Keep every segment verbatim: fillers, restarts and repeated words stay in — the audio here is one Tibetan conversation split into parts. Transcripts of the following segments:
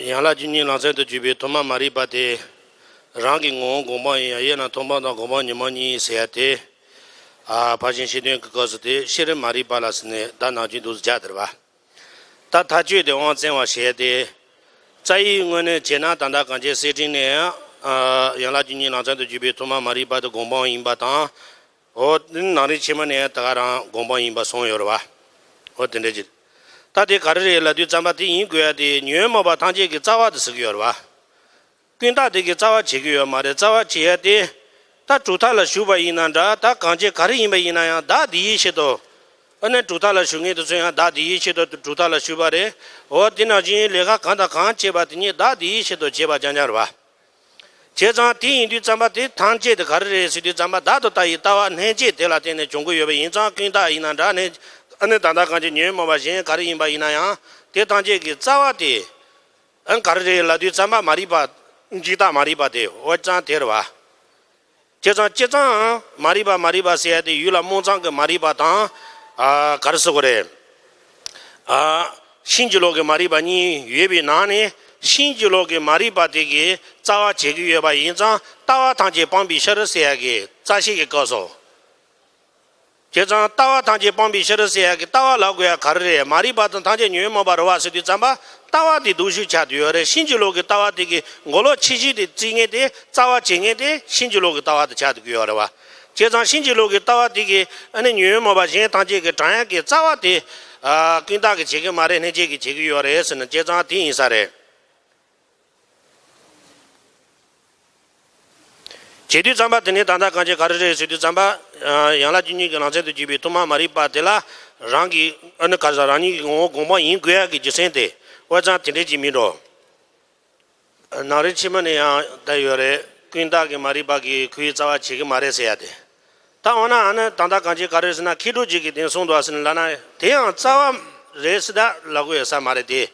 ཡན་ལག་བཅུ་གཉིས་ལམ་སེང་དུ་གྱུར་པའི་ཐོག་མ་མ་རིག་པ་དེ། རང་གི་ངོ་བོ་སྒོམ་སྤང་ཡིན་ཡང་དབྱེ་ན་ཐོག་མ་དང་སྒོམ་སྤང་ཉོན་མོངས་གཉིས་ཟེར་ཡ་དེ། ཨ་ཕར་ཕྱིན་ཤེས་དོན་གྱི་སྐབས་སུ་དེ་ཤེས་རབ་མ་རིག་པ་ལ་ཟེར་ནས་ད་ནང་བཞིན་འདུག་སེ་སྦྱར་དེ་རེད་པ། ད་མཐའ་དཔྱོད་དེ་དབང་བཙན་བ་ཞེས་ཏེ། རྩ་བའི་ངོས་ནས་བྱས་ན་ད་ལྟ་གངས་ཅན་གསེར་ཕྲེང་ནས་ཡང་། ཡན་ལག་བཅུ་གཉིས་ལམ་སེང་དུ་གྱུར་པའི་ཐོག་མ་མ་རིག་པ་དེ་སྒོམ་སྤང་ཡིན་པ་དང་། འོ་དེ་ནང་རིག་ཆེན་མོ་ནས་ཡང་ད་ག་རང་སྒོམ་སྤང་ཡིན་པ་གསུངས་ཡོད་རེད་པ། འོ་དེ་འདྲ་ཅིག་ད་དེ་ག་རེ་རེད་ལབ་དུས་ཙམ་པ་དེ་ཡིན་དགོས་ཡ་དེ་ཉོན་མོངས་པ་ཐམས་ཅད་ཀྱི་རྩ་བ་དེ་ཟེར་གྱི་ཡོད་རེད་པ། ཀུན་བརྟགས་དེ་གི་རྩ་བ་བྱེད་ཀྱི་ཡོད་མ་རེད། རྩ་བ་བྱེད་ཡ་དེ། ད་གྲུབ་མཐའ་ལ་ཞུགས་པ་ཡིན་ན་འདྲ། ད་གང་ཅི་ག་རེ་ཡིན་པ་ཡིན་ན་ཡང་བདག་དེ་ཡི་ཆེད་དུ། ཨ་ནི་གྲུབ་མཐའ་ལ་ཞུགས་མཁན་དེ་ཚོ་ཡང་བདག་དེ་ཡི་ཆེད་དུ་གྲུབ་མཐའ་ལ་ཞུགས་པ་རེད། འོ་དེ་ནང་བཞིན་ལས་ཀ་གང་དང་གང་བྱེད་པ་དེ་ཉིད་བདག་དེ་ཡི་ཆེད་དུ་བྱེད་པ་རྐྱང་རྐྱང་རེད་པ། བྱས་ཙང་དེ་ཡིན་དུས་ཙམ་པ་དེ་ཐམས་ཅད་དེ་ག་རེ་རེད་ཟེར་དུས་ཙམ་པ་བདག་ཏུ་ལྟ་བའི་ལྟ་བ་ལྷན་སྐྱེས་དེ་ལ་བརྟེན་ནས་བྱུང་གི་ཡོད་པ་ཡིན་ཙང་ཀུན་བརྟགས་ཡིན་ན་འདྲ། ཨ་ནི་ད་ལྟ་གང་ཅི་ཉོན་མོངས་པ་གཞན་ག་རེ་ཡིན་པ་ཡིན་ན་ཡང་དེ་ཐམས་ཅད་ཀྱི་རྩ་བ་དེ། ཨ་ག་རེ་རེད་ལབ་དུས་ཙམ་པ་མ་རིག་པ། འཇིག་ལྟ་མ་རིག་པ་དེ་འོ་ཅང་དེ་རེད་པ། བྱས་ཙང་བྱས་ཙང་མ་རིག་པ་མ་རིག་པ་ཟེར་ཡ་དེ་ཡུལ་ལ་རྨོངས་གཙང་གི་མ་རིག་པ་དང་། ཨ་ག་རེ་ཟེར་དགོས་རེད། ཨ་ཕྱིན་ཅི་ལོག་གི་མ་རིག་པ་གཉིས་ཡོད་པའི་ནང་ནས་ཕྱིན་ཅི་ལོག་གི་མ་རིག་པ་དེ་གི་རྩ་བ་བྱེད་ཀྱི་ཡོད་པ་ཡིན་ཙང་ལྟ་བ་ཐམས་ཅད་སྤངས་པའི་ཕྱིར་ཟེར་ཡ་གི་རྩ་ཤེ་གི་སྐབས་སུ། བྱས་ཙང་ལྟ་བ་ཐམས་ཅད་སྤངས་པའི་ཕྱིར་ཟེར་ཡ་གི་ལྟ་བ་ལབ་དགོས་ཡ་ག་རེ་རེད། མ་རིག་པ་དང་ཐམས་ཅད་ཉོན་མོངས་པ་རེད་པ་ཟེར་དུས་ཙམ་པ་ལྟ་བ་དེ་སྡུག་ཤོས་ཆགས་བསྡད་ཡོད་རེད། ཕྱིན་ཅི་ལོག་གི་ལྟ་བ་དེ་གི་མགོ་ལོག་ཆེ་ཤོས་དེ་བརྩི་མཁན་དེ་རྩ་བ་བྱེད་མཁན་དེ་ཕྱིན་ཅི་ལོག་གི་ལྟ་བ་དེ་ཆགས་བསྡད་ཀྱི་ཡོད་རེད་པ། བྱས་ཙང་ཕྱིན་ཅི་ལོག་གི་ལྟ་བ་དེ་གི་ཨ་ནི་ཉོན་མོངས་པ་གཞན་ཐམས་ཅད་ཀྱི་དྲངས་ཡ་གི་རྩ་བ་དེ། ཨ་ཀུན་བརྟགས་ཀྱིས་བྱེད་ཀྱི་མ་རེད། ལྷན་སྐྱེས་ཀྱིས་བྱེད་ཀྱི་ཡོད་རེད་ཟེར་ན་བྱས་ཙང་དེ་ཡིན་ས་རེད། བྱེད་དུས་ཙམ་པ་དེ་ནི་ད་ལྟ་གང་ཅི་ག་རེ་རེད་ཟེར་དུས་ཙམ་པ། ཡན་ལག་བཅུ་གཉིས་ཀྱི་ལམ་སེང་དུ་གྱུར་པའི་ཐོག་མ་མ་རིག་པ་དེ་ལ་རང་གི་ཨ་ནི་ག་ས་རང་ཉིད་ཀྱི་ངོ་བོ་སྒོམ་སྤང་ཡིན་དགོས་ཡ་གི་རྒྱུ་མཚན་དེ་འོ་ཙང་དེ་འདྲས་ཅིག་མིན་འགྲོ། ནང་རིག་ཆེན་མོ་ནས་ཡང་བསྡད་ཡོད་རེད། ཀུན་བརྟགས་ཀྱི་མ་རིག་པ་གིས་ཁོའི་རྩ་བ་བྱེད་ཀྱི་མ་རེད་ཟེར་ཡ་དེ། ད་འོ་ན་ཨ་ནི་ད་ལྟ་གང་ཅི་ག་རེ་ཟེར་ན་མཁས་གྲུབ་རྗེ་གིས་དེ་གསུངས་འདུག་ཟེར་ནས་ལབ་ན་དེ་ཡང་རྩ་བ་རེད་ཟེར་ད་ལབ་དགོས་ཡོད་ས་མ་རེད་དེ།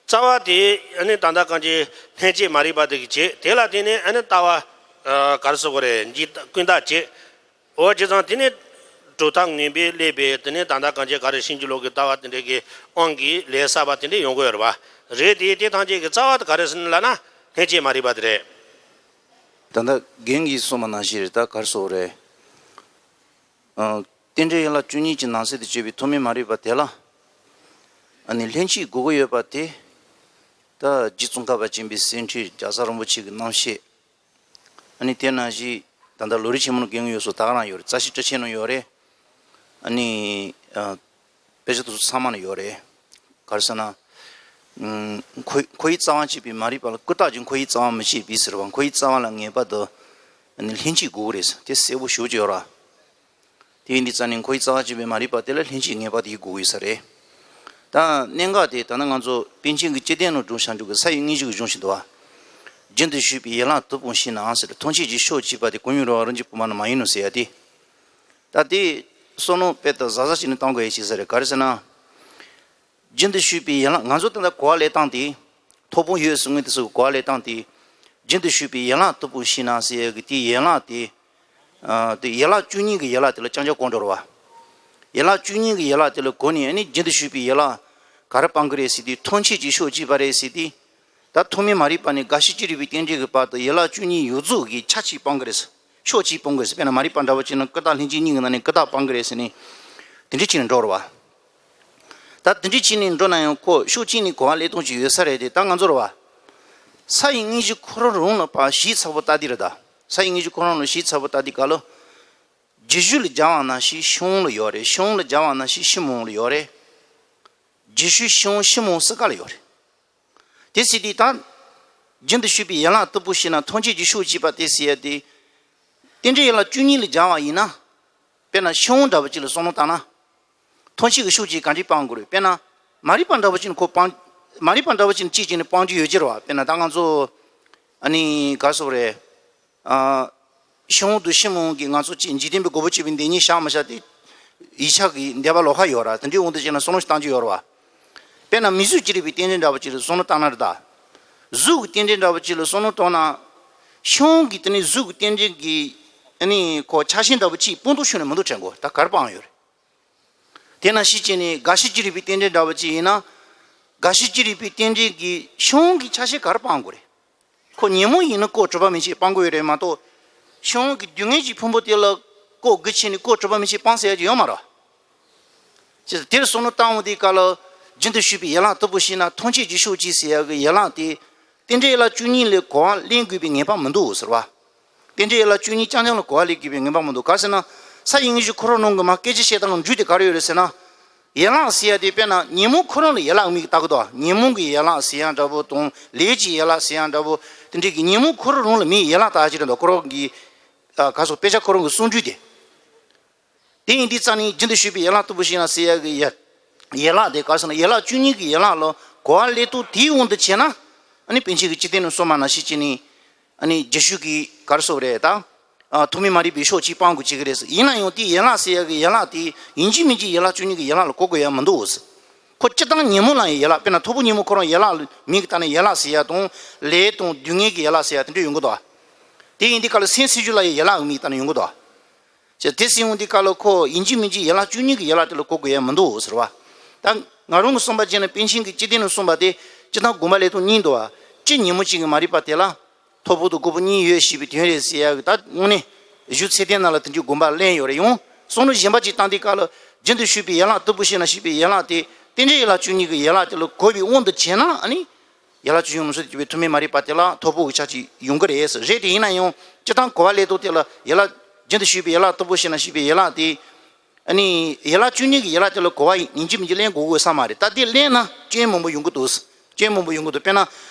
རྩ་བ་དེ་ཨ་ནི་ད་ལྟ་གང་ཅི་ལྷན་སྐྱེས་མ་རིག་པ་དེ་གིས་བྱེད། དེ་ལ་བརྟེན་ནས་ཨ་ནི་ལྟ་བ། ཨ་ག་རེ་ཟེར་དགོས་རེད། འཇིག་ལྟ་ཀུན་བརྟགས་བྱེད། འོ་བྱས་ཙང་དེ་ནི་གྲུབ་མཐའ་ངན་པས་བསླད་པའི་དེ་ནི་ད་ལྟ་གང་ཅི་ག་རེ་ཕྱིན་ཅི་ལོག་གི་ལྟ་བ་དེ་འདྲས་ཀྱི་དབང་གིས་ལས་བསགས་པ་དེ་འདྲས་ཡོང་གི་ཡོད་རེད་པ། རེད་དེ་དེ་ཐམས་ཅད་ཀྱི་རྩ་བ་དེ་ག་རེ་ཟེར་ན་ལབ་ན་ལྷན་སྐྱེས་མ་རིག་པ་དེ་རེད། ད་ལྟ་རྒན་གྱིས་གསུངས་པ་ནང་བཞིན་རེད། ད་ག་རེ་ཟེར་དགོས་རེད། ཨ་རྟེན་འབྲེལ་ཡན་ལག་བཅུ་གཉིས་ཀྱི་ནང་གསེས་དུ་གྱུར་པའི་ཐོག་མའི་མ་རིག་པ་དེ་ལ། ཨ་ནི་ལྷན་སྐྱེས་དགོས་ཀྱི་ཡོད་པ་དེ། ད་རྗེ་ཙོང་ཁ་པ་ཆེན་པོའི་གསེར་ཕྲེང་རྒྱལ་ཚབ་རིན་པོ་ཆེ་གི་རྣམ་བཤད། ཨ་ནི་དེ་ནང་བཞིན་ད་ལྟ་ལམ་རིམ་ཆེན་མོ་ནང་རྒན་གྱིས་ཡོད་སོ་ད་ག་རང་ཡོད་རེད། རྩ་ཤེ་བཀྲ་ཤིས་ནང་ཡོད་རེད། ཨ་ནི་ཨ་དཔེ་ཆ་དེ་ཚོ་ཚང་མ་ནང་ཡོད་རེད། ག་རེ་ཟེར་ན། ཨ་ཁོ་ཁོ་ཡི་རྩ་བ་བྱས་པའི་མ་རིག་པ་ལ་ཀུན་བརྟགས་ཀྱིས་ཁོ་ཡི་རྩ་བ་མི་བྱེད་པས་ཟེར་བ། ཁོ་ཡི་རྩ་བ་ལ་ངེས་པར་དུ་ཨ་ནི་ལྷན་སྐྱེས་དགོས་ཀྱི་རེད་ཟེར། དེ་གསལ་པོ་ཞེ་པོ་ཅིག་ཡོད་རེད། དེ་ཡིན་དུས་ཙང་ནས་ཁོ་ཡི་རྩ་བ་བྱས་པའི་མ་རིག་པ་དེ་ལ་ལྷན་སྐྱེས་ངེས་པར་དུ་ཡོད་དགོས་ཀྱི་ས་རེད། ད་གནད་འགག་དེ་ད་ནི་ང་ཚོ་པཎ་ཆེན་གྱི་སྤྱི་དོན་ནང་སྒྲུང་བྱང་ཆུབ་ཀྱི་ས་ཡི་དངོས་གཞི་གི་གཞུང་ཞིག་འདུག་བ། རྒྱུན་དུ་ཞུགས་པའི་ཡན་ལག་དུ་སྤུངས་ཤིང་ན་ཟེར། ཐམས་ཅད་ཀྱི་ཕྱོགས་གཅིག་པ་དེ་གང་ཡང་རུང་བ་རང་བཞིན་པུ་མ་ན་མ་ཡིན་ནོ་ཟེར་ཡ་དེ། ད་དེ་བསམ་བློ་དཔེ་ད་གཟབ་གཟབ་བྱས་ནས་གཏོང་དགོས་ཡ་ཞིག་ས་རེད། ག་རེ་ཟེར་ན། རྒྱུན་དུ་ཞུགས་པའི་ཡན་ལག་ང་ཚོ་ད་ལྟ་གོ་བ་ལེན་སྟངས་དེ། ཐོབ་དཔང་ཡོད་ཟེར་མཁན་དེ་ཚོ་གི་གོ་བ་ལེན་སྟངས་དེ། རྒྱུན་དུ་ཞུགས་པའི་ཡན་ལག་དུ་སྤུངས་ཤིང་ན་ཟེར་ཡ་གི་དེའི་ཡན་ལག་དེ། ཨ་དེ་ཡན་ལག་བཅུ་གཉིས་ཀྱི་ཡན་ལག་དེ་ལ་རྐྱང་རྐྱང་གོ་འགྲོ་རེད་བ། ཡན་ལག་བཅུ་གཉིས་ཀྱི་ཡན་ལག་དེ་ལ་གོ་ནས་ཨ་ནི་རྒྱུན་དུ་ཞུགས་པའི་ཡན་ལག་ག་རེ་སྤང་གི་རེད་ཟེར་དུས་ཐམས་ཅད་ཀྱི་ཕྱོགས་གཅིག་པ་རེད་ཟེར་དུས། ད་ཐོག་མའི་མ་རིག་པ་ནས་རྒ་ཤི་ཅི་རིགས་པའི་རྟེན་འབྲེལ་གྱི་བར་དུ་ཡན་ལག་བཅུ་གཉིས་ཡོངས་རྫོགས་ཀྱི་ཆ་གཅིག་སྤང་གི་རེད་ཟེར། ཕྱོགས་གཅིག་སྤང་གི་རེད་ཟེར། དཔེར་ན་མ་རིག་པ་འདྲ་བོ་བྱས་ན་ཀུན་བརྟགས་ལྷན་སྐྱེས་གཉིས་ཀྱི་ནང་ནས་ཀུན་བརྟགས་སྤང་གི་རེད་ཟེར་ནས། དེ་འདྲ་བྱས་ནས་འགྲོ་རེད་བ། ད་དེ་འདྲ་བྱས་ནས་འགྲོ་ན་ཡང་ཁོ་ཕྱོགས་གཅིག་ནས་གོ་བ་ལེན་སྟངས་ཅིག་ཡོད་ས་རེད་དེ། ད་ང་ཚོ་རེད་བ། ས་ཡི་དངོས་གཞི་ཁོ་རང་རང་ལ་ཕར་གཞི་ཚ་པོ་ལྟ་དུས་རེད་ད། ས་ཡི་དངོས་གཞི་ཁོ་རང་ལ་གཞི་ཚ་པོ་ལྟ་དུས་སྐབས་ལ། རྒྱུ་ཞུགས་ལ་སྦྱར་བ་ནང་བཞིན་ཕྱི་དབང་ལ་ཡོད་རེད། ཕྱི་དབང་ལ་སྦྱར་བ་ནང་བཞིན་ཕྱི་མ་དབང་ལ་ཡོད་རེད། རྒྱུ་ཞུགས་ཕྱི་དབང་ཕྱི་མ་དབང་གསུམ་ཀ་ལ་ཡོད་རེད། དེ་ཟེར་དུས་ད། རྒྱུན་དུ་ཞུགས་པའི་ཡན་ལག་དུ་སྤུངས་ཤིང་ན་ཐམས་ཅད་ཀྱི་ཕྱོགས་གཅིག་པ་དེ་ཟེར་ཡ་དེ། རྟེན་འབྲེལ་ཡན་ལག་བཅུ་གཉིས་ལ་སྦྱར་བ་ཡིན་ན། དཔེར་ན་ཕྱི་དབང་འདྲ་བོ་ཅིག་ལ་བསམ་བློ་བཏང་ན། ཐམས་ཅད་ཀྱི་ཕྱོགས་གཅིག་གང་ཅི་སྤང་དགོས་རེད། དཔེར་ན། མ་རིག་པ་འདྲ་བོ་ཅིག་ནི་ཁོ་སྤང་། མ་རིག་པ་འདྲ་བོ་ཅིག་ནི་གཅིག་ཅིག་ནི་སྤང་རྒྱུ་ཡོད་ཀྱི་རེད་བ། དཔེར་ན་ད་ང་ཚོ། ཨ་ནི་ག་རེ་ཟེར་དགོས་རེད། ཨ། ཕྱི་དབང་དང་ཕྱི་མ་དབང་གིས་ང་ཚོ་གཅིག་འཇིག་རྟེན་པའི་རྒོད་པོ་གཅིག་པའི་བདེན་གཉིས་བཞག་མ་བཞག་དེ། ཡིག་ཆ་གི་འདས་པ་ལོགས་ཀ་ཡོད་ར། དེ་འདྲའི་དབང་དུ་བྱས་ན་བསམ་བློ་ཞིག་བཏང་རྒྱུ་ཡོད་ར་བ། དཔེར་ན་མིང་གཟུགས་ཅི་རིགས་པའི་རྟེན་འབྲེལ་འདྲ་བོ་ཅིག་ལ་བསམ་བློ་བཏང་ན་རེད་ད། གཟུགས་ཀྱི་རྟེན་འབྲེལ་འདྲ་བོ་ཅིག་ལ་བསམ་བློ་བཏང་ན། ཕྱི་དབང་གིས་དེ་ནི་གཟུགས་ཀྱི་རྟེན་འབྲེལ་གྱི། ཨ་ནི་ཁོ་ཆགས་ཞེན་འདྲ་བོ་ཅིག་སྤང་ཐུབ་ཤོར་ནས་མི་འདུག་དྲན་གོ། ད་ག་རེ་སྤང་ཡོད་རེད། དེ་ནང་བཞིན་བྱས་ནས་རྒ་ཤི་ཅི་རིགས་པའི་རྟེན་འབྲེལ་འདྲ་བོ་ཅིག་ཡིན་ན། རྒ་ཤི་ཅི་རིགས་པའི་རྟེན་འབྲེལ་གྱི་ཕྱི་དབང་གི་ཆ་ཤས་ག་རེ་སྤང་དགོས་རེད། ཁོ་ཉོན་མོངས་ཡིན་ན་ལྐོག་གྲུབ་པ་མན་ཆད་སྤང་དགོས་ཡོད་རེད་མ་གཏོགས། ཕྱི་དབང་གི་སྡུག་བསྔལ་གྱི་ཕུང་པོ་དེ་ལ་ལྐོག་གི་ཕྱིན་ནས་ལྐོག་གྲུབ་པ་མན་ཆད་སྤང་ཟེར་ཡ་ཅིག་ཡོད་མ་རེད། ཅེས་དེར་བསམ་བློ་བཏང་འོང་དུས་སྐབས་ལ། རྒྱུན་དུ་ཞུགས་པའི་ཡན་ལག་ལྟ་བུ་ཞིག་ན་ཐམས་ཅད་ཀྱི་ཕྱོགས་གཅིག་ཟེར་ཡ་གི་ཡན་ལག་དེ། རྟེན་འབྲེལ་ཡན་ལག་བཅུ་གཉིས་ལས་གོ་བ་ལེན་དགོས་པའི་ངེས་པ་མི་འདུག་ཟེར་བ། རྟེན་འབྲེལ་ཡན་ལག་བཅུ་གཉིས་རྐྱང་རྐྱང་ལ་གོ་བ་ལེན་དགོས་པའི་ངེས་པ་མི་འདུག་ག་ཟེར་ན། ས་ཡི་དངོས་གཞི་ཁོ་རང་རང་གི་མ་སྐད་ཆ་བཤད་སྟངས་འགྲོས་དེ་ག་རེ་ཡོད་རེད་ཟེར་ན། ཡན་ལག་ཟེར་ཡ་དེ་དཔེར་ན་ཉོན་མོངས་ཁོ་རང་ལ་ཡན་ལག་དམིགས་བཏགས་ཀྱི་འདུག་ཉོན་མོངས་ཀྱི་ཡན་ལག་ཟེར་ཡ་འདྲ་པོ་དང་ལས་ཀྱི་ཡན་ལག་ཟེར་ཡ་འདྲ་པོ། དེ་འདྲའི་གི་ཉོན་མོངས་ཁོ་རང་རང་ལ་མིའི་ཡན་ལག་བཏགས་ཀྱི་རེད་འདུག་ཁོ་རང་གི། ཨ། ག་སོགས་དཔེ་ཆ་ཁོ་རང་གི་གསུང་སྒྲོས་དེ། དེ་ཡིན་དུས་ཙང་ནི་རྒྱུན་དུ་ཞུགས་པའི་ཡན་ལག་ལྟ་བུ་ཞིག་ན་ཟེར་ཡ་གི་ཡ། ཡན་ལག་དེ་ག་ཟེར་ན་ཡན་ལག་བཅུ་གཉིས་ཀྱི་ཡན་ལག་ལ་གོ་བ་ལེན་སྟངས་དེའི་དབང་དུ་བྱས་ན། ཨ་ནི་པཎ་ཆེན་གྱི་སྤྱི་དོན་ནས་གསུངས་པ་ནང་བཞིན་བྱས་ནས། ཨ་ནི་རྒྱུད་ཞུགས་ཀྱི་ག་རེ་ཟེར་དགོས་རེད་ད། ཨ། ཐོག་མའི་མ་རིག་པའི་ཕྱོགས་གཅིག་སྤང་དགོས་ཀྱི་རེད་ཟེར། ཡིན་ན་ཡང་དེའི་ཡན་ལག་ཟེར་ཡ་གི་ཡན་ལག་དེ་ཡིན་གཅིག་མིན་གཅིག་ཡན་ལག་བཅུ་གཉིས་ཀྱི་ཡན་ལག་ལ་གོ་དགོས་ཡ་མི་འདུག་ཟེར། ཁོ་སྤྱིར་བཏང་ཉོན་མོངས་ལ་ཡང་ཡན་ལག་དཔེར་ན་ཐོར་བུ་ཉོན་མོངས་ཁོ་རང་ཡན་ལག་མིང་གི་སྟེང་ནས་ཡན་ལག་ཟེར་ཡ་དང་། ལས་དང་སྡུག་བསྔལ་གྱི་ཡན་ལག་ཟེར་ཡ་དེ་འདྲ་ཡོང་གི་འདུག་དེ་ཡིན་དུས་སྐབས་ལ་སེམས་སྲིད་རྒྱུད་ལ་ཡང་ཡན་ལག་མིང་གི་སྟེང་ནས་ཡོང་གི་འདུག་ཅེས་དེ་སྲིད་འོང་དུས་སྐབས་ལ་ཁོ་ཡིན་གཅིག་མིན་གཅིག་ཡན་ལག་བཅུ་གཉིས་ཀྱི་ཡན་ལག་དེ་ལ་གོ་དགོས་ཡ་མི་འདུག་ཟེར་བ། ད་ང་རང་གི་བསམ་པ་བྱས་ན་པཎ་ཆེན་གྱིས་སྤྱི་དོན་ནས་གསུངས་པ་དེ་སྤྱིར་བཏང་དགོངས་པ་ལེན་སྟངས་གཉིས་འདུག་བ། སྤྱིར་ཉོན་མོངས་ཅན་གྱི་མ་རིག་པ་དེ་ལ། ཐོར་བུ་དང་དགུ་པོ་གཉིས་ཡོད་ཞེས་པའི་དོན་རེད་ཟེར་ཡ་གི་ད་དངོས་གནས་གཞུང་ཚད་ལྡན་ནང་ལ་དེ་འདྲའི་དགོངས་པ་ལེན་ཡོད་རེད། ཡང་བསམ་བློ་གཞན་པ་ཅིག་བཏང་དུས་སྐབས་ལ་རྒྱུན་དུ་ཞུགས་པའི་ཡན་ལག་ལྟ་བུ་ཞིག་ན་ཞུགས་པའི་ཡན་ལག་དེ་རྟེན་འབྲེལ་ཡན་ལག་བཅུ་གཉིས་ཀྱི་ཡན་ལག་དེ་ལ་གོ་བའི་དབང་དུ་བྱས་ན་ཨ་ནི། ཡན་ལག་བཅུ་གཉིས་མུ་སུ་དེ་གྱུར་པའི་ཐོག་མའི་མ་རིག་པ་དེ་ལ་ཐོར་བུ་གི་ཆ་གཅིག་ཡོང་གི་རེད་ཟེར། རེད་དེ་ཡིན་ན་ཡང་སྤྱིར་བཏང་གོ་བ་ལེན་སྟངས་དེ་ལ་ཡན་ལག་རྒྱུན་དུ་ཞུགས་པའི་ཡན་ལག་ལྟ་བུ་ཞིག་ན་ཞུགས་པའི་ཡན་ལག་དེ། ཨ་ནི་ཡན་ལག་བཅུ་གཉིས་ཀྱི་ཡན་ལག་དེ་ལ་གོ་བ་ཡིན་གཅིག་མིན་གཅིག་ལེན་དགོས་དགོས་ས་མ་རེད། ད་དེ་ལེན་ན་སྐྱོན་མང་པོ་ཡོང་གི་འདུག་སྐྱོན་མང་པོ་ཡོང་གི་འདུག་དཔེར་ན་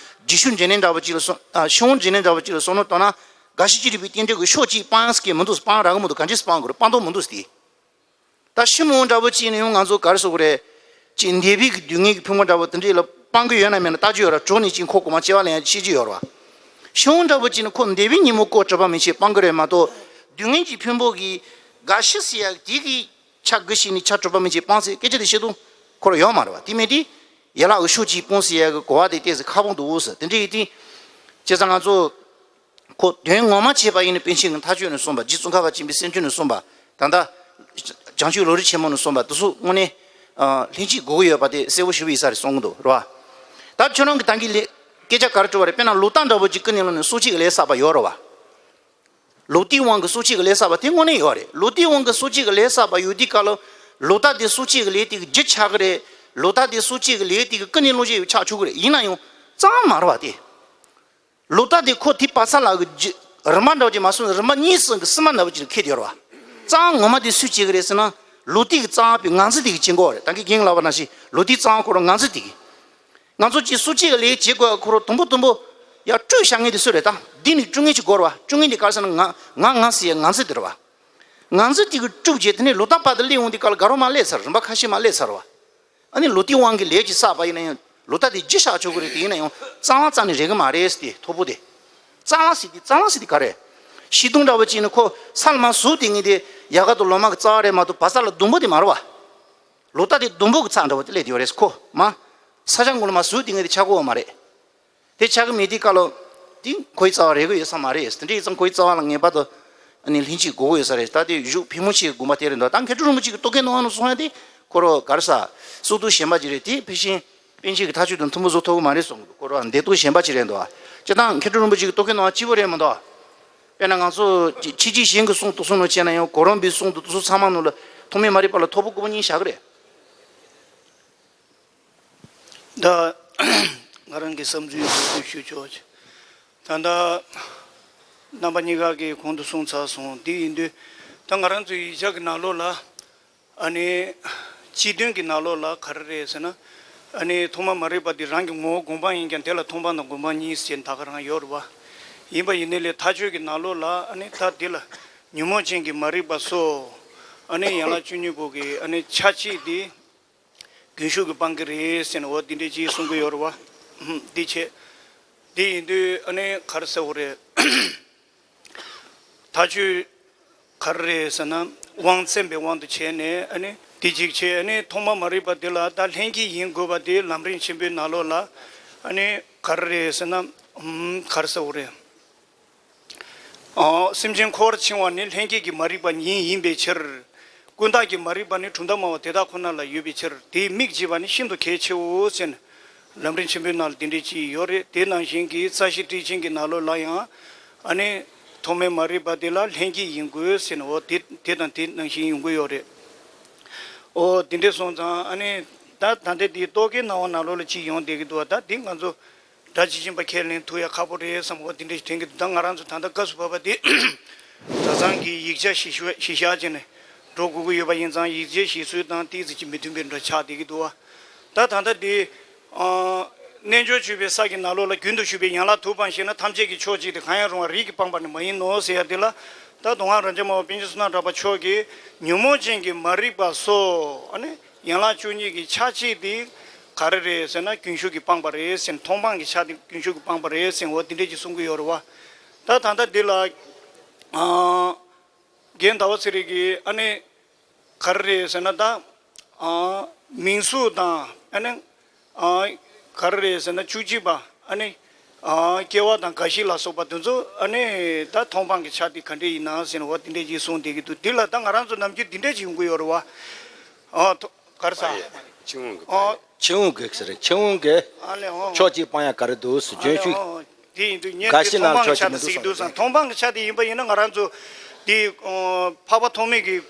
རྗེས་ཤུལ་འབྲས་གནས་འདྲ་པོ་གཅིག་ལ་སོང་། ཨ། ཕྱི་དབང་འབྲས་གནས་འདྲ་པོ་གཅིག་ལ་བསམ་བློ་བཏང་ན། རྒ་ཤི་ཅི་རིགས་པའི་རྟེན་འབྲེལ་གྱི་ཕྱོགས་གཅིག་སྤང་ཡག་གི་མི་འདུག་སྤང་རག་གི་མི་འདུག་ག་འདྲས་སྤང་དགོས་རེད། སྤང་ཐབས་མི་འདུག་ཟེར་ཏེ། ད་ཕྱི་མ་འདྲ་པོ་གཅིག་ནས་ཡང་ང་ཚོ་ག་རེ་ཟེར་དགོས་རེད། ཅིག་འདས་པའི་གི་སྡུག་བསྔལ་གྱི་ཕུང་པོ་འདྲ་པོ་དེ་འདྲས་ལ་སྤང་གི་ཡོད་ན་མེད་ན་ལྟ་རྒྱུ་ཡོད་ར། གྲོགས་ནས་ཅིག་ཁོ་གོང་མ་སྐྱེ་བ་ལེན་ཡག་ཤེས་ཀྱི་ཡོད་ར་བ། ཕྱི་མ་འདྲ་པོ་གཅིག་ནི་ཁོ་འདས་པའི་ཉོན་མོངས་ལྐོག་གྲུབ་པ་མན་ཆད་སྤང་གི་རེད་མ་གཏོགས། སྡུག་བསྔལ་གྱི་ཕུང་པོ་གི་རྒ་ཤི་ཟེར་ཡག་དེ་གི་ཆ་གི་ཤེས་ནས་ཆ་གྲུབ་པ་མན་ཆད་སྤང་ཟེར་སྐད་ཆ་དེ་བཤད་དུས་ཁོ་ར་ཡོད་མ་རེད་བ། དེ་མེད་དེ། ཡན་ལག་གི་ཕྱོགས་གཅིག་སྤོང་ཟེར་ཡག་གི་གོ་བ་དེ་ཏོག་ཙམ་ཁག་པོ་འདུག་ཟེར། དེ་འདྲ་ཡིན་དུས། བྱས་ཙང་ང་ཚོ་ཁོ་དོན་ངོ་མ་བྱས་པ་ཡིན་ན་པཎ་ཆེན་གྱི་མཐའ་དཔྱོད་ནས་གསུངས་པ། རྗེ་ཙོང་ཁ་པ་ཆེན་པོའི་སེམས་དཔྱོད་ནས་གསུངས་པ། ད་ལྟ་བྱང་ཆུབ་ལམ་རིམ་ཆེན་མོ་ནས་གསུངས་པ་དེ་ཚོ་དངོས་གནས་ལྷན་སྐྱེས་དགོས་ཀྱི་ཡོད་པ་དེ་གསལ་པོ་ཞུ་བ་ཡིན་ས་རེད་གསུང་གི་འདུག་རེད་བ། ད་ཁྱོད་རང་གི་ད་གིན་ལས་སྐད་ཆ་ག་རེ་དྲི་བ་རེད། དཔེར་ན་ལོ་རྟགས་འདྲ་པོ་ཅིག་ཀུན་ནས་བསླངས་ནས་སྲོག་གཅོད་ཀྱི་ལས་བསགས་པ་ཡོད་རེད་བ། ལོག་ལྟའི་དབང་གིས་སྲོག་གཅོད་ཀྱི་ལས་བསགས་པ་དེ་དངོས་གནས་ཡོད་རེད། ལོག་ལྟའི་དབང་གིས་སྲོག་གཅོད་ཀྱི་ལས་བསགས་པ་ཡོད་དུས་སྐབས་ལ། ལོག་ལྟ་དེ་སྲོག་གཅོད་ཀྱི་ལས་དེ་གི་རྒྱུ་ཆགས་ཀྱི་རེད། ལོག་ལྟ་དེ་སྲོག་གཅོད་ཀྱི་ལས་དེ་གི་ཀུན་ནས་སློང་བྱེད་ཆགས་ཆོག་གི་རེད། ཡིན་ན་ཡང་རྩ་བ་མ་རེད་བ་དེ། ལོག་ལྟ་དེ་ཁོ་དེ་བག་ཚ་ལ་གི་རྒྱུ་རིམ་པ་འདྲ་བོ་ཅིག་མ་སོང་། རིམ་པ་གཉིས་གསུམ་གྱི་སྲིབ་མ་འདྲ་བོ་ཅིག་ལ་ཁེལ་དེ་ཡོད་རེད་བ། རྩ་བ་ངོ་མ་དེ་སུས་བྱེད་ཀྱི་རེད་ཟེར་ན། ལོག་ལྟའི་གི་རྩ་བ་པའི་ངང་ཚུལ་དེ་གིས་བྱེད་དགོས་རེད། ད་གིན་རྒན་ལགས་པ་ནང་བཞིན་ལོག་ལྟའི་རྩ་བ་ཁོ་རང་ངང་ཚུལ་དེ་གིས། ང་ཚོ་གཅིག་སྲོག་གཅོད་ཀྱི་ལས་བྱེད་དགོས་ཁོ་རང་དང་པོ་དང་པོ་ཡར་དཀྲུགས་བཞག་མཁན་དེ་སུ་རེད། ད་འདི་ནས་དཀྲུགས་མཁན་ཅིག་དགོས་རེད་བ། དཀྲུགས་མཁན་དེ་ག་རེ་ཟེར་ན་ང་ང་ང་ཟེར་ཡ་ངང་ཚུལ་དེ་རེད་བ། ངང་ཚུལ་དེ་གིས་དཀྲུགས་རྗེས་དེ་ནས་ལོག་ལྟ་དེ་སླེབས་འོང་དུས་སྐབས་ལ་དགའ་རོགས་མ་སླེབས་ཚར། རིམ་པ་ཁ་ཤས་མ་སླེབས་ཚར་བ། ཨ་ནི་ལོག་ལྟའི་དབང་གིས་ལས་ཅིག་བསགས་པ་ཡིན་ན་ཡང་ལོག་ལྟ་དེ་རྒྱུ་བཞག་ཆོག་གི་རེད། དེ་ཡིན་ན་ཡང་རྩ་བ་རྩ་ནས་རེག་གི་མ་རེད་ཟེར་ཏེ་ཐོར་བུ་དེ། རྩ་བ་ཟེར་དེ་རྩ་བ་ཟེར་དེ་ག་རེ། ཤིང་སྡོང་འདྲ་བོ་ཅིག་ནི་ཁོ་ས་ལ་མར་ཟུག་དེ་ངེས་དེ་ཡལ་ག་དང་ལོ་མ་གི་རྩ་བ་རེད་མ་གཏོགས་བག་ཚ་ལ་སྡོང་པོ་དེ་མ་རེད་བ། ལོག་ལྟ་དེ་སྡོང་པོ་གི་ཚབ་འདྲ་བོ་དེ་སླེབས་དེ་ཡོད་རེད། ཁོ་མ། ས་ཆ་མགོ་ལ་མར་ཟུག་དེ་ངེས་དེ་ཆགས་ཀྱི་ཡོད་མ་རེད། དེ་ཆགས་ཀྱི་མེད་དུས་སྐབས་ལ། དེ་ཁོའི་རྩ་བ་རེག་གི་ཡོད་ས་མ་རེད། དེ་འདྲ་ཡིན་ཙང་ཁོའི་རྩ་བ་ལ་ངེས་པར་དུ་ཨ་ནི་ལྷན་སྐྱེས་དགོས་ཀྱི་ཡོད་ས་རེད། ད་དེ་གཞུང་ཕལ་མོ་ཆེའི་དགོངས་པ་དེ་རེད་འདུག་ད་མཁས་གྲུབ་རིན་པོ་ཆེ་གི་རྟོག་གེ་རྣོ་བ་ནང་གསུངས་ཡ་དེ་ཁོ་རང་ག་རེ་ཟེར། གསུང་རྟོག་གཞན་པ་ཅིག་རེད། དེ་ཕལ་ཆེར་པཎ་ཆེན་གྱི་མཐའ་དཔྱོད་དང་ཐུན་མོང་བཟོ་ཐུབ་ཀྱི་མ་རེད་གསུང་གི་འདུག་ཁོ་རང་འདོད་རྟོག་གཞན་པ་ཅིག་རེད་འདུག་སྤྱིར་བཏང་མཁས་གྲུབ་རིན་པོ་ཆེ་གི་རྟོག་གེ་རྣོ་བ་གཅིག་པོ་རེད་མི་འདུག་དཔེར་ན་ང་ཚོ་ཕྱི་རྒྱལ་གཞན་གྱི་གསུང་རྟོག་གསུང་ནང་བྱས་ན་ཡང་གོ་རམས་པའི་གསུང་རྟོག་དེ་ཚོ་ཚང་མ་ནང་ལ་ཐོག་མའི་མ་རིག་པ་ལ་ཐོར་བུ་དགུ་པོ་གཉིས་བཞག་གི་རེད། ད་ང་རང་གི་བསམ་ཚུལ་འགྲེལ་བརྗོད་ཞུ་ཆོག་ཅིག་ད་ལྟ་རྣམ་པ་གཉིས་ཀ་གིས་གོང་དུ་གསུངས་ཚར་སོང་། འདི་ཡིན་དུས་ད་ང་རང་ཚོའི་ཡིག་ཆ་གི་ནང་ལོགས་ལ་ཨ་ནི་སྤྱི་དོན་གྱི་ནང་ལོགས་ལ་ག་རེ་རེད་ཟེར་ན། ཨ་ནི་ཐོག་མ་མ་རིག་པ་འདི་རང་གི་ངོ་བོ་སྒོམ་སྤང་ཡིན་ཀྱང་དེ་ལ་མཐོང་སྤང་དང་སྒོམ་སྤང་གཉིས་ཟེར་ད་ག་རང་ཡོད་རེད་བ། ཡིན་པ་ཡིན་ནའི་ལས་མཐའ་དཔྱོད་ཀྱི་ནང་ལོགས་ལ་ཨ་ནི་ད་འདི་ལ་ཉོན་མོངས་ཅན་གྱི་མ་རིག་པ་སོགས་ཨ་ནི་ཡན་ལག་བཅུ་གཉིས་པོ་གི་ཨ་ནི་ཆ་གཅིག་འདི། རྒྱུན་ཞུགས་ཀྱིས་སྤང་གི་རེད་ཟེར་ནས་འོ་འདི་འདྲའི་ཅིག་གསུང་གི་ཡོད་རེད་བ། འདི་བྱས། འདི་ཡིན་དུས་ཨ་ནི་ག་རེ་ཟེར་དགོས་རེད། ད་ཆོས་ག་རེ་རེད་ཟེར་ན་དབང་བཙན་པའི་དབང་དུ་བྱས་ནས་ཨ་ནི་འདི་གཅིག་བྱས། ཨ་ནི་ཐོག་མ་མ་རིག་པ་འདི་ལ་ད་ལྷན་སྐྱེས་ཡིན་དགོས་པ་དེ་ལམ་རིམ་ཆེན་པོའི་ནང་ལོགས་ལ་ཨ་ནི་ག་རེ་རེད་ཟེར་ན་ག་རེ་ཟེར་དགོས་རེད། ཨོ། སེམས་ཅན་འཁོར་བར་འཆིང་བ་ནི་ལྷན་སྐྱེས་ཀྱི་མ་རིག་པ་ཉིད་ཡིན་པའི་ཕྱིར། ཀུན་བརྟགས་ཀྱི་མ་རིག་པ་ནི་གྲུབ་མཐའ་སྨྲ་བ་དེ་དག་ཁོ་ན་ལ་ཡོད་པའི་ཕྱིར། དེའི་མིག་འབྱེད་པ་ནི་ཤིན་ཏུ་གལ་ཆེའོ་ཟེར་ནས། ལམ་རིམ་ཆེན་པོའི་ནང་ལ་དེ་འདྲས་ཅིག་ཡོད་རེད། དེ་ནང་བཞིན་གྱི་རྩ་ཤེ་ཊཱིཀ་ཆེན་གྱི་ནང་ལོགས་ལ་ཡང་ཨ་ནི་ཐོག་མའི་མ་རིག་པ་དེ་ལ་ལྷན་སྐྱེས་ཡིན་དགོས་ཟེར་ནས་འོ་དེ་དེ་དང་དེ་ནང་བཞིན་ཡོང་གི་ཡོད་རེད། འོ་དེ་འདྲས་སོང་ཙང་ཨ་ནི་ད་ད་ལྟ་དེ་རྟོག་གེའི་སྣང་བ་ནང་ལོགས་ལ་ཅིག་ཡོང་བསྡད་ཀྱི་འདུག་བ། ད་དེ་ང་ཚོ་སྒྲ་ཇི་བཞིན་པ་ཁས་ལེན་ཐུབ་ཡ་ཁག་པོ་རེད་བསམ། འོ་དེ་འདྲས་ཞིག་དྲན་གྱི་འདུག་ད་ང་རང་ཚོ་ད་ལྟ་སྐབས་སུ་བབས་པ་དེ་གྲྭ་ཚང་གི་ཡིག་ཆ་གཞི་བཞག་གཞི་བཞག་བྱས་ནས་འགྲོ་དགོས་ཀྱི་ཡོད་པ་ཡིན་ཙང་ཡིག་ཆའི་གཞི་སྲོལ་དང་ཏོག་ཙམ་ཅིག་མི་མཐུན་པའི་འདྲ་ཆགས་བསྡད་ཀྱི་འདུག་བ། ད་ད་ལྟ་དེ་ཨ་རྣལ་འབྱོར་སྤྱོད་པའི་ས་ཀྱི་ནང་ལོགས་ལ་རྒྱུན་དུ་ཞུགས་པའི་ཡན་ལག་དྲུག་སྤངས་ཤེ་ན་ཐམས་ཅད་ཀྱི་མཆོག་གཅིག་དེ་གང་ཡང་རུང་བ་རིགས་ཀྱིས་སྤངས་པ་ནི་མ་ཡིན་ནོ་ཟེར་ཡ་དེ་ལ། ད་མདོ་སྔགས་རབ་འབྱམས་པ་པཎ་ཆེན་བསོད་ནམས་གྲགས་པ་མཆོག་གིས་ཉོན་མོངས་ཅན་གྱི་མ་རིག་པ་སོགས་ཨ་ནི་ཡན་ལག་བཅུ་གཉིས་ཀྱི་ཆ་གཅིག་དེ་ག་རེ་རེད་ཟེར་ན་རྒྱུན་ཞུགས་ཀྱིས་སྤངས་པ་རེད་ཟེར། མཐོང་སྤང་གི་ཆ་དེ་རྒྱུན་ཞུགས་ཀྱིས་སྤངས་པ་རེད་ཟེར། འོ་དེ་འདྲས་ཅིག་གསུང་གི་ཡོད་རེད་བ། ད་ད་ལྟ་འདི་ལ་ཨ་རྒན་ཟླ་བ་ཚེ་རིང་གིས་ཨ་ནི་ག་རེ་རེད་ཟེར་ན་ད་ཨ་མིང་གཟུགས་དང་ཨ་ནི་ཨ་ག་རེ་རེད་ཟེར་ན་བཅུ་གཅིག་པ་ཨ་ནི་ཨ་སྐྱེ་བ་དང་རྒ་ཤི་ལ་སོགས་པ་དེ་ཚོ་ཨ་ནི་ད་མཐོང་སྤང་གི་ཆ་དེ་ག་འདྲས་ཡིན་ན་ཟེར་ན་འོ་དེ་འདྲས་ཅིག་གསུངས་བསྡད་ཀྱི་འདུག་འདི་ལ་ད་ང་རང་ཚོ་ནམ་རྒྱུན་འདི་འདྲས་ཅིག་ཡོང་གི་ཡོད་རེད་བ། ཨ་ཐོ་ག་རེ་ཟ། ཕྱི་འོང་གི་ཨ་ཕྱི་འོང་གི་ཟེར། ཕྱི་འོང་གི་ཨ་ལེ་ཨོ་ཕྱོགས་གཅིག་སྤང་ཡ་ག་རེ་འདུག་ཟེར། ཨ་ལེ་རྒྱུན་ཞུགས། ཨོ་དེ་ཡིན་དུས་ངས་འགའ་དེ་ཞིག་མཐོང་ནང་སྤང་གི་ཕྱོགས་ཆ་གཅིག་དེ་མི་ཟིག་འདུག་བསམ། མཐོང་སྤང་གི་ཆ་དེ་ཡིན་པ་ཡིན་ན་ང་རང་ཚོ་དེ་འཕགས་པ་ཐོགས་མེད་ཀྱི་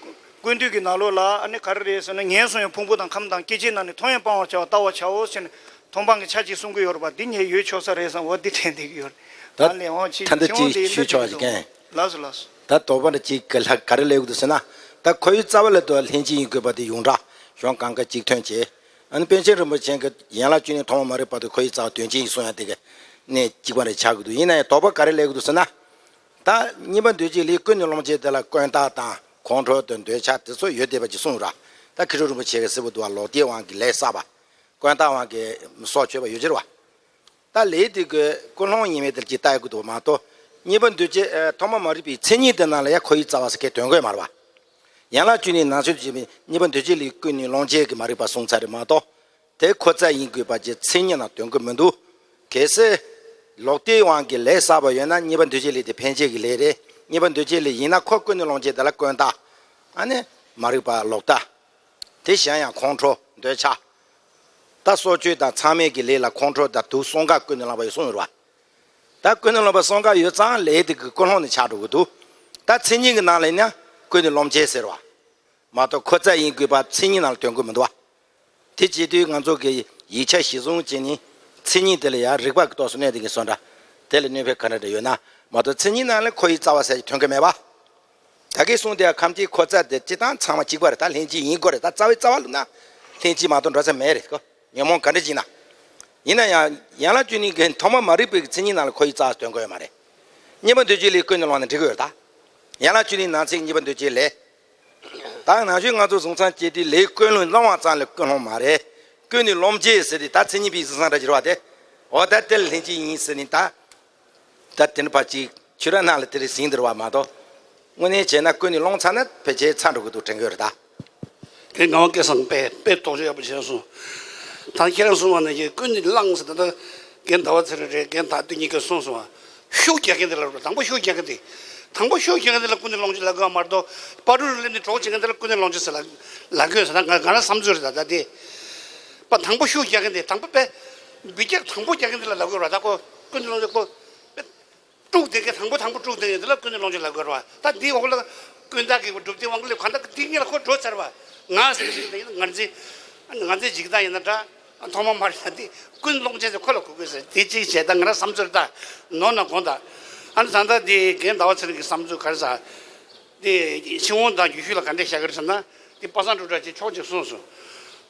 ཀུན་བཏུས་ཀྱི་ནང་ལོགས་ལ་ཨ་ནི་ག་རེ་རེད་ཟེར་ན་ངན་སོང་ཡང་ཕུང་པོ་དང་ཁམས་དང་སྐྱེ་མཆེད་རྣམས་ནི་མཐོང་ཡང་སྤང་བར་བྱ་བ་བལྟ་བར་བྱའོ་ཟེར་ནས་མཐོང་སྤང་གི་ཆ་གཅིག་གསུང་གི་ཡོད་རེད་པ། འདི་ངས་ཡོད་ཆོག་ས་རེད་བསམ། འོ་འདི་དྲན་བསྡད་ཀྱི་ཡོད་རེད། ད་ཨ་ལེ་ཨོ་ཅི་ད་ལྟ་ཅི་ཅིག་འོང་དེ་ཞུས་ཆོག་ཅིག་ཀན། ལགས་སོ་ལགས་སོ། ད་དོགས་པ་འདྲ་ཅིག་ག་ལ་ག་རེ་སླེབས་ཀྱི་འདུག་ཟེར་ན། ད་ཁོར་ཡུག་རྩ་བ་ལ་དུ་ལྷན་ཅིག་ཡིན་དགོས་པ་དེ་ཡོངས་གྲགས་གཞུང་གང་ག་གཅིག་མཐུན་བྱས། ཨ་ནི་པཎ་ཆེན་རིན་པོ་ཆེ་གི་ཡན་ལག་བཅུ་གཉིས་ཐོག་མ་མ་རིག་པ་དེ་ཁོར་ཡུག་རྩ་བ་དོན་ཅན་ཡིན་གསུང་ཡ་དེ་གི་གནད་གཅིག་པ་རེ་ཆགས་ཀྱི་འདུག་ཡིན་ན་ཡང་དོགས་པ་ག་རེ་སླེབས་ཀྱི་འདུག་ཟེར་ན། ད་གཉིས་པ་འདུས་བྱས་ལས་ཀུན་ནས་སློང་བྱེད་དེ་ལ་ཀུན་བརྟགས་དང་ཁོང་ཁྲོ་དང་འདོད་ཆགས་དེ་ཚོ་ཡོད་བསྡད་པ་ཅིག་གསུངས་ར། ད་མཁས་གྲུབ་རིན་པོ་ཆེ་གི་གསལ་པོ་འདུག་བ། ལོག་ལྟའི་དབང་གིས་ལས་བསགས་པ། ཀུན་བརྟགས་དབང་གིས་སྲོག་གཅོད་པ་ཡོད་ཕྱིར་བ། ད་ལས་དེ་གི་ཀུན་སློང་ཡིན་མིན་དེར་ཅིག་ལྟ་ཡ་ཀུན་ཏུ་མ་གཏོགས། གཉིས་པ་འདུས་བྱས་ཨ་ཐོག་མ་མ་རིག་པའི་མཚན་ཉིད་དེ་ནང་ལ་ཡང་ཁོར་ཡུག་རྩ་བ་ཟེར་མཁན་དོན་དགོས་མ་རེད་བ། ཡན་ལག་བཅུ་གཉིས་ནང་ཚུད་ཀྱི་གཉིས་པ་འདུས་བྱས་ལས་ཀུན་ནས་སློང་བྱེད་ཀྱི་མ་རིག་པ་གསུངས་ཚར་རེད་མ་གཏོགས། དེ་ཁོ་རྩ་ཡིན་དགོས་པ་ཅིག་མཚན་ཉིད་ནང་དོན་གྱི་མི་འདུག་གལ་སྲིད་ལོག་ལྟའི་དབང་གིས་ལས་བསགས་པ་ཡོད་ན་གཉིས་པ་འདུས་བྱས་ལས་དེ་འཕེན་བྱེད་ཀྱི་ལས་རེད། གཉིས་པ་འདུས་བྱས་ལས་ཡིན་ན་ཁོ་ཀུན་ནས་སློང་བྱེད་དེ་ལ་ཀུན་བརྟགས། ཨ་ནི་མ་རིག་པ་ལོག་ལྟ། དེ་གཞན་ཡང་ཁོང་ཁྲོ་འདོད་ཆགས། ད་སྲོག་གཅོད་དང་མཚམས་མེད་ཀྱི་ལས་ལ་ཁོང་ཁྲོ་དང་དུག་གསུམ་ཀ་ཀུན་ནས་བསླངས་པ་ཡོད་གསུངས་ཡོད་རེད་བ། ད་ཀུན་ནས་བསླངས་པ་གསུམ་ཀ་ཡོད་ཙང་ལས་དེ་གི་ཀུན་སློང་ནི་ཆགས་འགྲོ་གི་འདུག་ད་མཚན་ཉིད་ཀྱི་ནང་ལ་ཡིན་ན་ཀུན་ནས་སློང་བྱེད་ཟེར་བ། མ་གཏོགས་ཁོ་རྩ་ཡིན་དགོས་པ་མཚན་ཉིད་ནང་ལ་དོན་དགོས་མི་འདུག་བ། དེ་བྱེད་དུས་ང་ཚོ་གི་ཡིག་ཆ་གཞི་བཟུང་བྱས་ནས་མཚན་ཉིད་དེ་ལ་ཡང་རིགས་པ་གི་ཐོག་སུ་གནས་དེ་གི་སོ་འདྲ། དེ་ལ་གནོད་པ་ག་འདྲ་འདྲ་ཡོད་ན་མ་གཏོགས་མཚན་ཉིད་ནང་ལ་ཁོར་ཡུག་རྩ་བ་ཟེར་གྱི་དོན་གི་མེད་པ། ད་གིན་གསུངས་དེ་ཁམས་སྐྱེས་ཁོ་རྩ་དེ་སྤྱི་བཏང་ཚང་མ་གཅིག་པ་རེད། ད་ལྷན་སྐྱེས་ཡིན་དགོས་རེད། ད་རྩ་བའི་རྩ་བ་བླུགས་ན་ལྷན་སྐྱེས་མ་གཏོགས་འགྲོ་ས་མེད་རེད་ཁོ། ཉོན་མོངས་ག་འདྲ་ཅིག་ན། ཡིན་ན་ཡང་ཡན་ལག་བཅུ་གཉིས་ཀྱི་ཐོག་མ་མ་རིག་པའི་མཚན་ཉིད་ནང་ལ་ཁོར་ཡུག་རྩ་བ་དོན་གོ་ཡོད་མ་རེད། གཉིས་པ་འདུས་བྱས་ལས་ཀུན་ནས་བསླངས་ནས་འགྲིག་གི་ཡོད་རེད་ད། ཡན་ལག་བཅུ་གཉིས་ནང་ཚན་གཉིས་པ་འདུས་བྱས་ལས། ད་ནང་ཆོས་ང་ཚོ་གཟུང་ཚང་སྐྱེ་དུས་ལས་ཀུན་ནས་བསླངས་པ་ཙམ་ལས་ཀུན་སློང་མ་རེད། ཀུན་ནས་སློང་བྱེད་ཟེར་དུས་ད་མཚན་ཉིད་པའི་གཟུང་ཚང་འདྲ་ཅིག་རེད་བ་དེ། འོ་ད་དེ་ལ་ལྷན་སྐྱེས་ཡིན་ཟེར་ནས་ད། ད་དེ་འདྲ་ཕར་ཅིག་ཆོས་ར་ནང་ལ་དེ་རིགས་ཟིན་འདིར་བ་མ་གཏོགས། དངོས་གནས་བྱས་ན་ཀུན་ནས་སློང་ཚར་ན་ཕལ་ཆེར་ཚར་འགྲོ་གི་འདུག་དྲན་གྱི་ཡོད་རེད་ད། དེ་ངག་དབང་སྐལ་བཟང་དཔེ་དཔེ་རྟོགས་བརྗོད་ཡག་པོ་བྱས་སོང་། ད་ཁྱེད་རང་གསུངས་པ་ནང་བཞིན་ཀུན་ནས་བསླངས་ཟེར་ད་ལྟ་རྒན་ཟླ་བ་ཚེ་རིང་རེད། རྒན་དར་སྟོན་གཉིས་ཀས་གསུངས་སོང་བ། ཤུགས་རྒྱག་མཁན་དེ་ལ་རེད། དང་པོ་ཤུགས་རྒྱག་མཁན་དེ། དང་པོ་ཤུགས་རྒྱག་མཁན་དེ་ལ་ཀུན་ནས་སློང་བྱེད་ལབ་དགོས་པ་མ་གཏོགས་པ་རུ་རུ་སླེབས་ནས་གྲོགས་བྱེད་མཁན་དེ་ལ་ཀུན་ནས་སློང་བྱེད་ཟེར་ལབ་ལབ་དགོས་ཟེར་ན་ང་ང་རང་བསམ་ཚུལ་རེད་ད། ད་དེ་པ་དང་པོ་ཤུགས་རྒྱག་མཁན་དེ་དང་པོ་དཔེ་འབུད་རྒྱག་དང་པོ་རྒྱག་མཁན་དེ་ལ་ལབ་དགོས་རེད་ད། ཁོ་ཀུན་ནས་སློང་བྱེད་ཁོ་དཔེ། དཀྲུགས་བསྡད་མཁན། དང་པོ་དང་པོ་དཀྲུགས་བསྡད་མཁན་དེ་ལ་ཀུན་ནས་སློང་བྱེད་ལབ་དགོས་རེད་བ། ད་འདིའི་འོག་ལ་ཀུན་བརྟགས་ཀྱི་སྒྲུབ་སྡེ་དབང་གིས་སླེབས་གང་ལྟར་འདི་སྔོན་ལ་ཁོ་འགྲོ་ཚར་བ། ང་ཟེར་གྱི་ཟེར་གྱི་ད་ཡིན་ན་ང་ཚོའི་ང་ཚོའི་འཇིག་སྟངས་ཡིན་ན་འདྲ། ཐོག་མ་མ་རེད་ད། འདི་ཀུན་སློང་བྱེད་ཟེར་ཁོ་ལ་གོ་དགོས་ཟེར་དེ་གཅིག་བྱས། ད་ང་རང་བསམ་ཚུལ་ད་ནོར་ན་དགོངས་དག་ཨ་ནི་ད་ལྟ་འདི་རྒན་ཟླ་བ་ཚེ་རིང་གི་བསམ་ཚུལ་ག་རེ་ཟ། དེ་ཕྱི་དབང་དང་རྒྱུད་ཤུགས་ལ་ག་འདྲས་བཞག་གི་རེད་ཟེར་ན། དེ་པ་སངས་སྒྲུབ་གྲྭ་ཆེན་མཆོག་ཅིག་གསུངས་སོང་།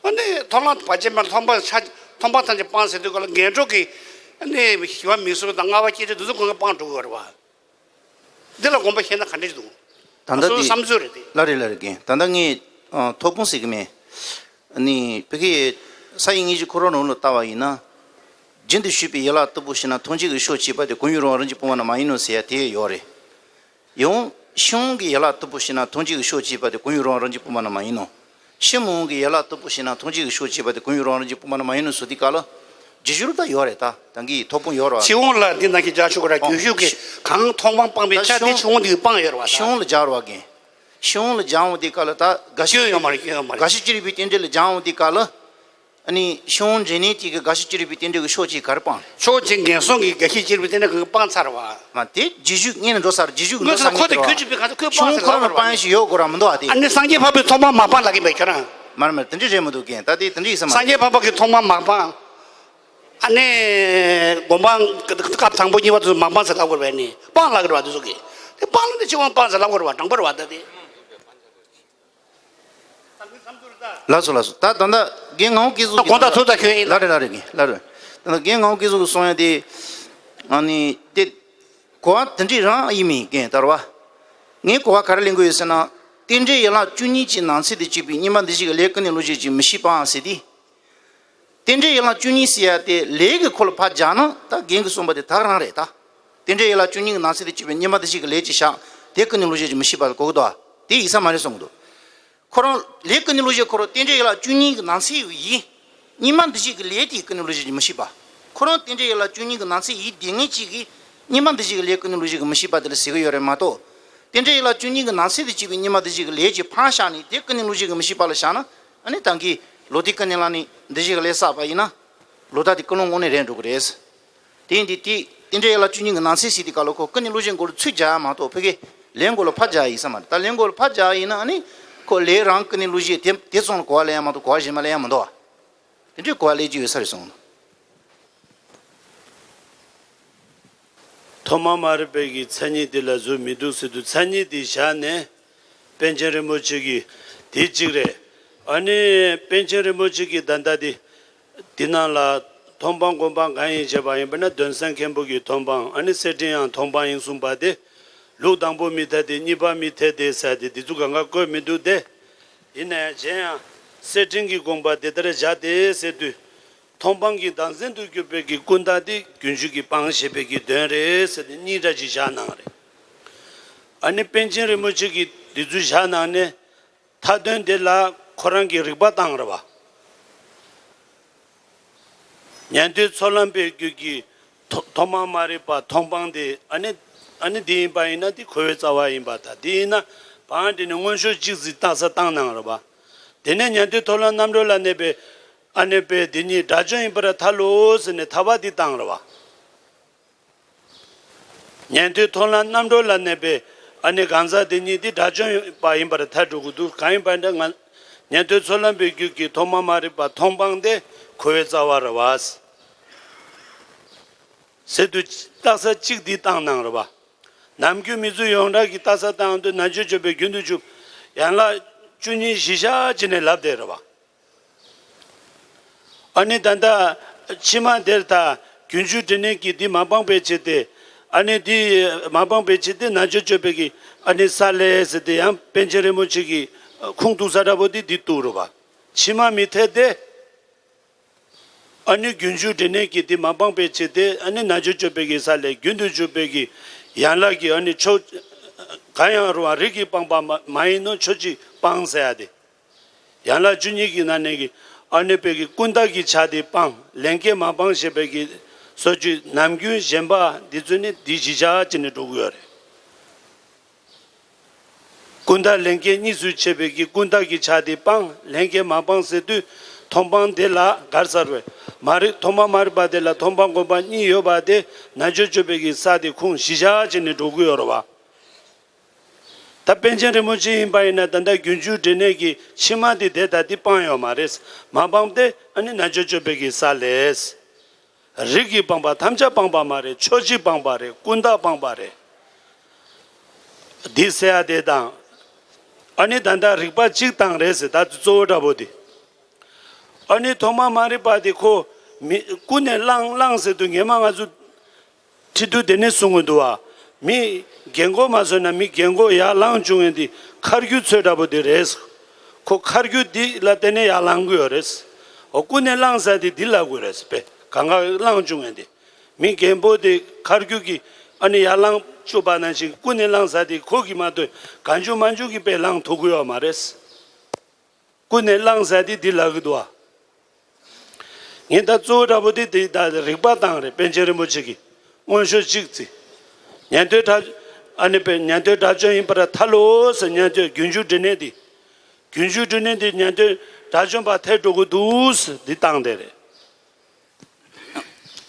ཨ་ནི་མཐོང་ལམ་བར་ཆད་མེད་མཐོང་སྤང་ཆ་མཐོང་སྤང་ཐམས་ཅད་སྤངས་ཟེར་དུས་སྐབས་ལ་ངན་གྲོལ་གྱི་ཨ་ནི་ཞི་བ་མི་གསུམ་དང་ལྔ་པ་སྐྱེ་མཆེད་དེ་ཚོ་ཀུན་དགའ་སྤངས་འགྲོ་དགོས་རེད་བ། འདི་ལ་དགོངས་པ་བཞེས་ན་ག་འདྲས་འདུག་ད་ལྟ་ང་ཚོའི་འདི་བསམ་ཚུལ་རེད་དེ། ལ་རེད་ལ་རེད་རྒན། ད་ལྟ་ངས་ཨ་ཐོག་དཔོན་ཟེར་གི་མེད། ཨ་ནི་བོད་ཀྱི་ས་ཡི་དངོས་གཞི་ཁོ་རང་རང་ལ་ལྟ་བ་ཡིན་ན། རྒྱུན་དུ་ཞུགས་པའི་ཡན་ལག་དྲུག་པོ་ཞིག་ན་མཐོང་བྱེད་ཀྱི་ཕྱོགས་གཅིག་པ་དེ་ཀུན་ཡུལ་རང་རང་བཞིན་སྤངས་པ་ན་མ་ཡིན་ནོ་ཟེར་ཡ་དེ་ཡོད་རེད། ཡང་ཕྱི་དབང་གི་ཡན་ལག་དྲུག་པོ་ཞིག་ན་མཐོང་བྱེད་ཀྱི་ཕྱོགས་གཅིག་པ་དེ་ཀུན་ཡུལ་རང་རང་བཞིན་སྤངས་པ་ན་མ་ཡིན་ནོ། ཕྱི་མི་དབང་གི་ཡན་ལག་དྲུག་པོ་ཞིག་ན་མཐོང་བྱེད་ཀྱི་ཕྱོགས་གཅིག་པ་དེ་ཀུན་ཡུལ་རང་རང་བཞིན་སྤངས་པ་ན་མ་ཡིན་ནོ་ཟེར་དུས་སྐབས་ལ། རྒྱུ་སྦྱོར་ད་ཡོད་རེད་ད། ད་གིན་ཐོག་དཔོན་ཡོད་རེད་བ། ཕྱི་དབང་ལ་འདི་ནང་བཞིན་སྦྱར་ཆོག་གི་རེད། ཨོ། རྒྱུན་ཞུགས་ཀྱི་གང་མཐོང་སྤང་སྤངས་པའི་ཆ་དེ་ཕྱི་དབང་འདི་སྤངས་ཡོད་རེད་བ་ད། ཕྱི་དབང་ལ་སྦྱར་བ་རྒན། ཕྱི་དབང་ལ་སྦྱར་འོང་དུས་སྐབས་ལ་ད་དགའ་ཞིག་སྐྱོན་ཡོད་མ་རེད། སྐྱོན་ཡོད་མ་རེད། དགའ་ཞིག་ཅི་རིགས་པའི་རྟེན་འབྲེལ་ལ་སྦྱར་འོང་དུས་སྐབས་ལ། ཨ་ནི་ཤོང་འབྲེལ་ནས་དེ་གི་དགའ་ཞིང་སྐྱིད་པའི་རྟེན་འབྲེལ་གྱི་ཕྱོགས་གཅིག་ག་རེ་སྤང་རེད། ཕྱོགས་གཅིག་ངན་སོང་གི་དགའ་ཞིང་སྐྱིད་པའི་རྟེན་འབྲེལ་གྱི་སྤང་ཚར་བ། མ་དེ་རྗེས་ཤུལ་ངན་ནས་འགྲོ་ཚར། རྗེས་ཤུལ་ངན་སོང་ཁོ་དེ་ཁུར་ཅིག་པའི་ག་ཚོད་ཁོས་སྤང་ཚར་ལབ་དགོས་རེད་པ། སྤང་ཞིག་ཡོད་དགོས་ར་མི་འདུག་ཨ་དེ། ཨ་ནི་སངས་རྒྱས་འཕགས་པའི་མཐོང་སྤང་མ་སྤང་ལབ་ཀྱི་མེད་ཁྱོད་རང་། མ་རེད་མ་རེད། དེ་འདྲ་རེད་མི་འདུག་རྒན། ད་དེ་དེ་འདྲ་ཡིན་ས་མ་རེད། སངས་རྒྱས་འཕགས་པ་གི་མཐོང་སྤང་མ་སྤང་། ཨ་ནི་སྒོམ་སྤང་སྐབས་དང་པོ་གཉིས་པ་དེ་ཚོ་མ་སྤང་ཟེར་ལབ་དགོས་རེད་པས་ནི། སྤང་ལབ་ཀྱི་རེད་པ་དེ་ཚོ་གིས། དེ་སྤང་ལབ་ནི་ཅི་དབང་སྤང་ཟེར་ལབ་དགོས་རེད་པ། དྲང་པོ་རེད་པ་ད་དེ། ལགས་སོ་ལགས་སོ། ད་ད་ལྟ་རྒན་ངག་དབང་སྐལ་བཟང་གིས། དགོངས་དག་ཐུགས་དང་ཁྱོད་ཡིན་ལ། ལགས་རེད་ལགས་རེད་རྒན་ལགས་རེད། ད་ལྟ་རྒན་ངག་དབང་སྐལ་བཟང་གིས་གསུང་ཡ་དེ། ཨ་ནི་དེ་གོ་བ་དེ་འདྲ་རང་ཡིན་མིན་རྒན་ད་རེད་པ། ངས་གོ་བ་ག་རེ་ལེན་གྱི་ཡོད་ཟེར་ན། རྟེན་འབྲེལ་ཡན་ལག་བཅུ་གཉིས་ཀྱི་ནང་ཚན་དུ་གྱུར་པའི་གཉིས་མ་འདུ་བྱེད་ཀྱི་ལས་ཀུན་ནས་བསླུ་བྱེད་ཀྱི་མི་ཤེས་པའང་ཟེར་དེ། རྟེན་འབྲེལ་ཡན་ལག་བཅུ་གཉིས་ཟེར་ཡ་དེ་ལས་ཀྱི་ཁོ་ལ་ཕར་སྦྱར་ན་ད་རྒན་གྱིས་གསུངས་པ་དེ་ད་ག་རང་རེད་ད། རྟེན་འབྲེལ་ཡན་ལག་བཅུ་གཉིས་ཀྱི་ནང་ཚན་དུ་གྱུར་པའི་གཉིས་མ་འདུ་བྱེད་ཀྱི་ལས་ཅིག་བཞག་དེ་ཀུན་ནས་བསླུ་བྱེད་ཀྱི་མི་ཤེས་པ་ལ་གོ་གི་འདུག་ཨ། དེ་ཡིན་ས་མ་རེད་གསུང་གི་འདུག་ཁོ་རང་ལས་ཀུན་ནས་བསླུ་བྱེད་ཁོ་རང་རྟེན་འབྲེལ་ཡན་ལག་བཅུ་གཉིས་ཀྱི་ནང་ཚན་ཡིན། གཉིས་མ་འདུ་བྱེད་ཀྱི་ལས་དེ་ཀུན་ནས་བསླུ་བྱེད་ཀྱི་མི་ཤེས་པ། ཁོ་རང་རྟེན་འབྲེལ་ཡན་ལག་བཅུ་གཉིས་ཀྱི་ནང་ཚན་ཡིན་དེ་ངེས་གཅིག་གིས་གཉིས་མ་འདུ་བྱེད་ཀྱི་ལས་ཀུན་ནས་བསླུ་བྱེད་ཀྱི་མི་ཤེས་པ་དེ་ལ་ཟེར་གྱི་ཡོད་རེད་མ་གཏོགས། རྟེན་འབྲེལ་ཡན་ལག་བཅུ་གཉིས་ཀྱི་ནང་ཚན་དུ་གྱུར་པའི་གཉིས་མ་འདུ་བྱེད་ཀྱི་ལས་ཀྱི་ཕར་བཞག་ནས་དེ་ཀུན་ནས་བསླུ་བྱེད་ཀྱི་མི་ཤེས་པ་ལ་བཞག་ན། ཨ་ནི་ད་གིན་ལོག་སྟེ་ཀུན་ནས་བསླངས་ནས་འདུ་བྱེད་ཀྱི་ལས་བསགས་པ་ཡིན་ན། ལོག་ལྟ་དེ་ཀུན་སློང་དངོས་གནས་རེད་འགྲོ་གི་རེད། དེ་ཡིན་དུས་དེ་རྟེན་འབྲེལ་ཡན་ལག་བཅུ་གཉིས་ཀྱི་ནང་ཚན་ཟེར་དུས་སྐབས་ལ་ཁོ་ཀུན་ནས་བསླུ་བྱེད་མགོ་ལ་ཚུར་སྦྱར་ཡ་མ་གཏོགས་ཕ་གི་ལས་མགོ་ལ་ཕར་སྦྱར་ཡ་ཡིན་ས་མ་རེད། ད་ལས་མགོ་ལ་ཕར་སྦྱར་ཡ་ཡིན་ན་ཨ་ནི་ཁོ་ལས་རང་ཀུན་ནས་བསླུ་བྱེད་དེ་དེ་ཙམ་ལ་གོ་བ་ལེན་ཡ་མ་གཏོགས་གོ་བ་གཞན་མ་ལེན་ཡ་མི་འདུག་ཨ། དེ་འདྲའི་གོ་བ་ལེན་གྱི་ཡོད་ས་རེད་གསུངས། ཐོག་མ་མ་རིག་པའི་གི་མཚན་ཉིད་དེ་ལ་གཟུགས་མི་འདུག་ཟེར་དུས་མཚན་ཉིད་དེ་བཞག་ནས་པཎ་ཆེན་རིན་པོ་ཆེ་གིས་དེ་གཅིག་རེད། ཨ་ནི་པཎ་ཆེན་རིན་པོ་ཆེ་གིས་ད་ལྟ་དེ་འདི་ནང་ལ་མཐོང་སྤང་སྒོམ་སྤང་གང་ཡིན་བྱས་པ་ཡིན་པ་ན་དོན་གསལ་མཁན་པོ་གི་མཐོང་སྤང་ཨ་ནི་གསེར་ཕྲེང་ཡང་མཐོང་སྤང་ཡིན་གསུངས་པ་དེ། ལུགས་དང་པོ་མི་འཐད་དེ་གཉིས་པ་མི་འཐད་དེ་ཟེར་ཏེ་འདི་ཚོ་གང་ག་བཀོད་མི་འདུག་སྟེ། ཡིན་ནའང་གཞན་ཡང་གསེར་ཕྲེང་གི་དགོངས་པ་དེ་ལྟར་བཞག་སྟེ་ཟེར་དུས། མཐོང་སྤང་གི་བདག་འཛིན་དུ་གྱུར་པའི་གི་ཀུན་བརྟགས་དེ་རྒྱུན་ཞུགས་ཀྱི་སྤང་ཞེས་པའི་གི་དོན་རེད་ཟེར་ཏེ་གཉིས་འདྲ་ཅིག་བཞག་གནང་རེད། ཨ་ནི་པཎ་ཆེན་རིན་པོ་ཆེ་གིས་འདི་ཚོ་བཞག་གནང་ནས་མཐའ་དོན་དེ་ལ་ཁོ་རང་གི་རིགས་པ་བཏང་རེད་པ། ཉན་ཐོས་ཚོགས་ལམ་པའི་རྒྱུད་ཀྱི་ཐོག་ཐོག་མ་མ་རིག་པ་མཐོང་སྤང་དེ་ཨ་ནི་ཨ་ནི་འདི་ཡིན་པ་ཡིན་ན་འདི་འཁོར་བའི་རྩ་བ་ཡིན་པ་དང་འདི་ཡིན་ན་བང་འདི་ནི་མངོན་ཤེས་གཅིག་ཟིག་རྟགས་གསལ་བཏང་གནང་རེད་པ། དེ་ནས་ཉན་ཐོས་ཐོག་ལམ་རྣམ་གྲོལ་ལ་གནས་པའི་ཨ་ནི་པའི་དེ་ཉིད་དགྲ་བཅོམ་ཡིན་པར་ཐལ་ལོ་ཟེར་ནས་ཐལ་བ་འདི་བཏང་རེད་པ། ཉན་ཐོས་ཐོག་ལམ་རྣམ་གྲོལ་ལ་གནས་པའི་ཨ་ནི་གང་ཟག་དེ་ཉིད་འདི་དགྲ་བཅོམ་པ་ཡིན་པར་ཐལ་འགྲོ་གི་འདུག་གང་ཡིན་པ་འདྲ་ང་ཉན་ཐོས་ཚོགས་ལམ་པའི་རྒྱུད་ཀྱི་ཐོག་མ་མ་རིག་པ་མཐོང་སྤང་དེ་འཁོར་བའི་རྩ་བ་རེད་པ། ཟེར་དུས་རྟགས་གསལ་གཅིག་འདི་བཏང་གནང་རེད་པ། ནམ་རྒྱུན་མི་ཚུལ་ཡོངས་གྲགས་ཀྱི་རྟགས་གསལ་བཏང་དུས་རྣལ་འབྱོར་སྤྱོད་པའི་རྒྱུན་དུ་ཞུགས་ཡན་ལག་བཅུ་གཉིས་གཞི་བཞག་བྱས་ནས་ལབ་བསྡད་རེད་པ། ཨ་ནི་ད་ལྟ་ཕྱི་མ་དེར་ད་རྒྱུན་ཞུགས་འབྲས་གནས་ཀྱིས་འདི་མ་སྤངས་པའི་ཕྱིར་ཏེ། ཨ་ནི་འདི་མ་སྤངས་པའི་ཕྱིར་ཏེ་རྣལ་འབྱོར་སྤྱོད་པའི་གི་ཨ་ནི་ས་ལས་ཟེར་ཏེ་ཡང་པཎ་ཆེན་རིན་པོ་ཆེ་གི་ཁུངས་གཏུགས་ས་འདྲ་པོ་འདི་འདི་གཏུགས་རེད་པ། ཕྱི་མ་མི་འཐད་དེ། ཨ་ནི་རྒྱུན་ཞུགས་འབྲས་གནས་ཀྱིས་འདི་མ་སྤངས་པའི་ཕྱིར་ཏེ་ཨ་ནི་རྣལ་འབྱོར་སྤྱོད་པའི་གི་ས་ལས་རྒྱུན་དུ་ཞུགས་པའི་གི་ཡན་ལག་གི་ཨ་ནི་ཕྱོགས་གང་ཡང་རུང་བ་རིགས་ཀྱིས་སྤངས་པ་མ་མ་ཡིན་ནོ་ཕྱོགས་གཅིག་སྤངས་ཟེར་ཡ་དེ། ཡན་ལག་བཅུ་གཉིས་ཀྱི་ནང་ནས་ཀྱི་ཨ་ནི་པའི་གི་ཀུན་བརྟགས་ཀྱི་ཆ་དེ་སྤང་ལེན་སྐྱེས་མ་སྤང་ཞེས་པའི་གི་སོ་བཅུད་ནམ་རྒྱུན་གཞན་པ་འདི་ཚོ་ནི་འདི་གཞི་བཞག་ཅིག་ནས་འགྲོ་གི་ཡོད་རེད། ཀུན་བརྟགས་ལེན་སྐྱེས་གཉིས་སུ་ཕྱེ་བའི་གི་ཀུན་བརྟགས་ཀྱི་ཆ་དེ་སྤང་ལེན་སྐྱེས་མ་སྤང་ཟེར་དུས་མཐོང་སྤང་དེ་ལ་གར་ཟེར་བས་མ་རིག་ཐོག་མ་མ་རིག་པ་དེ་ལ་མཐོང་སྤང་སྒོམ་སྤང་གཉིས་ཡོད་པ་དེ་རྣལ་འབྱོར་སྤྱོད་པའི་གི་ས་དེ་ཁུངས་གཞི་བཞག་ཅིག་ནས་འགྲོ་གི་ཡོད་རེད་བ། ད་པཎ་ཆེན་རིན་པོ་ཆེ་ཡིན་པ་ཡིན་ན་ད་ལྟ་རྒྱུན་ཞུགས་འབྲས་གནས་ཀྱི་ཕྱི་མ་དེ་དེ་ལྟ་དེ་སྤངས་ཡོད་མ་རེད། མ་སྤངས་ཏེ་ཨ་ནི་རྣལ་འབྱོར་སྤྱོད་པའི་གི་ས་ལས། རིགས་ཀྱིས་སྤངས་པ་ཐམས་ཅད་སྤངས་པ་མ་རེད། ཕྱོགས་གཅིག་སྤངས་པ་རེད། ཀུན་བརྟགས་སྤངས་པ་རེད། འདི་ཟེར་ཡ་དེ་དང་། ཨ་ནི་ད་ལྟ་རིགས་པ་གཅིག་བཏང་རེད་ཟེར་ད་གཙོ་བོ་འདྲ་པོ་དེ། ཨ་ནི་ཐོག་མ་མ་རིག་པ་དེ་ཁོ་མི་ཀུན་ནས་བསླངས་བསླངས་ཟེར་དུས་ངེས་མ་ང་ཚོ། ཁྲིད་དུས་དེ་ནས་གསུང་གི་འདུག་བ། མི་རྒན་གོག་མ་བཟོས་ན་མི་རྒན་གོག་ཡར་ལངས་བྱུང་ཡོང་དུས་ཁ་རྒྱུ་ཚོད་འདྲ་པོ་དེ་རེད། ཁོ་ཁ་རྒྱུ་འདི་ལ་བརྟེན་ནས་ཡར་ལངས་གི་ཡོད་རེད། འོ་ཀུན་ནས་བསླངས་ཟེར་དེ་འདི་ལབ་དགོས་རེད་པས་གང་ག་ལངས་བྱུང་ཡོང་དུས། མི་རྒན་པོ་དེ་ཁ་རྒྱུ་གི་ཨ་ནི་ཡར་ལངས་བཅུག་པ་ནང་བཞིན་ཀུན་ནས་བསླངས་ཟེར་དེ་ཁོ་གི་མ་གཏོགས་གང་བྱུང་མང་བྱུང་གི་དཔེ་ལངས་ཐུབ་གི་ཡོད་མ་རེད། ཀུན་ནས་བསླངས་ཟེར་དེ་འདི་ལབ་གི་འདུག་བ། ངས་ད་གཙོ་བོ་འདྲ་པོ་དེ་དེ་ད་རིགས་པ་བཏང་རེད། པཎ་ཆེན་རིན་པོ་ཆེ་གིས་མངོན་ཤེས་གཅིག་བརྩི། ཉན་ཐོས་དགྲ་ཨ་ནི་པའི་ཉན་ཐོས་དགྲ་བཅོམ་ཡིན་པར་ཐལ་ལོ་ཟེར་ཉན་ཐོས་རྒྱུན་ཞུགས་འབྲས་གནས་དེ། རྒྱུན་ཞུགས་འབྲས་གནས་དེ་ཉན་ཐོས་ དགྲ་བཅོམ་པ་ཐལ་འགྲོ་གི་འདུག་འདི་སྟངས་དེ་རེད།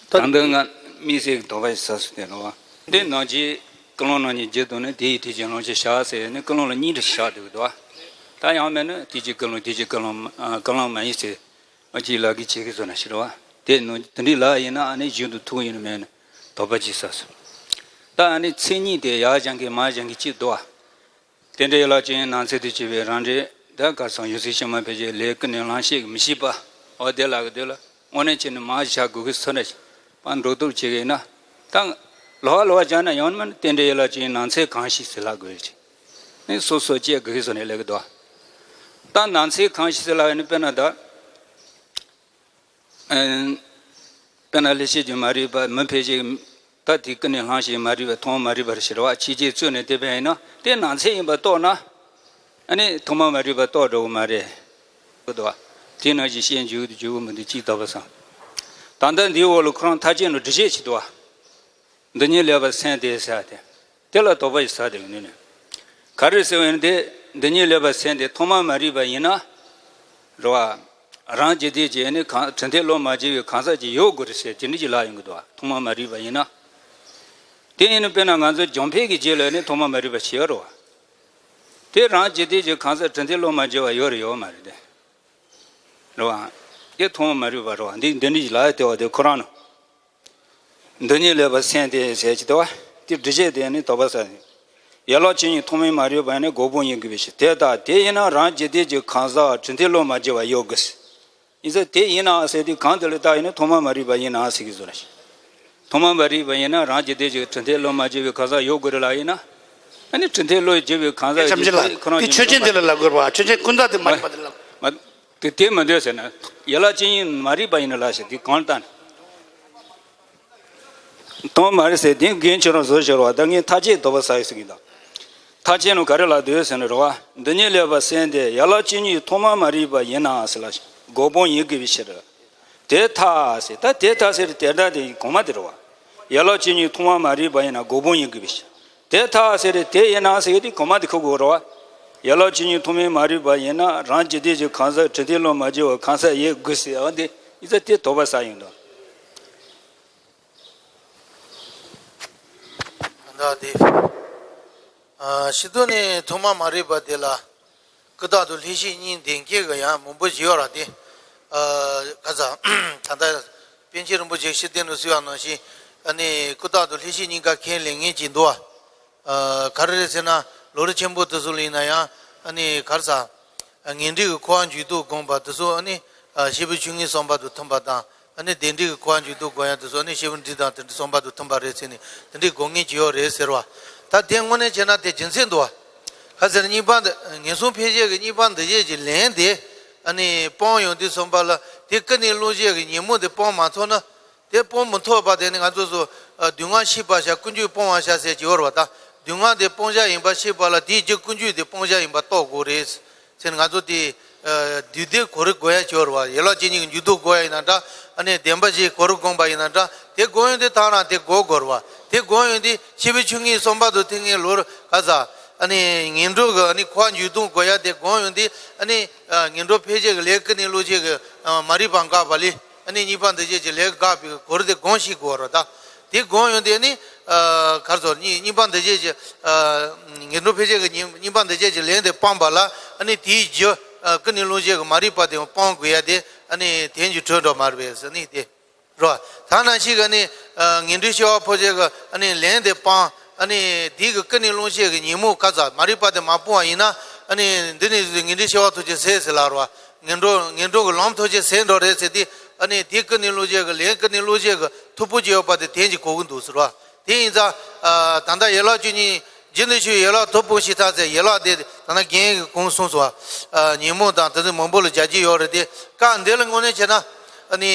ད་ལྟ་ང་དམིགས་བསལ་གྱི་དོགས་པ་ཞིག་ཟ་སོང་དེ་ལ་བ། དེ་ནང་གི་ཀུན་སློང་ནང་གི་རྒྱུ་དང་ནི་དེ་ཡི་དེ་གྱི་སློང་ཆ་བཞག་ཟེར་ནས་ཀུན་སློང་ལ་གཉིས་འདྲ་བཞག་འདུག་གི་འདུག་བ། ད་ཡང་མེད་ན་དེ་གྱི་ཀུན་སློང་དེ་གྱི་ཀུན་སློང་ཨ་ཀུན་སློང་མ་ཡིན་ཟེར། ཨ་ཅིག་ལབ་གི་བྱེད་གི་བཟོ་ན་ཞིག་རེད་བ། དེ་ནང་དེ་འདྲའི་ལབ་ཡིན་ན་ཨ་ནི་རྒྱུན་དུ་ཐུག་ཡིན་ན་མེད་ན་དོགས་པ་ཅིག་ཟ་སོང་། ད་ཨ་ནི་མཚན་ཉིད་དེ་ཡར་སྦྱང་གི་མར་སྦྱང་གི་ཅིག་འདུག་བ། རྟེན་འབྲེལ་ཡན་ལག་བཅུ་གཉིས་ནང་ཚན་དུ་བྱས་པའི་རང་འགྲེལ་དང་ཁ་སང་ཡོངས་འཛིན་ཤིང་མ་འཕེལ་རྒྱས་ལས་ཀུན་ནས་བླང་བྱེད་ཀྱི་མི་ཤེས་པ། འོ་དེ་ལ་གི་དེ་ལ་དངོས་གནས་བྱས་ན་མར་བཞག་དགོས་ཀྱི་སོ་ནས་པ་འགྲོ་ཐུབ་བྱེད་ཀྱི་ཡིན་ན། ད་ལོ་བ་ལོ་བ་སྦྱར་ན་ཡང་མིན་རྟེན་འབྲེལ་ཡན་ལག་བཅུ་གཉིས་ནང་ཚན་གང་ཞིག་ཟེར་ལབ་དགོས་རེད། ནི་སོ་སོ་བཅད་དགོས་ཀྱི་སོ་ནས་ལས་ཀྱི་འདུག་ད་ནང་ཚན་གང་ཞིག་ཟེར་ལབ་ཡིན་ན་དཔེར་ན་ད། ཨན། དཔེར་ན་ལྷན་སྐྱེས་ཀྱི་མ་རིག་པ་མི་འཕེལ་ཞིང་། ད་དེ་ཀུན་ནས་བསླངས་ཤིང་མ་རིག་པ་ཐོག་མ་རིག་པར་ཤེས་པ་ཕྱི་རྗེས་བཙུན་ནས་དེ་བས་ན་དེ་ནང་ཚན་ཡིན་པ་རྟོགས་ན། ཨ་ནི་ཐོག་མ་མ་རིག་པ་རྟོགས་འགྲོ་གི་མ་རེད། འདུག་བ། དེ་ནང་བཞིན་ཤེས་འཇུག་ཏུ་འཇུག་གི་མི་འདུག་ཅིག་ལྟ་བུ་སང་། ད་ལྟ་འདིའི་འོག་ལ་ཁོ་རང་ཐག་བཅད་ནས་འགྲེལ་བཤད་བྱེད་འདུག་བ། འདི་ཉིད་ལེགས་པར་སེམས་ཏེ་ཟེར་ཏེ། དེ་ལ་དོགས་པ་ཞིག་ཟ་དེ་གི་ནི་ནི། ག་རེ་ཟེར་བ་ཡིན་ཏེ། འདི་ཉིད་ལེགས་པར་སེམས་ཏེ་ཐོག་མ་མ་རིག་པ་ཡིན་ན། རེད་བ། རང་འཇིག་རྟེན་གྱི་ནི་གང་དྲིན་ཐེབས་བློ་མ་བྱས་པའི་གང་ཟག་ཅིག་ཡོད་དགོས་རེད་ཟེར་དེ་འདྲ་ཅིག་ལབ་ཡོང་གི་འདུག་བ། ཐོག་མ་མ་རིག་པ་ཡིན་ན། དེ་ཡིན་ན་དཔེར་ན་ང་ཚོ་འཇོམས་འཕེལ་གྱི་རྗེས་ལ་ནི་ཐོག་མ་མ་རིག་པ་ཞིག་ཡོད་རེད་བ། དེ་རང་འཇིག་རྟེན་གྱི་གང་ཟག་དྲིན་ཐེབས་བློ་མ་བྱས་པ་ཡོད་རེད་ཡོད་མ་རེད་དེ། རེད་བ། དེ་ཐོག་མ་མ་རིག་པ་རེད་བ། འདི་འདི་འདྲ་ཅིག་ལབ་ཡ་དེ་བ་དེ་ཁོ་རང་ནོ། འདི་ཉིད་ལེགས་པར་སེམས་ཏེ་ཟེར་གྱི་འདུག་བ། དེ་འགྲེལ་བཤད་དེ་ནི་དོགས་པ་ཟ། ཡན་ལག་བཅུ་གཉིས་ཐོག་མའི་མ་རིག་པ་ནི་འགོག་པོ་ཡིན་དགོས་པའི་ཕྱིར། དེ་ལྟར་དེ་ཡིན་ན་རང་འཇིག་རྟེན་གྱི་གང་ཟག་དྲིན་ཐེབས་བློ་མ་བྱས་པ་ཡོད་དགོས། ཡིན་ཙང་དེ་ཡིན་ནའང་ཟེར་དུས་གང་དེ་ལ་བལྟ་ཡིན་ན་ཐོག་མ་མ་རིག་པ་ཡིན་ནའང་ཟེར་གྱི་བཟོ་ར་ཞིག་ཐོག་མ་མ་རིག་པ་ཡིན་ན་རང་འཇིག་རྟེན་གྱི་དྲིན་ཐེབས་བློ་མ་བྱས་པའི་གང་ཟག་ཡོད་དགོས་རེད་ལ་ཡིན་ན། ཨ་ནི་དྲིན་ཐེབས་བློ་བྱས་པའི་གང་ཟག་ཡོད་དགོས་ཁོ་རང་དེ་ཆོས་ཅན་དེ་ལ་ལབ་དགོས་རེད་བ། ཆོས་ཅན་ཀུན་བརྟགས་དེ་མ་རིག་པ་དེ་ལ། མ། དེ་དེ་མི་འདོད་ཟེར་ན། ཡན་ལག་བཅུ་གཉིས་མ་རིག་པ་ཡིན་ན་ལ་ཞེས་དེ་གང་ལྟར་ན། དོན་མ་རེད་ཟེར་དེ་རྒན་ཁྱོད་རང་བཟོ་ཤོར་བ་ད་ངས་ཐག་བཅད་དོགས་པ་ཟ་ཡི་ཟེར་གྱི་འདུག་ཐག་བཅད་ནོ་ག་རེ་ལ་འདོད་ཟེར་ན་རེད་བ། འདི་ཉིད་ལེགས་པར་སེམས་ཏེ་ཡན་ལག་བཅུ་གཉིས་ཐོག་མ་མ་རིག་པ་ཡིན་ནའང་ཟེར་ལ་འགོག་པོ་ཡིན་དགོས་པའི་ཕྱིར། དེ་ཐ་ཟེར་ད་དེ་ཐ་ཟེར་དེ་ད་དེ་གོང་མ་དེ་རེད་བ། ཡན་ལག་བཅུ་གཉིས་ཐོག་མ་མ་རིག་པ་ཡིན་ན་འགོག་པོ་ཡིན་དགོས་པའི་ཕྱིར། དེ་ཐ་ཟེར་དེ་ཡིན་ནའང་ཟེར་དེ་གོང་མ་དེ་ཁུག་དགོས་རེད་བ། ཡན་ལག་བཅུ་གཉིས་ཐོག་མའི་མ་རིག་པ་ཡིན་ན་རང་འཇིག་རྟེན་གྱི་གང་ཟག་དྲིན་ཐེབས་བློ་མ་བྱས་པ་གང་ཟག་ཡོད་དགོས་ཟེར་བ་འདི་ཡིན་ཙང་དེ་དོགས་པ་ཟ་ཡོང་དོ། ད་དེ། ཨ། ཕྱི་དོན་ནི་ཐོག་མ་མ་རིག་པ་དེ་ལ། ཀུན་བརྟགས་དང་ལྷན་སྐྱེས་གཉིས་ལྡན་སྐྱེས་ཀྱི་ཡང་མང་པོ་ཞིག་ཡོད་ར་དེ། ཨ། ག་ས། ད་ལྟ་པཎ་ཆེན་རིན་པོ་ཆེ་ཕྱིར་བསྟན་ནས་གསུངས་པ་ནང་བཞིན། ཨ་ནི་ཀུན་བརྟགས་དང་ལྷན་སྐྱེས་གཉིས་ཀ་ཁས་ལེན་མཁན་ཅིག་འདུག་བ། ཨ། ག་རེ་རེད་ཟེར་ན། ལམ་རིམ་ཆེན་པོ་དེ་ཚོ་ལ་ཡིན་ན་ཡང་། ཨ་ནི་ག་རེ་ཟ། ངན་འགྲོའི་འཁོར་བ་འཇུག་ལྡོག་སྒོམ་པ་དེ་ཚོ་ཨ་ནི། ཨ། སྐྱེས་བུ་ཆུང་ངུའི་བསམ་པ་དང་མཐུན་པ་དང་། ཨ་ནི་བདེ་འགྲོའི་འཁོར་བ་འཇུག་ལྡོག་སྒོམ་ཡ་དེ་ཚོ་ཨ་ནི་སྐྱེས་བུ་འབྲིང་དང་དེ་འདྲའི་བསམ་པ་དང་མཐུན་པ་རེད་ཟེར་ནས་དེ་འདྲའི་སྒོམ་མཁན་ཅིག་ཡོད་རེད་ཟེར་བ། ད་དེ་དངོས་གནས་བྱས་ན་དེ་རྒྱུ་མཚན་འདུག་བ། ག་ཟེར་གཉིས་པ་འདི་ངན་སོང་འཕེལ་བྱེད་ཀྱི་གཉིས་པ་འདུ་བྱེད་ཀྱི་ལན་དེ། ཨ་ནི་སྤང་ཡོང་དུས་ཙམ་པ་ལ་དེ་ཀུན་ནས་བསླུ་བྱེད་ཀྱི་ཉོན་མོངས་དེ་སྤང་མ་ཐུབ་ན། དེ་སྤོང་མི་ཐུབ་པ་དེ་ནི་ང་ཚོ་ཚོ། ཨ། སྡུག་བསྔལ་ཤེས་པར་བྱ། ཀུན་འབྱུང་སྤང་བར་བྱ་ཟེར་གྱི་ཡོད་རེད་བ་ད། སྡུག་བསྔལ་དེ་སྤང་བྱ་ཡིན་པ་ཤེས་པ་ལ་དེའི་རྒྱུ་ཀུན་འབྱུང་དེ་སྤང་བྱ་ཡིན་པ་རྟོགས་དགོས་རེད། ཟེར་ནས་ང་ཚོ་དེ། ཨ། དུས་བདེ་གོ་རིམ་བགོ་ཡ་ཅིག་ཡོད་རེད་བ། ཡན་ལག་བཅུ་གཉིས་ཀྱི་འཇུག་ལྡོག་བགོ་ཡ་ཡིན་ན་འདྲ། ཨ་ནི་བདེན་པ་བཞིའི་གོ་རིམ་བསྒོམ་པ་ཡིན་ན་འདྲ། དེ་བསྒོམ་ཡོང་དུས་ཐག་རང་དེ་འགོག་དགོས་རེད་བ། དེ་བསྒོམ་ཡོང་དུས་སྐྱེས་བུ་ཆུང་ངུའི་བསམ་པ་དང་མཐུན་ངེས་ལོར་ག་ས། ཨ་ནི་ངན་འགྲོ་གི་ཨ་ནི་འཁོར་བ་འཇུག་ལྡོག་བགོ་ཡ་དེ་བསྒོམ་ཡོང་དུས་ཨ་ནི། ཨ། ངན་འགྲོ་འཕེལ་བྱེད་ཀྱི་ལས་ཀུན་ནས་བསླུ་བྱེད་ཀྱི། ཨ། མ་རིག་པ་འགགས་པ་ལས། ཨ་ནི་གཉིས་པ་འདུ་བྱེད་ཀྱི་ལས་འགགས་པའི་གོ་རིམ་དེ་སྒོམ་ཤེས་དགོས་རེད་ད། དེ་སྒོམ་ཡོང་དུས་ཨ་ནི། ཨ། ག་རེ་ཟེར། གཉིས་གཉིས་པ་འདུ་བྱེད་ཀྱི། ཨ། ངན་འགྲོ་འཕེལ་བྱེད་ཀྱི་གཉིས་གཉིས་པ་འདུ་བྱེད་ཀྱི་ལན་དེ་སྤངས་པ་ལ་ཨ་ནི་དེའི་རྒྱུ། ཨ། ཀུན་ནས་བསླུ་བྱེད་ཀྱི་མ་རིག་པ་དེ་སྤང་དགོས་ཡ་དེ་ཨ་ནི་དོན་གྱི་འཕྲོས་འགྲོ་མ་རེད་པས་ཟེར་ནི་དེ། རོ། ད་ནང་བཞིན་གྱི་ནི། ཨ། ངན་འགྲོའི་སྐྱེ་བ་འཕོ་བྱེད་ཀྱི་ཨ་ནི་ལན་དེ་སྤང་། ཨ་ནི་དེ་གི་ཀུན་ནས་བསླུ་བྱེད་ཀྱི་ཉོན་མོངས་ག་ས་མ་རིག་པ་དེ་མ་སྤོང་བ་ཡིན་ན། ཨ་ནི་འདི་ནི་ངན་འགྲོའི་སྐྱེ་བ་ཐམས་ཅད་ཟད་ཟེར་ལབ་རོ། ངན་འགྲོ་ངན་འགྲོ་གི་ལམ་ཐམས་ཅད་ཟད་འགྲོ་རེད་ཟེར་ཏེ། ཨ་ནི་དེ་ཀུན་ནས་བསླུ་བྱེད་ཀྱི་ལན་ཀུན་ནས་བསླུ་བྱེད་ཀྱི་མཐུག་པོ་ཅིག་ཡོད་པ་དེ་དོན་གྱི་གོ་གི་འདུག་ཟེར་རོ། དེ་ཡིན་ཙང་། ཨ། ད་ལྟ་ཡན་ལག་བཅུ་གཉིས། རྒྱུན་དུ་ཆོས་ཡན་ལག་མཐུག་པོ་ཞེས་ཐག་ཟེར་ཡན་ལག་དེ་ད་ནི་རྒན་གྱིས་གོང་གསུངས་སོ། ཨ། ཉོན་མོངས་དང་དེ་ཚོ་མང་པོ་ལ་སྦྱར་གྱི་ཡོད་རེད་དེ། སྐབས་འདི་ལ་དངོས་གནས་བྱས་ན། ཨ་ནི།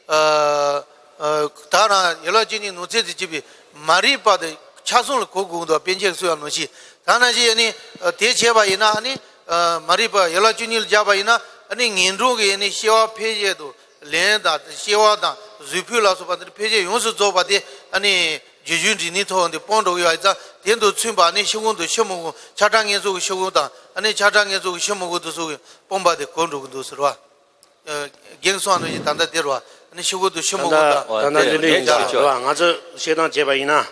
ཨ། ཨ། ད་རང་ཡན་ལག་བཅུ་གཉིས་ནང་ཚན་དུ་བྱས་པའི་མ་རིག་པ་དེ་ཆ་ཚང་ལ་གོ་དགོས་འདུག་པཎ་ཆེན་གྱིས་གསུངས་པ་ནང་བཞིན། ད་ནང་བཞིན་ཨ་ནི། ཨ། དེ་བྱས་པ་ཡིན་ན་ཨ་ནི། ཨ། མ་རིག་པ་ཡན་ལག་བཅུ་གཉིས་ལ་སྦྱར་བ་ཡིན་ན་ཨ་ནི་ངན་འགྲོ་གི་ཨ་ནི་སྐྱེ་བ་འཕེལ་བྱེད་དང་ལན་དང་སྐྱེ་བ་དང་གཟུགས་ཕུད་ལ་སོགས་པ་འདི་འཕེལ་བྱེད་ཡོངས་སུ་རྫོགས་པ་དེ་ཨ་ནི་རྒྱུ་རྒྱུ་འབྲས་གཉིས་ཐོག་འདི་སྤོང་འགྲོ་གི་ཡོད་ཙང་ དེ་དུ་མཚོན་པ་ནི་ཤི་གོང་དུ་ཤི་མི་གོང་། ཆ་གྲངས་ངེས་ཚོགས་ཀྱི་ཤི་གོང་དང་། ཨ་ནི་ཆ་གྲངས་ངེས་ཚོགས་ཀྱི་ཤི་མི་གོང་དུ་སོགས་ཀྱི་སྤོང་པ་དེ་གོ་འགྲོ་གི་འདུག་ཟེར་བ། རྒན་གསུངས་པ་ནང་བཞིན་ད་ལྟ་དེ་རེད་བ། ཨ་ནི་ཤི་གོང་དུ་ཤི་མི་གོང་དང་། ད་ལྟ་འདི་འདྲ་ཡིན་ད་རེད་བ། ང་ཚོས་བཤད་སྟངས་བྱས་པ་ཡིན་ན།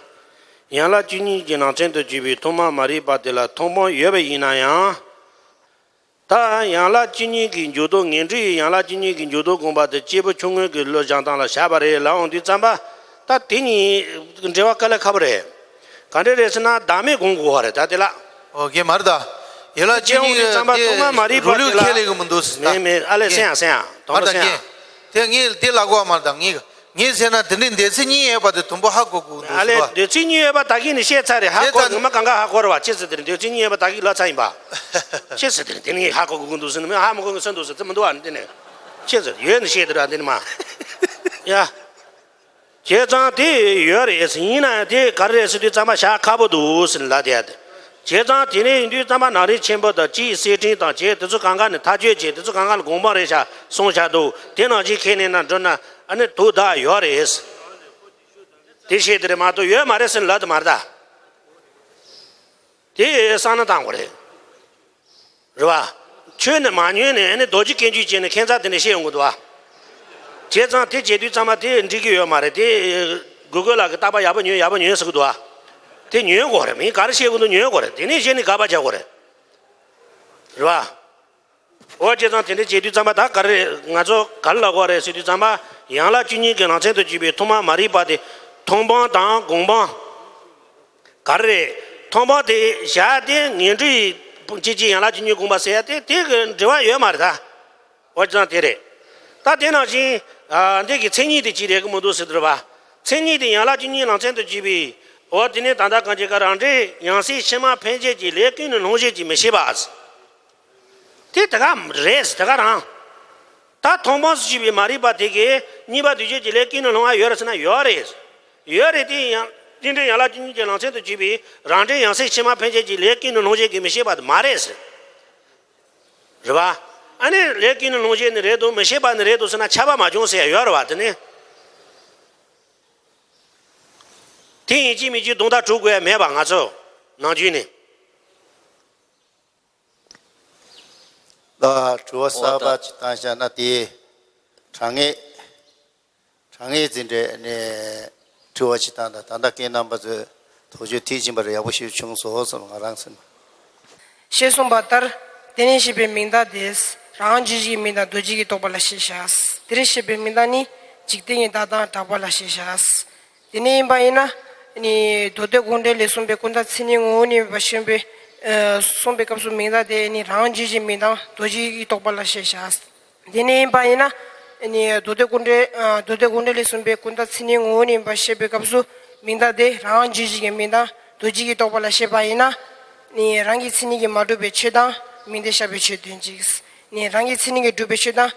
ཡན་ལག་བཅུ་གཉིས་ཀྱི་ནང་ཚན་དུ་གྱུར་པའི་ཐོག་མ་མ་རིག་པ་དེ་ལ་མཐོང་སྤང་ཡོད་པ་ཡིན་ན་ཡང་། ད་ཡན་ལག་བཅུ་གཉིས་ཀྱི་འཇུག་ལྡོག། ངེས་འབྱུང་གི་ཡན་ལག་བཅུ་གཉིས་ཀྱི་འཇུག་ལྡོག་དགོངས་པ་དེ་སྐྱེས་བུ་ཆུང་ངུ་གི་བློ་སྦྱང་སྟངས་ལ་བཞག་པ་རེད་ལབ་འོང་དུས་ཙམ་པ། ད་དེ་གཉིས་འབྲེལ་བ་དཀའ་ལས་ཁག་པོ་རེད། ག་འདྲ་རེད་ཟེར་ན་བདག་མེད་སྒོམ་དགོས་པ་རེད་ད་དེ་ལ། ཨོ་རྒན་མ་རེད་ད། ཡན་ལག་བཅུ་གཉིས་ཀྱི་དེ་རུ་ལུགས་ཁས་ལེན་གི་མི་འདུག་ཟེར་ད། མེད་མེད་ཨ་ལས་སེང་ཡང་སེང་ཡང་དོ་མ་མ་རེད་ད་སེང་ཡང་། རྒན། དེ་ངས་དེ་ལབ་དགོས་པ་མ་རེད་ད། ངས། ངས་ཟེར་ན་དེ་འདྲའི་འདོད་ཚུལ་གཉིས་ཡོད་པ་དེ་དུམ་བུ་ཧ་གོ་དགོས་འདུག་ཨ་ལས་ཟེར་བ། འདོད་ཚུལ་གཉིས་ཡོད་པ་ད་གིན་ནས་བཤད་ཚར་རེད། ཧ་གོ་ངོ་མ་གང་ག་ཧ་གོ་རེད་བ། ཅི་ཟེར་དེ་རེད། འདོད་ཚུལ་གཉིས་ཡོད་པ་ད་གིན་ལབ་ཚར་ཡིན་པ། ཅི་ཟེར་དེ་རེད། དེ་ནས་ཧ་གོ་དགོས་ཀྱི་འདུག་ཟེར་ནས་མི་ཧ་མི་གོ་གི་ས་འདུག་ཟེར་ཚེ་མི་འདུག་ཨ་ནི་དེ་ནས། ཅི་ཟེར་ཡོད་ནི་བཤད་དེ་ར་འདི་ནི་མ། ཡ། བྱས་ཙང་དེ་ཡོད་རེད་ཟེར། ཡིན་ན་ཡང་དེ་ག་རེ་རེད་ཟེར་དུས་ཙམ་པ་བཞག་ཁག་པོ་འདུག་ཟེར་ལབ་བསྡད་ཡ་དེ། བྱས་ཙང་དེ་ནས་ཡིན་དུས་ཙམ་པ་ནང་རིག་ཆེན་པོ་དང་སྤྱིའི་གསེར་ཕྲེང་དང་བཅས་དེ་ཚོ་གང་ག་ནས་ཐག་གཅོད་བྱས། དེ་ཚོ་གང་ག་ལ་དགོངས་པ་རེད་ཤག་གསུངས་བཞག་འདུག་དེ་ནང་བཞིན་ཁས་ལེན་ན་འགྲོ་ན་ཨ་ནི་དུ་བདག་ཡོད་རེད། དེ་བཤད་དེ་རེད་མ་གཏོགས་ཡོད་མ་རེད་ཟེར་ལབ་དེ་མ་རེད་ད། དེ་བསམ་བློ་བཏང་དགོས་རེད། རེད་བ། ཆོས་ནི་མ་ཉོན་ནས་ཨ་ནི་རྡོ་རྗེ་སྐྱོན་བརྗོད་བྱས་ནས་ཁྱད་མཚར་དེ་འདྲ་བཤད་ཡོང་གི་འདུག་བ། བྱས་ཙང་དེ་བྱེད་དུས་ཙམ་པ་དེ་འགྲིག་གི་ཡོད་མ་རེད་དེ། གུ་གུལ་ལགས་ཀྱིས་རྟག་པར་ཡག་པོ་ཉོན་ཡག་པོ་ཉོན་ཟེར་གི་འདུག་བ། དེ་ཉོན་དགོས་རེད། མིས་ག་རེ་བཤད་གི་འདུག་ཉོན་དགོས་རེད། དེ་ནས་གཞི་ནས་དགག་པ་རྒྱག་དགོས་རེད། རེད་བ། འོ་བྱས་ཙང་དེ་འདྲ་བྱེད་དུས་ཙམ་པ་ད་ག་རེ་རེད། ང་ཚོ་ག་རེ་ལབ་དགོས་རེད་ཟེར་དུས་ཙམ་པ། ཡན་ལག་བཅུ་གཉིས་ཀྱི་ནང་ཚན་དུ་གྱུར་པའི་ཐོག་མ་མ་རིག་པ་དེ་མཐོང་སྤང་དང་སྒོམ་སྤང་། ག་རེ་རེད། མཐོང་སྤང་དེ་བཞག་སྟེ་ངེས་འབྱུང་གི་ཅི་ཅི་ཡན་ལག་བཅུ་གཉིས་དགོངས་པ་ཟེར་ཡ་དེ་དེ་གི་འབྲེལ་བ་ཡོད་མ་རེད་ད། འོ་ཅང་དེ་རེད། ད་དེ་ནང་བཞིན་ཨ་འདི་གི་མཚན་ཉིད་དེ་ཅི་རེད་གི་མི་འདུག་ཟེར་དུས་རེད་པ། མཚན་ཉིད་དེ་ཡན་ལག་བཅུ་གཉིས་ནང་ཚན་དུ་གྱུར་པའི། འོ་དེ་ནས་ད་ལྟ་གང་བྱེད་ཀ་རང་འབྲས་ཡང་སྲིད་ཕྱི་མ་འཕེན་བྱེད་ཀྱི་ལས་ཀུན་ནས་སློང་བྱེད་ཀྱི་མི་ཤེས་པ། དེ་དེ་ག་རེད་དེ་ག་རང་། ད་མཐོང་སྤང་སུ་གྱུར་པའི་མ་རིག་པ་དེ་གིས་གཉིས་པ་འདུས་བྱས་ཀྱི་ལས་ཀུན་ནས་སློང་བ་ཡོད་རེད་ཟེར་ན་ཡོད་རེད། ཡོད་རེད་དེ་ཡང་རྟེན་འབྲེལ་ཡན་ལག་བཅུ་གཉིས་ཀྱི་ནང་ཚན་དུ་གྱུར་པའི་རང་འབྲས་ཡང་སྲིད་ཕྱི་མ་འཕེན་བྱེད་ཀྱི་ལས་ཀུན་ནས་སློང་བྱེད་ཀྱི་མི་ཤེས་པ་དེ་མ་རེད་ཟེར། རེད་བ། ཨ་ནི་ལས་ཀུན་ནས་སློང་བྱེད་ནི་རེད་འདུག་མི་ཤེས་པ་ནི་རེད་འདུག་ཟེར་ན་ཁྱབ་པ་མ་བྱུང་ཟེར་ཡ་ཡོད་རེད་བ་དེ་ནི། དེ་ཡིན་གཅིག་མིན་གཅིག་དོན་དག་གྲུབ་དགོས་ཡ་མེད་པ་ང་ཚོ་ནམ་རྒྱུན་ནས། ལ་དྲི་བ་གསར་པ་ཅིག་བཏང་བཞག་ན་དེ་དྲང་ངེས། དྲང་ངེས་འཛིན་གྲྭ་ནས་དྲི་བ་ཅིག་བཏང་དང་། ད་ལྟ་རྒན་རྣམ་པ་ཚོས་དོགས་གཅོད་ཐེངས་གཅིག་པར་ཡག་པོ་ཞིག་བྱུང་སོང་བསམ་ང་རང་སེམས། ཞེས་གསུངས་པ་ལྟར། དེ་ནས་བཤད་པའི་མིང་བརྡ་དེས་རང་རྒྱུད་ཀྱི་མིང་དང་རྡོ་རྗེ་གི་རྟོག་པ་ལ་བཤད་བྱ། དེར་བཤད་པའི་མིང་བརྡ་ནི་འཇིག་རྟེན་གྱི་བརྡ་དང་གྲགས་པ་ལ་བཤད་བྱ། དེ་ནས་ཡིན་པ་ཡིན་ན། ནི་མདོ་སྡེ་དགོངས་འགྲེལ་ལས་གསུངས་པའི་ཀུན་བརྟགས་མཚན་ཉིད་ངོ་བོ་ཉིད་པ་བྱས་པའི་གསུངས་པའི་སྐབས་སུ་མིང་བརྡ་དེ་ནི་རང་རྒྱུད་ཀྱི་མིང་དང་རྡོ་རྗེ་གི་རྟོག་པ་ལ་བཤད་བྱ། དེ་ནས་ཡིན་པ་ཡིན་ན། ནི་མདོ་སྡེ་དགོངས་འགྲེལ་མདོ་སྡེ་དགོངས་འགྲེལ་ལས་གསུངས་པའི་ཀུན་བརྟགས་མཚན་ཉིད་ངོ་བོ་ཉིད་པ་བཤད་པའི་སྐབས་སུ་མིང་བརྡ་དེ་རང་རྒྱུད་ཀྱི་མིང་དང་རྡོ་རྗེ་གི་རྟོག་པ་ལ་བཤད་པ་ཡིན་ན། ནི་རང་གི་མཚན་ཉིད་ཀྱིས་མ་གྲུབ་པའི་ཆོས་དང་མིང་བརྡས་བཞག་པའི་ཆོས་དོན་གཅིག་ནི་རང་གི་མཚན་ཉིད་ཀྱིས་གྲུབ་པའི་ཆོས་དང་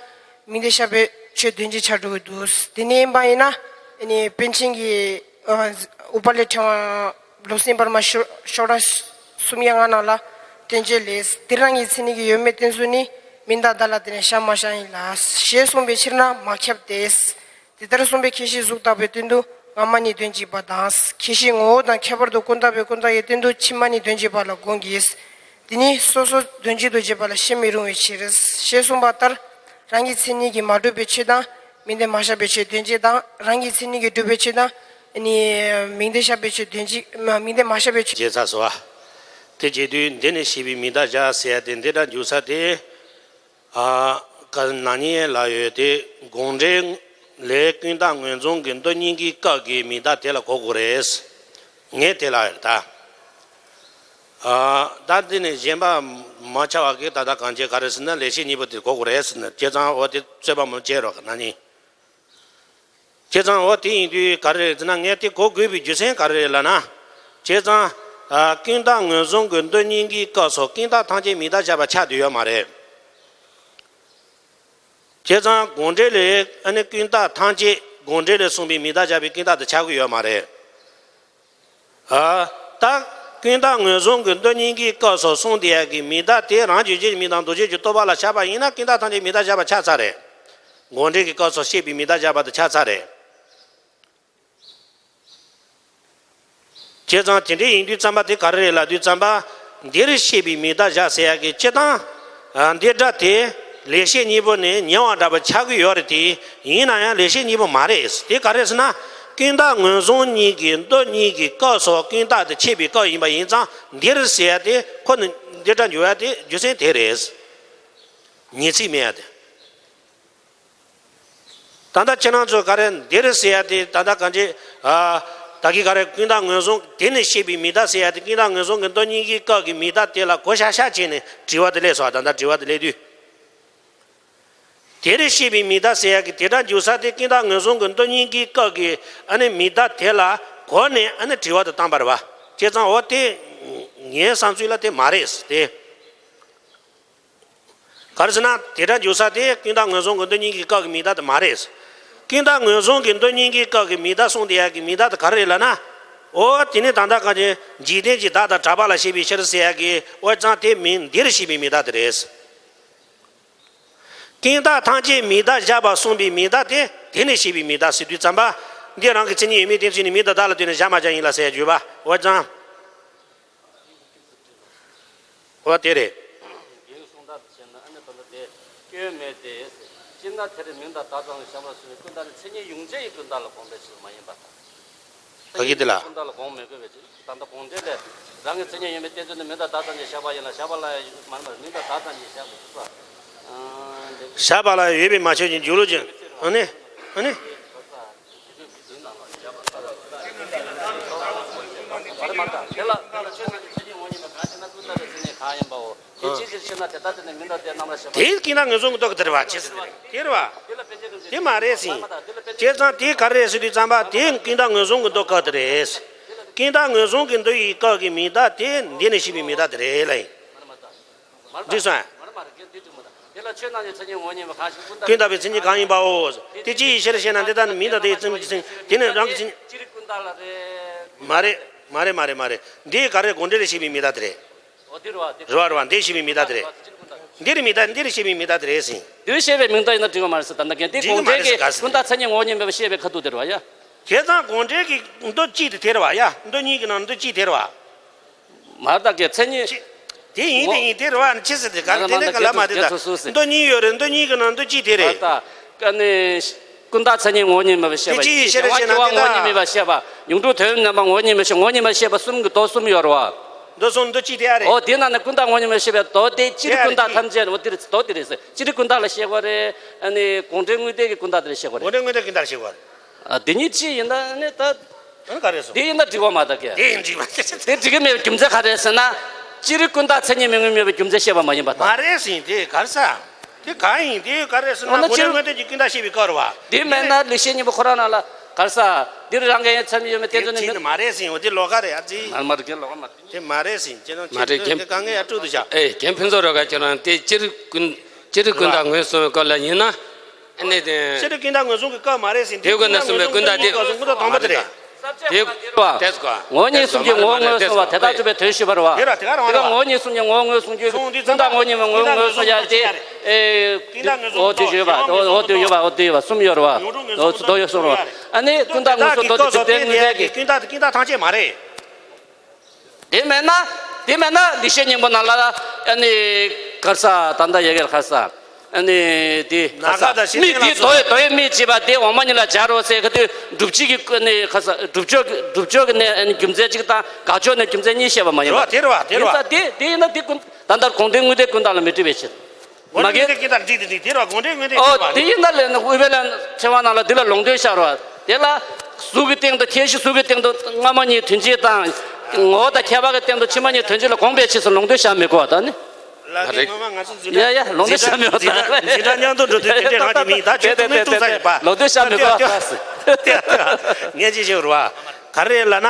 མིང་བརྡས་བཞག་པའི་ཆོས་དོན་གཅིག་ཆགས་འགྲོ་གི་འདུག་དེ་ནས་ཡིན་པ་ཡིན་ན། ནི་པཎ་ཆེན་གྱིས་ཨ་ཨུཏྤ་ལའི་ཕྲེང་བ་ལོ་གསར་པར་མ་ཤོ་ཤོག་གྲངས་སུམ་བརྒྱ་ལྔ་ནང་ལ་བསྟན་བཅོས་ལས། དེ་རང་གི་མཚན་ཉིད་ཀྱིས་ཡོད་མེད་བསྟན་ཚུལ་ནི་མིང་དང་བརྡ་ལ་བརྟེན་ནས་བཞག་མ་བཞག་ཡིན་ལ་ཞེས་གསུངས་པའི་ཕྱིར་ན་མ་ཁྱབ་སྟེ། དེ་ལྟར་གསུངས་པའི་ཁྱད་གཞི་གཟུགས་བརྟག་པའི་སྟེང་དུ་སྔ་མ་ནི་དོན་གཅིག་པ་དང་། ཁྱད་གཞི་ངོ་བོ་དང་ཁྱད་པར་དུ་ཀུན་བརྟགས་པའི་ཀུན་བརྟགས་ཀྱི་སྟེང་དུ་ཕྱི་མ་ནི་དོན་གཅིག་པ་ལ་དགོངས་ཀྱི། དེ་ནི་སོ་སོ་དོན་གཅིག་ཏུ་བྱེད་པ་ལ་བཤད་མི་རུང་བའི་ཕྱིར། ཞེས་གསུངས་པ་ལྟར། རང་གི་མཚན་ཉིད་ཀྱིས་མ་གྲུབ་པའི་ཆོས་དང་མིང་བརྡས་མ་བཞག་པའི་ཆོས་དོན་གཅིག་དང་། རང་གི་མཚན་ཉིད་ཀྱིས་གྲུབ་པའི་ཆོས་དང་། ནི་མིང་བརྡས་བཞག་པའི་ཆོས་དོན་གཅིག་མིང་བརྡས་མ་བཞག་པའི་ཆོས། བྱས་ཚར་སོང་བ། དེ་བྱེད་དུས་འདི་ནས་བཤད་པའི་མིང་བརྡ་བཞག་ཟེར་ཡ་དེ་འདི་འདྲ་འཇུག་ས་དེ། ཨ། ཀ་ན་ནིང་ལ་ཡོད་དེ་དགོངས་འགྲེལ་ལས་ཀུན་བརྟགས་ངོས་བཟུང་གི་མདོ་སྙིང་གི་སྐབས་ཀྱི་མིང་བརྡ་དེ་ལ་གོ་དགོས་རེད། ངས་དེ་ལ་ཡོད་ད། ཨ། ད་འདི་ནས་གཞན་པ་མ་ཆགས་པ་གི་ད་ལྟ་གང་བྱེད་ག་རེ་ཟེར་ན་ལེགས་བཤད་སྙིང་པོ་དེ་གོ་དགོས་རེད་ཟེར་ན། བྱས་ཙང་འོ་དེ་རྩོད་པ་མ་བྱེད་རོགས་ན་ནིང་། བྱས་ཙང་འོ་དེ་ཡིན་དུས་ག་རེ་རེད་ཟེར་ན། ངས་དེ་གོ་དགོས་པའི་རྒྱུ་མཚན་ག་རེ་རེད་ལབ་ན། བྱས་ཙང་། ཨ། ཀུན་བརྟགས་ངོས་བཟུང་གི་མདོ་སྙིང་གི་སྐབས་སུ་ཀུན་བརྟགས་ཐམས་ཅད་མིང་བརྡ་བཞག་པ་ཆགས་བསྡད་ཡོད་མ་རེད། བྱས་ཙང་དགོངས་འགྲེལ་ལས་ཨ་ནི་ཀུན་བརྟགས་ཐམས་ཅད་དགོངས་འགྲེལ་ལས་གསུངས་པའི་མིང་བརྡ་བཞག་པའི་ཀུན་བརྟགས་དེ་ཆགས་ཀྱི་ཡོད་མ་རེད། ཨ། ད་ཀུན་བརྟགས་ངོས་བཟུང་གི་མདོ་སྙིང་གི་སྐབས་སུ་གསུངས་བསྡད་ཡག་གི་མིང་བརྡ་དེ་རང་རྒྱུད་ཀྱི་མིང་དང་རྡོ་རྗེ་གི་རྟོག་པ་ལ་བཞག་པ་ཡིན་ན་ཀུན་བརྟགས་ཐམས་ཅད་མིང་བརྡ་བཞག་པ་ཆགས་ཚར་རེད། དགོངས་འགྲེལ་གྱི་སྐབས་སུ་བཤད་པའི་མིང་བརྡ་བཞག་པ་དེ་ཆགས་ཚར་རེད། བྱས་ཙང་དེ་འདྲ་ཡིན་དུས་ཙམ་པ་དེ་ག་རེ་རེད་ལབ་དུས་ཙམ་པ། འདིར་བཤད་པའི་མིང་བརྡ་བཞག་ཟེར་ཡ་གི་སྤྱིར་བཏང་། ཨ། འདི་སྒྲ་དེ་ལེགས་བཤད་སྙིང་པོ་ནས་ཉེ་བར་འདྲ་པོ་ཆགས་ཀྱི་ཡོད་རེད་དེ། ཡིན་ན་ཡང་ལེགས་བཤད་སྙིང་པོ་མ་རེད། དེ་ག་རེ་ཟེར་ན། ཀུན་བརྟགས་ངོས་བཟུང་གཉིས་ཀྱི་མདོ་གཉིས་ཀྱི་སྐབས་སུ་ཀུན་བརྟགས་དེ་འཆད་པའི་སྐབས་ཡིན་པ་ཡིན་ཙང་འདིར་ཟེར་ཡ་དེ་ཁོ་ནི་འདི་སྒྲ་འཇུག་ཡ་དེ་རྒྱུ་མཚན་དེ་རེད། ཉེ་ཚིག་མེད་ཡ་དེ། ད་ལྟ་ཁྱེད་རང་ཚོ་ག་རེ་འདིར་ཟེར་ཡ་དེ་ད་ལྟ་གང་ཅི། ཨ། ད་གི་ག་རེ་ཀུན་བརྟགས་ངོས་བཟུང་དེ་ནས་བཤད་པའི་མིང་བརྡ་ཟེར་ཡ་དེ་ཀུན་བརྟགས་ངོས་བཟུང་གི་མདོ་གཉིས་ཀྱི་སྐབས་ཀྱི་མིང་བརྡ་དེ་ལ་གོ་ཤག་ཤག་བྱས་ནས་དྲི་བ་དེ་སླེབས་སོང་། ད་ལྟ་དྲི་བ་དེ་སླེབས་དུས། དེར་བཤད་པའི་མིང་བརྡ་ཟེར་ཡ་གི་དེ་སྒྲ་འཇུག་ས་དེ་ཀུན་བརྟགས་ངོས་བཟུང་གི་མདོ་གཉིས་ཀྱི་སྐབས་ཀྱི་ཨ་ནི་མིང་བརྡ་དེ་ལ་གོ་ནས་ཨ་ནི་དྲི་བ་དེ་བཏང་པ་རེད་བ། བྱས་ཙང་འོ་དེ་ངའི་བསམ་ཚུལ་ལ་དེ་མ་རེད་དེ། ག་རེ་ཟེར་ན་དེ་སྒྲ་འཇུག་ས་དེ་ཀུན་བརྟགས་ངོས་བཟུང་གི་མདོ་གཉིས་ཀྱི་སྐབས་ཀྱི་མིང་བརྡ་དེ་མ་རེད། ཀུན་བརྟགས་ངོས་བཟུང་གི་མདོ་གཉིས་ཀྱི་སྐབས་ཀྱི་མིང་བརྡ་གསུངས་བསྡད་ཡ་གི་མིང་བརྡ་དེ་ག་རེ་རེད་ལབ་ན། འོ་དེ་ནི་ད་ལྟ་གང་ཅི་འཇིག་རྟེན་གྱི་བདག་དང་གྲགས་པ་ལ་བཤད་པའི་ཕྱིར་ཟེར་ཡ་གི་འོ་ཙང་དེ་མིང་འདིར་བཤད་པའི་མིང་བརྡ་དེ་རེད། ཀུན་བརྟགས་ཐམས་ཅད་མིང་བརྡ་བཞག་པ་གསུངས་པའི་མིང་བརྡ་དེ་དེ་ནས་བཤད་པའི་མིང་བརྡ་ཟེར་དུས་ཙམ་པ། འདི་རང་གི་མཚན་ཉིད་ཡོད་མེད་བསྟན་ཚུལ་ནི་མིང་དང་བརྡ་ལ་ལྟོས་ནས་བཞག་མ་བཞག་ཡིན་ལ་ཟེར་ཡ་བརྗོད་པ་འོ་ཙང་། འོ་དེ་རེད། རྒྱུའི་གསུང་སྟངས་དེ་བྱས་ན་ཨ་ནི་ད་ལྟ་དེ་སྐྱོན་མེད་དེ། སྤྱིར་ན་དེར་མིང་དང་བརྡ་ཙམ་ཞེས་པ་སོགས་ཀུན་བརྟགས་ནི་མཚན་ཉིད་ཡོངས་གཅོད་ཀྱི་ཀུན་བརྟགས་ལ་དགོངས་པའི་ཕྱིར་མ་ཡིན་པ་དང་། ག་གི་དེ་ལ། ཀུན་བརྟགས་ལ་དགོངས་མི་དགོས་པའི་ཕྱིར། ད་ལྟ་དགོངས་འགྲེལ་ལས། རང་གི་མཚན་ཉིད་ཡོད་མེད་བསྟན་ཚུལ་ནི་མིང་དང་བརྡ་ཙམ་གྱིས་བཞག་པ་ཡིན་ལ་བཞག་པ་ལ་མ་རེད་པར་མིང་དང་བརྡ་ཙམ་གྱིས་བཞག་པའི་ཚུལ་པ། བཞག་པ་ལ་ཡོད་པས་མ་ཆོག་ཅིང་འཇུག་ལུགས་ཀྱི། ཨ་ནི། ཨ་ནི། དེ་ཀུན་བརྟགས་ངོས་བཟུང་གི་མདོ་གི་དེ་རེད་བ། ཅི་ཟེར་དེ་རེད། དེ་རེད་བ། དེ་མ་རེད་ཟིན། བྱས་ཙང་དེ་ག་རེ་རེད་ཟེར་དུས་ཙམ་པ་དེ་ཀུན་བརྟགས་ངོས་བཟུང་གི་མདོ་ག་དེ་རེད། ཀུན་བརྟགས་ངོས་བཟུང་གི་མདོ་ཡི་སྐབས་ཀྱི་མིང་བརྡ་དེ་འདི་ནས་བཤད་པའི་མིང་བརྡ་དེ་རེད་ལ་ཡིན། འགྲིག་སོང་ཨ། དེ་ལ་ཆོས་རྣམས་ཀྱི་མཚན་ཉིད་ངོ་བོ་ཉིད་མིན་པ་གང་ཞིག་ཀུན་བརྟགས་པའི་མཚན་ཉིད་གང་ཡིན་པའོ། དེ་ཅི་ཡི་ཕྱིར་ཞེ་ན། འདི་ལྟར་ནི་མིང་དང་དེའི་ཚིག་གི་མཚན་ཉིད་དེ་ནི་རང་གི་མཚན་ཉིད། སྤྱིར་ཀུན་བརྟགས་ལ་རེད། མ་རེད། མ་རེད་མ་རེད་མ་རེད། འདི་ག་རེ་དགོངས་འགྲེལ་ལས་བཤད་པའི་མིང་བརྡ་དེ་རེད། འོ་དེ་རེད་བ། དེ་རེད་བ་རེད་བ། འདི་བཤད་པའི་མིང་བརྡ་དེ་རེད། འདི་རེད་མིང་བརྡ་འདི་རེད་བཤད་པའི་མིང་བརྡ་དེ་རེད་ཟིན། འདི་བཤད་པའི་མིང་བརྡ་ཡིན་ན་འགྲིག་གི་མ་རེད་ཟེར། ད་ལྟ་རྒན་དེ་འགྲིག་གི་དགོངས་འགྲེལ་མ་རེད་ཟེར་ག་ཟེར། གྱི་ཀུན་བརྟགས་མཚན་ཉིད་ངོ་བོ་ཉིད་མིན་པ་བཤད་པའི་ཁ་ཐུག་དེ་རེད་བ་ཡ། བྱས་ཙང་དགོངས་འགྲེལ་གྱི་མདོ་གཅིག་དེ་དེ་རེད་བ་ཡ། མདོ་གཉིས་ཀྱི་ནང་མདོ་གཅིག་དེ་རེད་བ། མ་རེད་ད་གི་མཚན་ཉིད། དེ་ཡིན་དེ་ཡིན་དེ་རེད་བ། ཅི་ཟེར་དེ་ག་དེ་ནས་ག་ལ་མ་རེད་ད། མདོ་གཉིས་ཡོད་རེད། མདོ་གཉིས་ཀྱི་ནང་མདོ་གཅིག་དེ་རེད། ད་ཀ་ནི་ཀུན་བརྟགས་མཚན་ཉིད་ངོ་བོ་ཉིད་མིན་པ་བཤད་པ། དེ་ཅི་ཡི་ཕྱིར་ཞེ་ན། དེ་ངོ་བོ་ཉིད་མིན་པ་བཤད་པ། ཡོངས་གྲུབ་དོན་རྣམ་པ་ངོ་བོ་ཉིད་མིན་པ་བཤད། ངོ་བོ་ཉིད་མིན་པ་བཤད་པ་གསུམ་གྱི་མདོ་གསུམ་ཡོད་རེད་བ། མདོ་གསུམ་མདོ་གཅིག་དེ་ཡ་རེད། འོ་དེ་ན་ནི་ཀུན་བརྟགས་ངོ་བོ་ཉིད་མིན་པ་བཤད་པའི་མདོ་དེ་སྤྱིར་ཀུན་བརྟགས་ཐམས་ཅད་འོ་དེ་རེད། མདོ་དེ་རེད་ཟེར། སྤྱིར་ཀུན་བརྟགས་ལ་བཤད་དགོས་རེད། ཨ་ནི་དགོངས་འགྲེལ་དངོས་བསྟན་གྱི་ཀུན་བརྟགས་དེ་ལ་བཤད་དགོས་རེད། དགོངས་འགྲེལ་དངོས་བསྟན་ཀུན་བརྟགས་ལ་བཤད་དགོས་རེད། ཨ་དེ་གཉིས་གཅིག་ཡིན་ན་ནི་ད། ཨ་ནི་ག་རེ་སོང་། དེ་ཡིན་ན་འགྲིག་པ་མ་གཏོགས་ཀྱི། དེ་ཡིན་འགྲིག་པ་དེ། དེ་འགྲིག་གི་མེད་པའི་རྒྱུ་མཚན་ག་རེ་ཟེར་ན། སྤྱིར་ཀུན་བརྟགས་མཚན་ཉིད་མིན་ངོ་མེད་པའི་རྒྱུ་མཚན་བཤད་པ་མ་ཡིན་པ་དང་། མ་རེད་ཟིན་དེ་ག་རེ་ཟེར། དེ་ག་ཡིན་དེ་ག་རེ་ཟེར་ན། འོ་ན་དགོངས་འགྲེལ་དངོས་བསྟན་གྱི་ཀུན་བརྟགས་བཤད་པའི་སྐབས་རེད་བ། དེ་མེད་ན་ལེགས་བཤད་སྙིང་པོ་ཁོ་རང་ནང་ལ་ག་རེ་ཟེར། འདིར་རང་གི་མཚན་ཉིད་ཡོད་མེད་བསྟན་ཚུལ་ནི། དེ་མ་རེད་ཟིན། འོ་དེ་ལོགས་ཀ་རེད་ཨ་ཙི། མ་མ་རེད་རྒན་ལོགས་ཀ་མ་རེད། དེ་མ་རེད་ཟིན། ཁྱེད་རང་མ་རེད་ཁྱེད་རང་། དཀའ་ངལ་ཡར་སྤྲོད་དུ་བཞག་ཨེ་རྒན་ཕུན་ཚོགས་རེད་ག་ཁྱེད་རང་དེ་སྤྱིར་ཀུན་སྤྱིར་ཀུན་བརྟགས་ངོས་བཟུང་བའི་སྐབས་ལ་ཡིན་ན། ཨ་ནི་དེ། སྤྱིར་ཀུན་བརྟགས་ངོས་བཟུང་གི་སྐབས་མ་རེད་ཟིན། དེ་ཀུན་ན་གསུངས་པའི་ཀུན་བརྟགས་དེ། ངོས་བཟུང་གི་སྐབས་དང་པོ་དེ་རེད། དེ་ཀ་དེ་ཀ་དེ་ཀ་ངོ་བོ་ཉིད་གསུམ་གྱི་ངོ་བོ་ངོས་བཟུང་བ་དེ་དག་གྲུབ་པའི་དོན་ཞུས་པ་རེད་བ། དེ་ར་དེ་ག་རང་རེད་བ། དེ་ཀ་ངོ་བོ་ཉིད་གསུམ་གྱི་ངོ་བོ་ངོས་བཟུང་རྒྱུ་ཀུན་བརྟགས་ངོ་བོ་ཉིད་མིན་ངོ་བོ་ངོས་བཟུང་ཡ་དེ། ཨེ། འོ་དེ་ཡོད་པ། འོ་དེ་ཡོད་པ། འོ་དེ་ཡོད་པ། འོ་དེ་གསུམ་ཡོད་རེད་བ། འོ་དེ་ཡོད་གསུམ་རེད་བ། ཨ་ནི་ཀུན་བརྟགས་ངོས་བཟུང་མདོ་དེ་ཇི་ལྟར་དངོས་གནས་ཀྱི། ཀུན་བརྟགས་ཀུན་བརྟགས་ཐམས་ཅད་མ་རེད། དེ་མེད་ན། དེ་མེད་ན་ལེགས་བཤད་སྙིང་པོ་ནང་ལ་ཨ་ནི་ག་རེ་ཟེར། ད་ལྟ་ཡ་གི་ག་རེ་ཟེར། ཨ་ནི་དེ་ག་རེ་ཟེར། མིག་དེ་མདོ་ཡི་མདོ་ཡི་མིག་ཅེས་པ་དེ་འོག་མ་གཉིས་ལ་སྦྱར་རོ་ཟེར་ག་དུས་སྒྲུབ་བྱེད་ཀྱི་ཨ་ནི་ག་རེ་ཟེར། སྒྲུབ་ཕྱོགས་སྒྲུབ་ཕྱོགས་ཀྱི་ནས་ཨ་ནི་རྒྱུ་མཚན་གཅིག་དང་དགག་ཕྱོགས་ནས་རྒྱུ་མཚན་གཉིས་བཤད་པ་མ་ཡིན་པ། དེ་རེད་བ་དེ་རེད་བ། ཡིན་ཙང་དེ་དེ་ཡིན་ན་དེ་ཀུན་ད་ལྟར་དགོངས་འགྲེལ་དངོས་བསྟན་ཀུན་བརྟགས་ལ་མི་འགྲིག་པའི་ཕྱིར། མ་གི། དེ་ཀུན་བརྟགས་འགྲིག་དེ་འགྲིག་དེ་རེད་བ། དགོངས་འགྲེལ་དངོས་བསྟན། ཨོ་དེ་ཡིན་ན་ལས་ན་དབུས་པའི་ལན་ཕྲེང་བ་ནང་ལ་འདི་ལ་ལུང་འདྲེན་བཞག་རོགས། དེ་ལ་གཟུགས་ཀྱི་སྟེང་དུ་ཁྱད་གཞི་གཟུགས་ཀྱི་སྟེང་དུ་སྔ་མ་གཉིས་དོན་སྤྱི་དང་། ངོ་བོ་དང་ཁྱད་པར་གྱི་སྟེང་དུ་ཕྱི་མ་གཉིས་དོན་སྤྱི་ལ་དགོངས་པའི་ཕྱིར་ཟེར་ལུང་འདྲེན་བཞག་མི་དགོས་པ་ད་ནི། ལ་དེ་ངོ་མ་ང་ཚོ་འཛིན་གྲྭ། ཡ་ཡ་ལུང་འདྲེན་བཞག་མི་དགོས་ད། འཛིན་གྲྭ་མཉམ་དུ་འགྲོ་དུས་དེ་འདྲས་རང་གི་མིང་ད་ཁྱོད་ཚོ་མིང་ཐུག་ས་ཡོད་པ། ལུང་འདྲེན་བཞག་མི་དགོས་པ་ད། ངས་ཅི་ཞིག་རུ་བ། ག་རེ་ལབ་ན།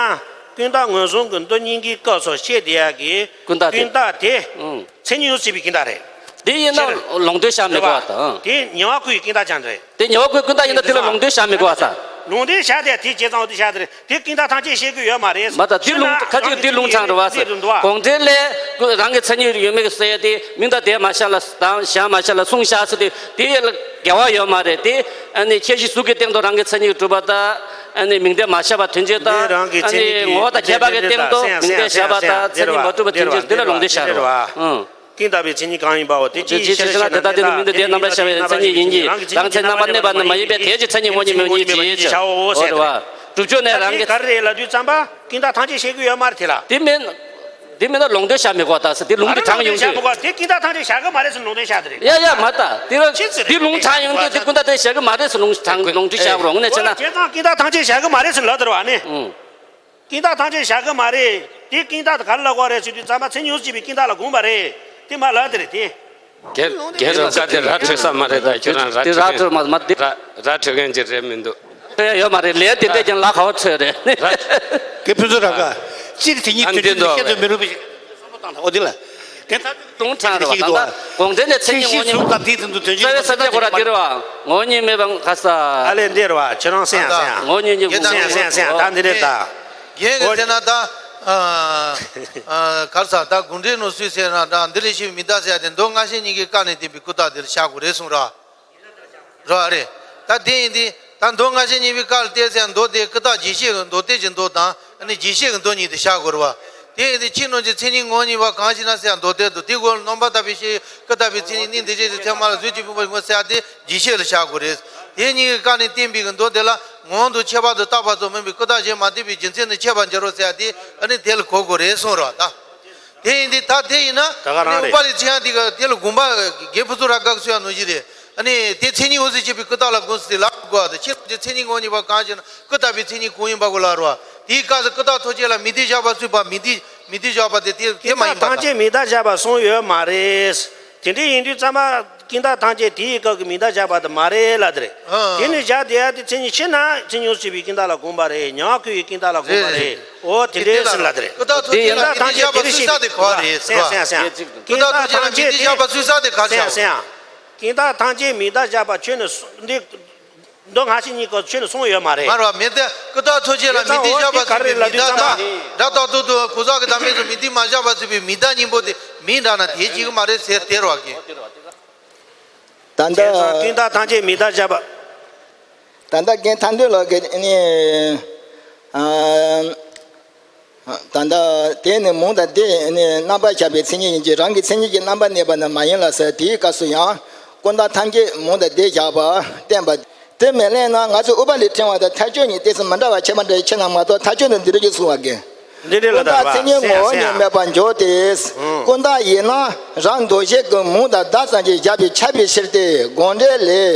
ཀུན་བརྟགས་ངོས་བཟུང་གི་མདོ་གཉིས་ཀྱི་སྐབས་སུ་བཤད་བསྡད་ཡ་གི། ཀུན་བརྟགས་དེ། ཀུན་བརྟགས་དེ། ཨང་། མཚན་ཉིད་ཡོད་སྲིད་པའི་ཀུན་བརྟགས་རེད། དེ་ཡིན་ན་ལུང་འདྲེན་བཞག་མི་དགོས་པ་དང་། དེ་ཉེ་བར་བཀོད་ཀྱི་ཀུན་བརྟགས་ཀྱང་རེད། དེ་ཉེ་བར་བཀོད་ཀུན་བརྟགས་ཡིན་ན་དེ་ལ་ལུང་འདྲེན་བཞག་མི་དགོས་པ་དང་། ལུང་འདྲེན་བཞག་དེ་དེ་བྱས་ཙང་འོ་དེ་བཞག་དེ་རེད། དེ་ཀུན་བརྟགས་ཐམས་ཅད་བཤད་ཀྱི་ཡོད་མ་རེད། མ་ད་དེ་ལུང་ཁ་ཅིག་དེ་ལུང་དྲངས་རེད་བ་ཟེར། དགོངས་འགྲེལ་ལས་རང་གི་མཚན་ཉིད་ཡོད་མེད་ཀྱི་ཟེར་ཡ་དེ་མིང་དང་དེ་མ་བཞག་ལ་དང་བཞག་མ་བཞག་ལ་གསུངས་བཞག་ཟེར་དུས་དེ་ལ་འགལ་བ་ཡོད་མ་རེད་དེ། ཨ་ནི་ཁྱད་གཞི་གཟུགས་ཀྱི་སྟེང་དུ་རང་གི་མཚན་ཉིད་གྲུབ་པ་དང་། ཨ་ནི་མིང་དོན་མ་བཞག་པ་དོན་བྱེད་དང་། ཨ་ནི་ངོ་བོ་དང་ཁྱད་པར་གྱི་སྟེང་དུ་མིང་དོན་བཞག་པ་དང་མཚན་ཉིད་མ་གྲུབ་པ་དོན་བྱེད་འདི་ལ་ལུང་འདྲེན་བཞག་རེད་བ། ཀུན་བརྟགས་པའི་མཚན་ཉིད་གང་ཡིན་པའོ། དེ་ཅིའི་ཕྱིར་ཞེ་ན། དེ་ལྟར་དེ་ནི་མིང་དོན་དེ་རྣམ་པར་ཤར་བའི་མཚན་ཉིད་ཡིན་གྱི། རང་གི་མཚན་ཉིད་རྣམ་པར་གནས་པ་ནི་མ་ཡིན་པས། དེ་ཅིའི་མཚན་ཉིད་ངོ་བོ་ཉིད་མེད་པ་ཉིད་ཅེས་བྱའོ་ཟེར་བ། གྲུབ་ཕྱོགས་ནས་རང་གི། ག་རེ་ལབ་དུས་ཙམ་པ་ཀུན་བརྟགས་ཐམས་ཅད་བཤད་ཀྱི་ཡོད་མ་རེད་དེ་ལ། དེ་མིན། དེ་མིན་ན་ལུང་འདྲེན་བྱ་མི་དགོས་ད་ཟེར། དེ་ལུང་འདྲེན་དྲངས་ཡོང་དུས། བྱ་མི་དགོས། དེ་ཀུན་བརྟགས་ཐམས་ཅད་བཞག་གི་མ་རེད་ཟེར་ལུང་འདྲེན་བྱ་དེ་རེད། ཡ་ཡ་མ་ད་དེ་ར། ཅི་ཟེར་དེ་ལུང་དྲངས་ཡོང་དུས་དེ་ཀུན་བརྟགས་དེ་བཞག་གི་མ་རེད་ཟེར་ལུང་དྲངས་ལུང་འདྲེན་བྱ་རོགས་གནས་བྱས་ན། བྱས་ཙང་ཀུན་བརྟགས་ཐམས་ཅད་བཞག་གི་མ་རེད་ཟེར་ལབ་དེ་རེད་བ་ནི། ཀུན་བརྟགས་ཐམས་ཅད་བཞག་གི་མ་རེད། དེ་ཀུན་བརྟགས་དེ་ག་རེ་ལབ་དགོས་རེད་ཟེར་དུས་ཙམ་པ་མཚན་ཉིད་ཡོངས་སུ་གཅོད་པའི་ཀུན་བརྟགས་ལ་དགོངས་པ་རེད། དེ་མ་ལབ་དེ་རེད་དེ། རྒན་རྒན་རབ་དཀར་དེ་ར་འཕྲོད་ས་མ་རེད་ད། ཁྱོད་རང་ར་དེ་འཕྲོད་ར་མཁན་འཕྲོད་མ་མ་དེ། ར་ར་འཕྲོད་མཁན་ཅིག་རེད་མི་འདུག། འཕྲོད་ཡ་ཡོད་མ་རེད། ལས་དེ་འདྲས་ཀྱང་ལ་ཁ་བ་འཚོལ་རེད། ར་རྒན་ཕུན་ཚོགས་རབ་དཀར། སྤྱིར་དེ་ཉིད་ཨ་དོན་འདི་འདུག་བཤད་ཚོད་མི་རུང་བ་ཞིག། ཨོ་དེ་ལ། དེ་ལྟར་ལུང་དྲངས་རེད་བ། ད་ལྟ་དགོངས་འགྲེལ་ནས་མཚན་ཉིད་ངོ་བོ་ཉིད་མེད་པ། རྩ་བའི་ས་བཅད་ཁོ་ར་འདི་རེད་བ། ངོ་བོ་ཉིད་མེད་པ་ག་ས། ཨ་ལས་འདི་རེད་བ། ཁྱེད་རང་གསན་ཡང་གསན་ཡང་། ངོ་བོ་ཉིད་ཀྱི། གསན་ཡང་གསན་ཡང་གསན་ཡང་། ད་འདི་རེད་ད། རྒན་གྱིས་ཟེར་ན་ད། ཨ་ཨ་ག་རེ་ཟེར། ད་དགོངས་འགྲེལ་ནང་སུས་ཟེར་ན་ད་འདི་ལས་ཤེས་པའི་མིང་བརྡ་ཟེར་ཡ་དེ་མདོ་སྔ་ཕྱི་གཉིས་ཀའི་བཀའ་ནས་བསྟན་པའི་ཀུན་བརྟགས་དེ་ལ་བཞག་དགོས་རེད་གསུངས་ར། ར་རེད། ད་དེ་ཡིན་དུས་ད་མདོ་སྔ་ཕྱི་གཉིས་པའི་བཀའ་ལ་བལྟས་ཚེ་མདོ་དེ་ཀུན་བརྟགས་རྗེས་ཤེས་ཀྱི་མདོ་སྡེ་གི་མདོ་དང་ཨ་ནི་རྗེས་ཤེས་ཀྱི་མདོ་གཉིས་དེ་བཞག་དགོས་རེད་བ། དེ་ཡིན་དུས་ཕྱི་ནང་གི་མཚན་ཉིད་ངོ་བོ་ཉིད་པ་གང་ཞིག་ན་ཟེར་ཡ་མདོ་སྡེ་འདུག། དེའི་སྒོ་ལ་རྣམ་པར་དག་པའི་ཤེས་ཀུན་བརྟགས་པའི་མཚན་ཉིད་ནི་འདུ་བྱེད་ཀྱི་ཚད་མ་ལ་གཟུགས་ཀྱི་ཕུང་པོ་ཡིན་ཟེར་ཡ་དེ་རྗེས་ཤེས་ལ་བཞག་དགོས་རེད། དེ་གཉིས་ཀྱི་བཀའ་ནས་བསྟན་པའི་གི་མདོ་དེ་ལ་ངོ་བོ་དང་ཁྱད་པར་དུ་བརྟགས་པ་ཙམ་མིན་པའི་ཀུན་བརྟགས་གཞན་མ་བསྟན་པའི་རྒྱུ་མཚན་ནི་འཆད་པར་འགྱུར་རོ་ཟེར་ཡ་དེ་ཨ་ནི་དེ་ལ་གོ་དགོས་རེད་གསུངས་རེད་བ་ད། དེ་ཡིན་དུས་ད་དེ་ཡིན་ན་ད་ག་རང་རེད། ཨུ་པ་ལི་ཆེ་ཡང་དེ་ག་དེ་ལ་དགོངས་པ་རྒན་ཕུན་ཚོགས་རབ་དཀར་གསུངས་ཡ་ནང་བཞིན་རེད། ཨ་ནི་དེ་མཚན་ཉིད་འོད་གསལ་བྱེད་པའི་ཀུན་བརྟགས་ལ་དགོངས་སུ་དེ་ལ་དགོས་པ་དང་ཕྱི་ལོགས་ཀྱི་མཚན་ཉིད་ངོ་བོ་ཉིད་པ་གང་ཞིག་ན་ཀུན་བརྟགས་པའི་མཚན་ཉིད་གང་ཡིན་པ་གོ་ལ་རོ། དེའི་སྐབས་སུ་ཀུན་བརྟགས་ཐམས་ཅད་ལ་མིང་དོན་བཞག་པ་སུས་པ་མིང་དོན་མིང་དོན་བཞག་པ་དེ་དེ་དེ་མ་ཡིན་པ་དང་། ཀུན་བརྟགས་ཐམས་ཅད་མིང་བརྡ་བཞག་པ་གསུངས་ཡོད་མ་རེད། དེ་འདྲ་ཡིན་དུས་ཙམ་པ་ཀུན་བརྟགས་ཐམས་ཅད་དེའི་སྐབས་ཀྱི་མིང་བརྡ་བཞག་པ་དེ་མ་རེད་ལབ་དེ་རེད། ཨ་དེ་ནི་བཞག་བསྡད་ཡ་དེ་མཚན་ཉིད་ཕྱིར་ན་མཚན་ཉིད་འོད་གསལ་བྱེད་པའི་ཀུན་བརྟགས་ལ་དགོངས་པ་རེད། མྱང་བ་ཁོ་བོའི་ཀུན་བརྟགས་ལ་དགོངས་པ་རེད། རེད། རེད། ཨོ་དེ་འདྲའི་ཟེར་ལབ་དེ་རེད། ཀུན་བརྟགས་ཐམས་ཅད་ལ་མིང་དོན་བཞག་པ་སུས་ས་དེ་ག་རེད་ཟེར་བ། སེང་སེང་། ཀུན་བརྟགས་ཐམས་ཅད་ལ་མིང་དོན་བཞག་པ་སུས་ས་དེ་ག་རེད་ཟེར་བ། སེང་སེང་། ཀུན་བརྟགས་ཐམས་ཅད་མིང་བརྡ་བཞག་པ་ཁྱོན་ནས་སུ་འདི། མདོ་སྔ་ཕྱི་གཉིས་ཀ་ཁྱོན་ནས་གསུངས་ཡོད་མ་རེད། མ་རེད་བ། མིང་དོན་ཀུན་བརྟགས་ཐམས་ཅད་ལ་མིང་དོན་བཞག་པ་སུས་པའི་མིང་བརྡ་དང་། སྒྲ་རྟག་ཏུ་དུ་གོ་ས་གི་བདག་མེད་དུ་མིང་དོན་མ་བཞག་པ་སུས་པའི་མིང་བརྡ་གཉིས་པོ་དེ་མིང་འདྲ་ན་དེ་གཅིག་མ་རེད་ཟེར་དེ་རེད་བ་རྒན། ད་ལྟ། བྱས་ཙང་ཀུན་བརྟགས་ཐམས་ཅད་མིང་བརྡ་བཞག་པ། ད་ལྟ་རྒན་ཐར་འདོད་ལགས་ཀྱིས་ནི། ཨ། ད་ལྟ་དེ་ནི་མིང་དང་དེ་ནི་རྣམ་པར་ཤར་བའི་མཚན་ཉིད་ཡིན་གྱི་རང་གི་མཚན་ཉིད་ཀྱི་རྣམ་པར་གནས་པ་ནི་མ་ཡིན་ལ་ཟེར། དེའི་སྐབས་སུ་ཡང་ཀུན་བརྟགས་ཐམས་ཅད་མིང་དང་དེ་བཞག་པ་བསྟན་པ། དེ་མི་གླེང་ན་ང་ཚོས་ཨུ་པ་ལི་ཕྲེང་བ་དང་མཐའ་དཔྱོད་གཉིས་ཏོག་ཙམ་མི་འདྲ་བ་ཁྱད་པར་འདྲ་ཡི་ཕྱིར་ན་མ་གཏོགས་མཐའ་དཔྱོད་དུ་འདི་རིགས་ཀྱིས་གསུངས་པ་རྒན། འདི་འདྲ་ལ་ཀུན་བརྟགས་མཚན་ཉིད་ངོ་བོ་ཉིད་མེད་པར་འཇོག་སྟེ། ཀུན་བརྟགས་ཡིན་ན་རང་འདུ་བྱེད་ཀྱི་མིང་དང་བརྡ་ཙམ་གྱིས་བཞག་པས་ཁྱབ་པའི་ཕྱིར་ཏེ། དགོངས་འགྲེལ་ལས།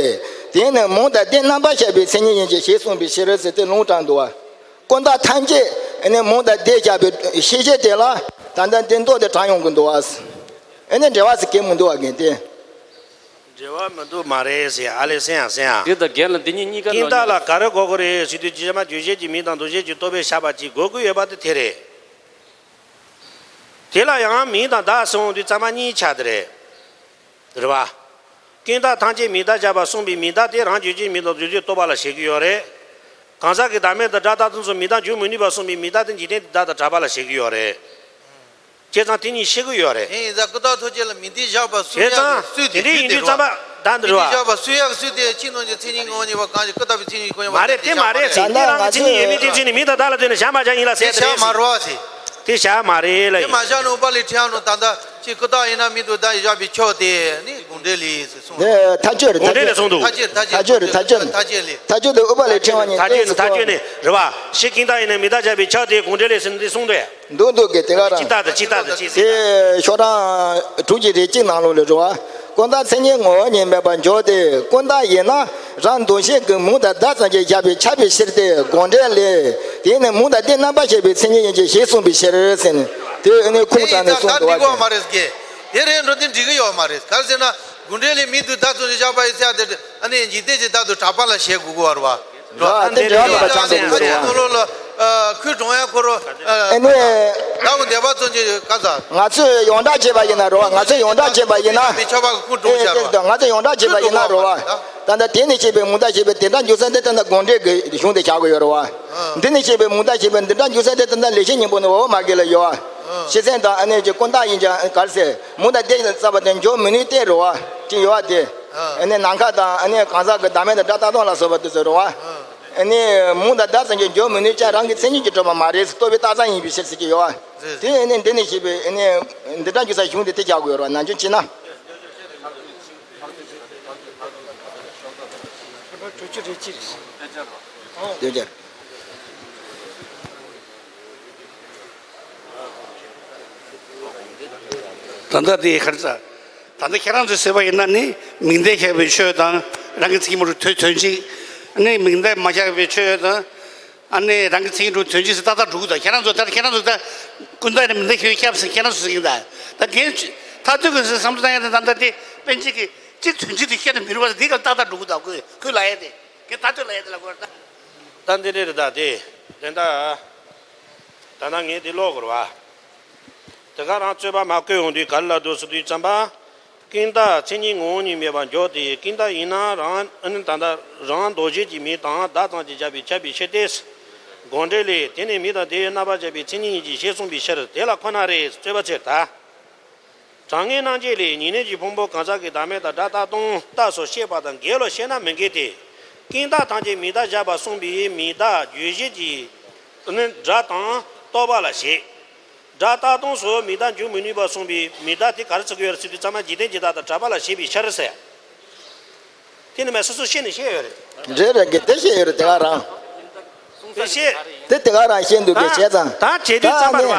དེ་ནི་མིང་དང་དེ་རྣམ་པར་ཤར་བའི་མཚན་ཉིད་ཡིན་གྱི་ཞེས་གསུངས་པའི་ཕྱིར་ཟེར་ཏེ་ལུང་དྲངས་འདུག་བ། ཀུན་བརྟགས་ཐམས་ཅད་ནི་མིང་དང་དེ་བཞག་པའི་ཤེས་བྱེད་དེ་ལ་ད་ལྟ་འདི་མདོ་དེ་དྲངས་ཡོང་གི་འདུག་བ། ཨེ་ནི་འབྲེལ་བ་ཟེར་གྱི་མི་འདུག་བ་རྒན་ཏེ། འབྲེལ་བ་མི་འདུག་མ་རེད་ཟེར་ཨ་ལས་སེང་ཡང་སེང་ཡང་། འདི་དང་རྒན་ལ་འདི་གཉིས་གཉིས་ཀ་ཀུན་བརྟགས་ལ་ག་རེ་གོ་དགོས་རེད་ཟེར་དུས་རྗེས་མ་རྗོད་བྱེད་ཀྱི་མིང་དང་འདུ་བྱེད་ཀྱི་རྟོག་པས་བཞག་པ་ཅིག་གོ་དགོས་ཡོད་པ་དེ་དེ་རེད། དེ་ལ་ཡང་མིང་དང་བརྡ་ཟེར་འོང་དུས་ཚང་མ་གཉིས་ཆགས་དེ་རེད། རེད་བ། ཀུན་བརྟགས་ཐམས་ཅད་མིང་བརྡ་བཞག་པ་གསུངས་པའི་མིང་བརྡ་དེ་རང་རྗོད་བྱེད་མིང་དང་འདུ་བྱེད་རྟོག་པ་ལ་བྱེད་ཀྱི་ཡོད་རེད། གང་ཟག་གི་བདག་མེད་དང་སྒྲ་རྟག་ཏུ་ཚོ་མིང་བརྡ་འཇོག་མི་ནུས་པ་གསུངས་པའི་མིང་བརྡ་དེ་འཇིག་རྟེན་གྱི་བདག་དང་གྲགས་པ་ལ་བྱེད་ཀྱི་ཡོད་རེད། བྱས་ཙང་དེ་གཉིས་ཤེས་ཀྱི་ཡོད་རེད། དེ་ཡིན་ཙང་ཀུན་བརྟགས་ཐམས་ཅད་ལ་མིང་དོན་བཞག་པ་སུ་ཡང་སུས་དེ་ཡིན་དུས་ཙམ་པ་ད་འདི་རེད་བ། མིང་དོན་བཞག་པ་སུ་ཡང་སུས་དེ་ཕྱི་ནང་གི་མཚན་ཉིད་ངོ་བོ་ཉིད་པ་གང་ཞིག་ཀུན་བརྟགས་པའི་མཚན་ཉིད་ཀུན་ཡོད་པ་མ་རེད། དེ་མ་རེད་ཟེར། དེ་རང་གི་མཚན་ཉིད་ཡོད་མེད་དེ་མཚན་ཉིད་མིང་དང་བརྡ་ལ་ལྟོས་ནས་བཞག་མ་བཞག་ཡིན་ལ་ཟེར། དེ་བཞག་མ་རེད་བ་ཟེར། དེ་བཞག་མ་རེད་ལ་ཡིན། དེ་མ་བཞག་ནས་ཨུ་པ་ལི་ཁྲི་ཨ་ནུ་ད་ལྟ་ཅིག་ཀུན་བརྟགས་ཡིན་ན་མིང་དོན་བརྡ་བཞག་པའི་ཕྱོགས་དེ་ནི་དགོངས་འགྲེལ་ལས་ཟེར་གསུངས། དེ་མཐའ་དཔྱོད་རེད། དགོངས་འགྲེལ་ལས་གསུངས་འདུག། མཐའ་དཔྱོད་རེད། མཐའ་དཔྱོད་རེད། མཐའ་དཔྱོད་ནས་མཐའ་དཔྱོད་ནས་གསུངས། མཐའ་དཔྱོད་ནས་མཐའ་དཔྱོད་ནས་རེད་བ། ཕྱི་ཀུན་བརྟགས་ཡིན་ན་མིང་བརྡ་བཞག་པའི་ཕྱོགས་དེ་དགོངས་འགྲེལ་ལས་ཟེར་ནས་འདི་གསུངས་འདུག། འདུག་འདུག་གི་དེ་ག་རང་། ཅི་ལྟར་དང་ཅི་ལྟར་དང་ཅི་ཟེར། དེ་ཤོག་གྲངས་དྲུག་གི་རེ་གཅིག་ནང་ལོགས་ལ་རེད་བ། ཀུན་བརྟགས་མཚན་ཉིད་ངོ་བོ་ཉིད་མེད་པར་འཇོག་སྟེ། ཀུན་བརྟགས་ཡིན་ན་རང་འདུ་བྱེད་ཀྱི་མིང་དང་བརྡ་ཙམ་གྱིས་བཞག་པས་ཁྱབ་པའི་ཕྱིར་ཏེ། དགོངས་འགྲེལ་ལས། དེ་ནི་མིང་དང་དེ་རྣམ་པར་ཤར་བའི་མཚན་ཉིད་ཡིན་གྱི་ཞེས་གསུངས་པའི་ཕྱིར་ཟེར་ནས། དེ་ཨ་ནི་ཁུངས་དྲངས་ནས་གསུངས་འདུག་བ། དེ་འགྲིག་གི་ཡོད་མ་རེད་ཟེར་གི། དེ་རེད་འགྲོ་དེ་འགྲིག་གི་ཡོད་མ་རེད། ག་རེ་ཟེར་ན་དགོངས་འགྲེལ་ལས་མིང་དོན་བརྡ་ཙམ་གྱིས་བཞག་པ་ཡིན་ཟེར་ཡ་དེ་ཨ་ནི་འཇིག་རྟེན་གྱི་བདག་དང་གྲགས་པ་ལ་བྱེད་དགོས་གི་བ་རེད་བ། རེད་བ། དེ་འབྲེལ་བ་མེད་པ་ཆགས་འདུག་གི་རེད་བ། ནང་ལོགས་ལ་ཨ་ཁུངས་དྲངས་ཡ་ཁོ་རང་ཨ་ཨ་ནི། ད་འོ་འདས་པ་ཙམ་གྱི་ག་ས། ང་ཚོས་ཡོངས་གྲགས་བྱས་པ་ཡིན་ན་རེད་བ། ང་ཚོས་ཡོངས་གྲགས་བྱས་པ་ཡིན་ན། མི་ཆོག་པ་གི་ཁུངས་དྲངས་བཞག་རེད་བ། ང་ཚོས་ཡོངས་གྲགས་བྱས་པ་ཡིན་ན་རེད་བ། ད་ལྟ་དེ་ནས་བཤད་པའི་མིང་བརྡ་ཞེས་པའི་དེ་འདྲ་འཇུག་ས་དེ་ད་ལྟ་དགོངས་འགྲེལ་གྱི་གཞུང་དེ་བཞག་གི་ཡོད་རེད་བ། འདི་ནས་བཤད་པའི་མིང་བརྡ་ཞེས་པའི་འདི་འདྲ་འཇུག་ས་དེ་ད་ལྟ་ལེགས་བཤད་སྙིང་པོ་ནས་འོག་མ་དགེ་ལ་ཡོད་བ། ཤེས་བསྟན་དང་ཨ་ནི་ཀྱི་ཀུན་བརྟགས་ཡིན་ཀྱང་ག་རེ་ཟེར། མིང་དང་དེ་རྩ་བ་དེ་འཇོག་མི་ནུས་ཏེ་རེད་བ། ཅི་ཡོད་བ་དེ། ཨ་ནི་ནམ་མཁའ་དང་ཨ་ནི་གང་ཟག་གི་བདག་མེད་དང་སྒྲ་རྟག་སྟོང་ལ་སོགས་པ་དེ་ཚོ་རེད་བ། ཨ་ནི་མུ་མཐའ་བརྡ་ཙམ་གྱིས་འཇོག་མི་ནུས་ཀྱང་རང་གི་མཚན་ཉིད་ཀྱིས་གྲུབ་པ་མ་རེད། རྟོགས་པའི་རྟགས་ཙམ་ཡིན་པའི་ཕྱིར་ཟེར་གྱི་ཡོད་པ། དེ་ཨ་ནི་འདི་ནས་བཤད་པའི་ཨ་ནི་འདི་འདྲ་འཇུག་ས་གཞུང་དེ་དེ་བཞག་དགོས་རེད་པ། ནམ་རྒྱུན་བྱས་ན། དེ་བྱས། ད་ལྟ་དེ་ག་རེ་ཟ། ད་ལྟ་ཁྱེད་རང་ཚོས་ཟེར་བ་ཡིན་ན་ནི་མིང་མཐའ་བཞག་པའི་ཆོས་དང་རང་གི་མཚན་ཉིད་མ་གྲུབ་དོན་གཅིག་ནི་མིང་མཐའ་མ་བཞག་པའི་ཆོས་དང་ཨ་ནི་རང་གི་མཚན་ཉིད་མ་གྲུབ་དོན་གཅིག་ཟེར་ཏག་ཏག་འགྲོ་གི་འདུག་ཁྱེད་རང་ཚོ་ད་ཁྱེད་རང་ཚོ་ད་ཀུན་བརྟགས་ནི་མིང་མཐའ་བཞག་པའི་ཆོས་ཟེར་ཁྱེད་རང་ཚོ་ཟེར་གྱི་འདུག་ད་དེ་མཐར་ཐུག་གི་ཟེར་བསམ་བློ་བཏང་ཡ་དེ་ད་ལྟ་དེ་པཎ་ཆེན་གྱི་སྤྱིར་དོན་གཅིག་དེ་བཤད་ན་མི་རུང་བ་དེ་ག་ཏག་ཏག་འགྲོ་གི་འདུག་ཁོས་ཁོས་ལབ་ཡ་དེ་ཁྱེད་མཐར་ཐུག་ལབ་ཡ་དེ་ལ་གོ་ར་ད། ད་འདི་འདྲ་རེད་ད་དེ་དེ་འདྲ། ད་ནང་ངས་འདི་ཀློག་དགོས་རེད་པ། དེ་ག་རང་རྩོད་པ་མ་བཀོད་འོང་དུས་ག་རེ་ལབ་འདུག་ཟེར་དུས་ཙམ་པ། ཀུན་བརྟགས་མཚན་ཉིད་ངོ་བོ་ཉིད་མེད་པར་འཇོག་སྟེ་ཀུན་བརྟགས་ཡིན་ན་རང་ཨ་ནི་ད་ལྟ་རང་འདོགས་བྱེད་ཀྱི་མིང་དང་བརྡ་ཙམ་གྱིས་སྦྱར་བས་ཁྱབ་པའི་ཕྱིར་ཏེ། དགོངས་འགྲེལ་ལས། དེ་ནི་མིང་དང་དེའི་རྣམ་པར་ཁྱབ་པའི་མཚན་ཉིད་ཉིད་ཀྱིས་ཞེས་གསུངས་པའི་ཕྱིར་དེ་ལ་ཁོ་ན་རེ་རྩོད་པ་ཆེར་ད། གྲངས་ངེས་རྣམ་འབྱེད་ལས། ཉེ་གནས་ཀྱི་ཕུང་པོ་གང་ཟག་གི་བདག་མེད་དང་སྒྲ་རྟག་སྟོང་རྟགས་སུ་བཤད་པ་དང་འགལ་ལོ་ཞེ་ན་མི་འགལ་ཏེ། ཀུན་བརྟགས་ཐམས་ཅད་མིང་མཐའ་བཞག་པ་གསུངས་པས་མིང་བརྡ་རྗོད་བྱེད་ཀྱི་ནི་སྒྲ་དང་རྟོག་པ་ལ་བྱེད། སྒྲ་རྟག་སྟོང་སུ་མིང་བརྡ་འཇུག་མི་ནུས་པ་གསུངས་པས་མིང་བརྡ་དེ་ག་རེ་བརྩི་གི་ཡོད་རེད་ཟེར་དུས་ཙམ་པ་འཇིག་རྟེན་གྱི་བདག་དང་གྲགས་པ་ལ་བྱེད་པའི་ཕྱིར་ཟེར། དེ་ནི་མ་སོ་སོ་ཤེས་ནས་བཤད་ཡོད་རེད། རེད་རེད་གི་དེ་བཤད་ཡོད་རེད་དེ་ག་རང་། དེ་བཤད། དེ་དེ་ག་རང་བཤད་འདུག་གི་བྱས་ཙང་། ད་བྱེད་དུས་ཙམ་པར་བ།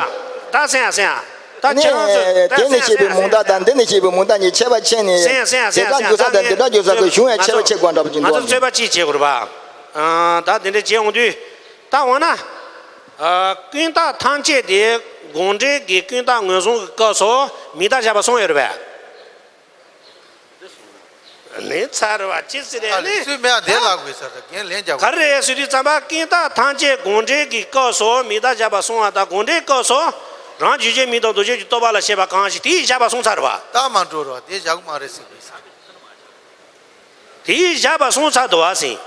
ད་སེང་ཡ་སེང་ཡ། ད་ཁྱེད་རང་ཚོས་ད་དེ་ནས་སེང་ཡ་བཤད་པའི་སེང་ཡ་མུ་མཐའ་དང་འདི་ནས་བཤད་པའི་མུ་མཐའ་གཉིས་ཁྱད་པར་ཕྱེ་ནས། སེང་ཡ་སེང་ཡ་དེ་སེང་ཡ་འདྲ་འཇུག་ས་དང་དེ་འདྲ་འཇུག་ས་གི་གཞུང་ཡང་ཁྱད་པར་ཕྱེ་དགོས་འདྲ་པོ་ཅིག་འདུག་ང་ཚོ་རྩོད་པ་ཅིག་བྱེད་དགོས་རེད་པ། ད་དེ་འདྲ་བྱེད་འོང་དུས། ད་འོ་ན། ཀུན་བརྟགས་ཐམས་ཅད་དེ་དགོངས་འགྲེལ་གྱི་ཀུན་བརྟགས་ངོས་བཟུང་གི་སྐབས་སུ་མིང་བརྡ་བཞག་པ་གསུངས་ཡོད་རེད་པས། ནི་ཚར་བ་ཅི་ཟེར་ཨ་ཡ་ལེ་ནི། སུས་མེད་ཨ་དེ་ལབ་དགོས་ས་རེད་རྒན་ལན་རྒྱག་ག་རེ་རེད་ཟེར་དུས་ཙམ་པ་ཀུན་བརྟགས་ཐམས་ཅད་དགོངས་འགྲེལ་གྱི་སྐབས་སུ་མིང་བརྡ་བཞག་པ་གསུངས་པ་དང་དགོངས་འགྲེལ་སྐབས་སུ་རང་རྗོད་བྱེད་མིང་དང་འདོགས་བྱེད་ཀྱི་རྟོག་པ་ལ་བྱེད་པ་གང་ཞིག་དེ་ཡིས་བཞག་པ་གསུངས་ཚར་བ། ད་མ་འགྲོ་རོགས་དེ་བཞག་མ་རེད་ཟེར་དགོས་ས། དེ་ཡིས་བཞག་པ་གསུངས་ཚར་འདུག་བ་ཟིན།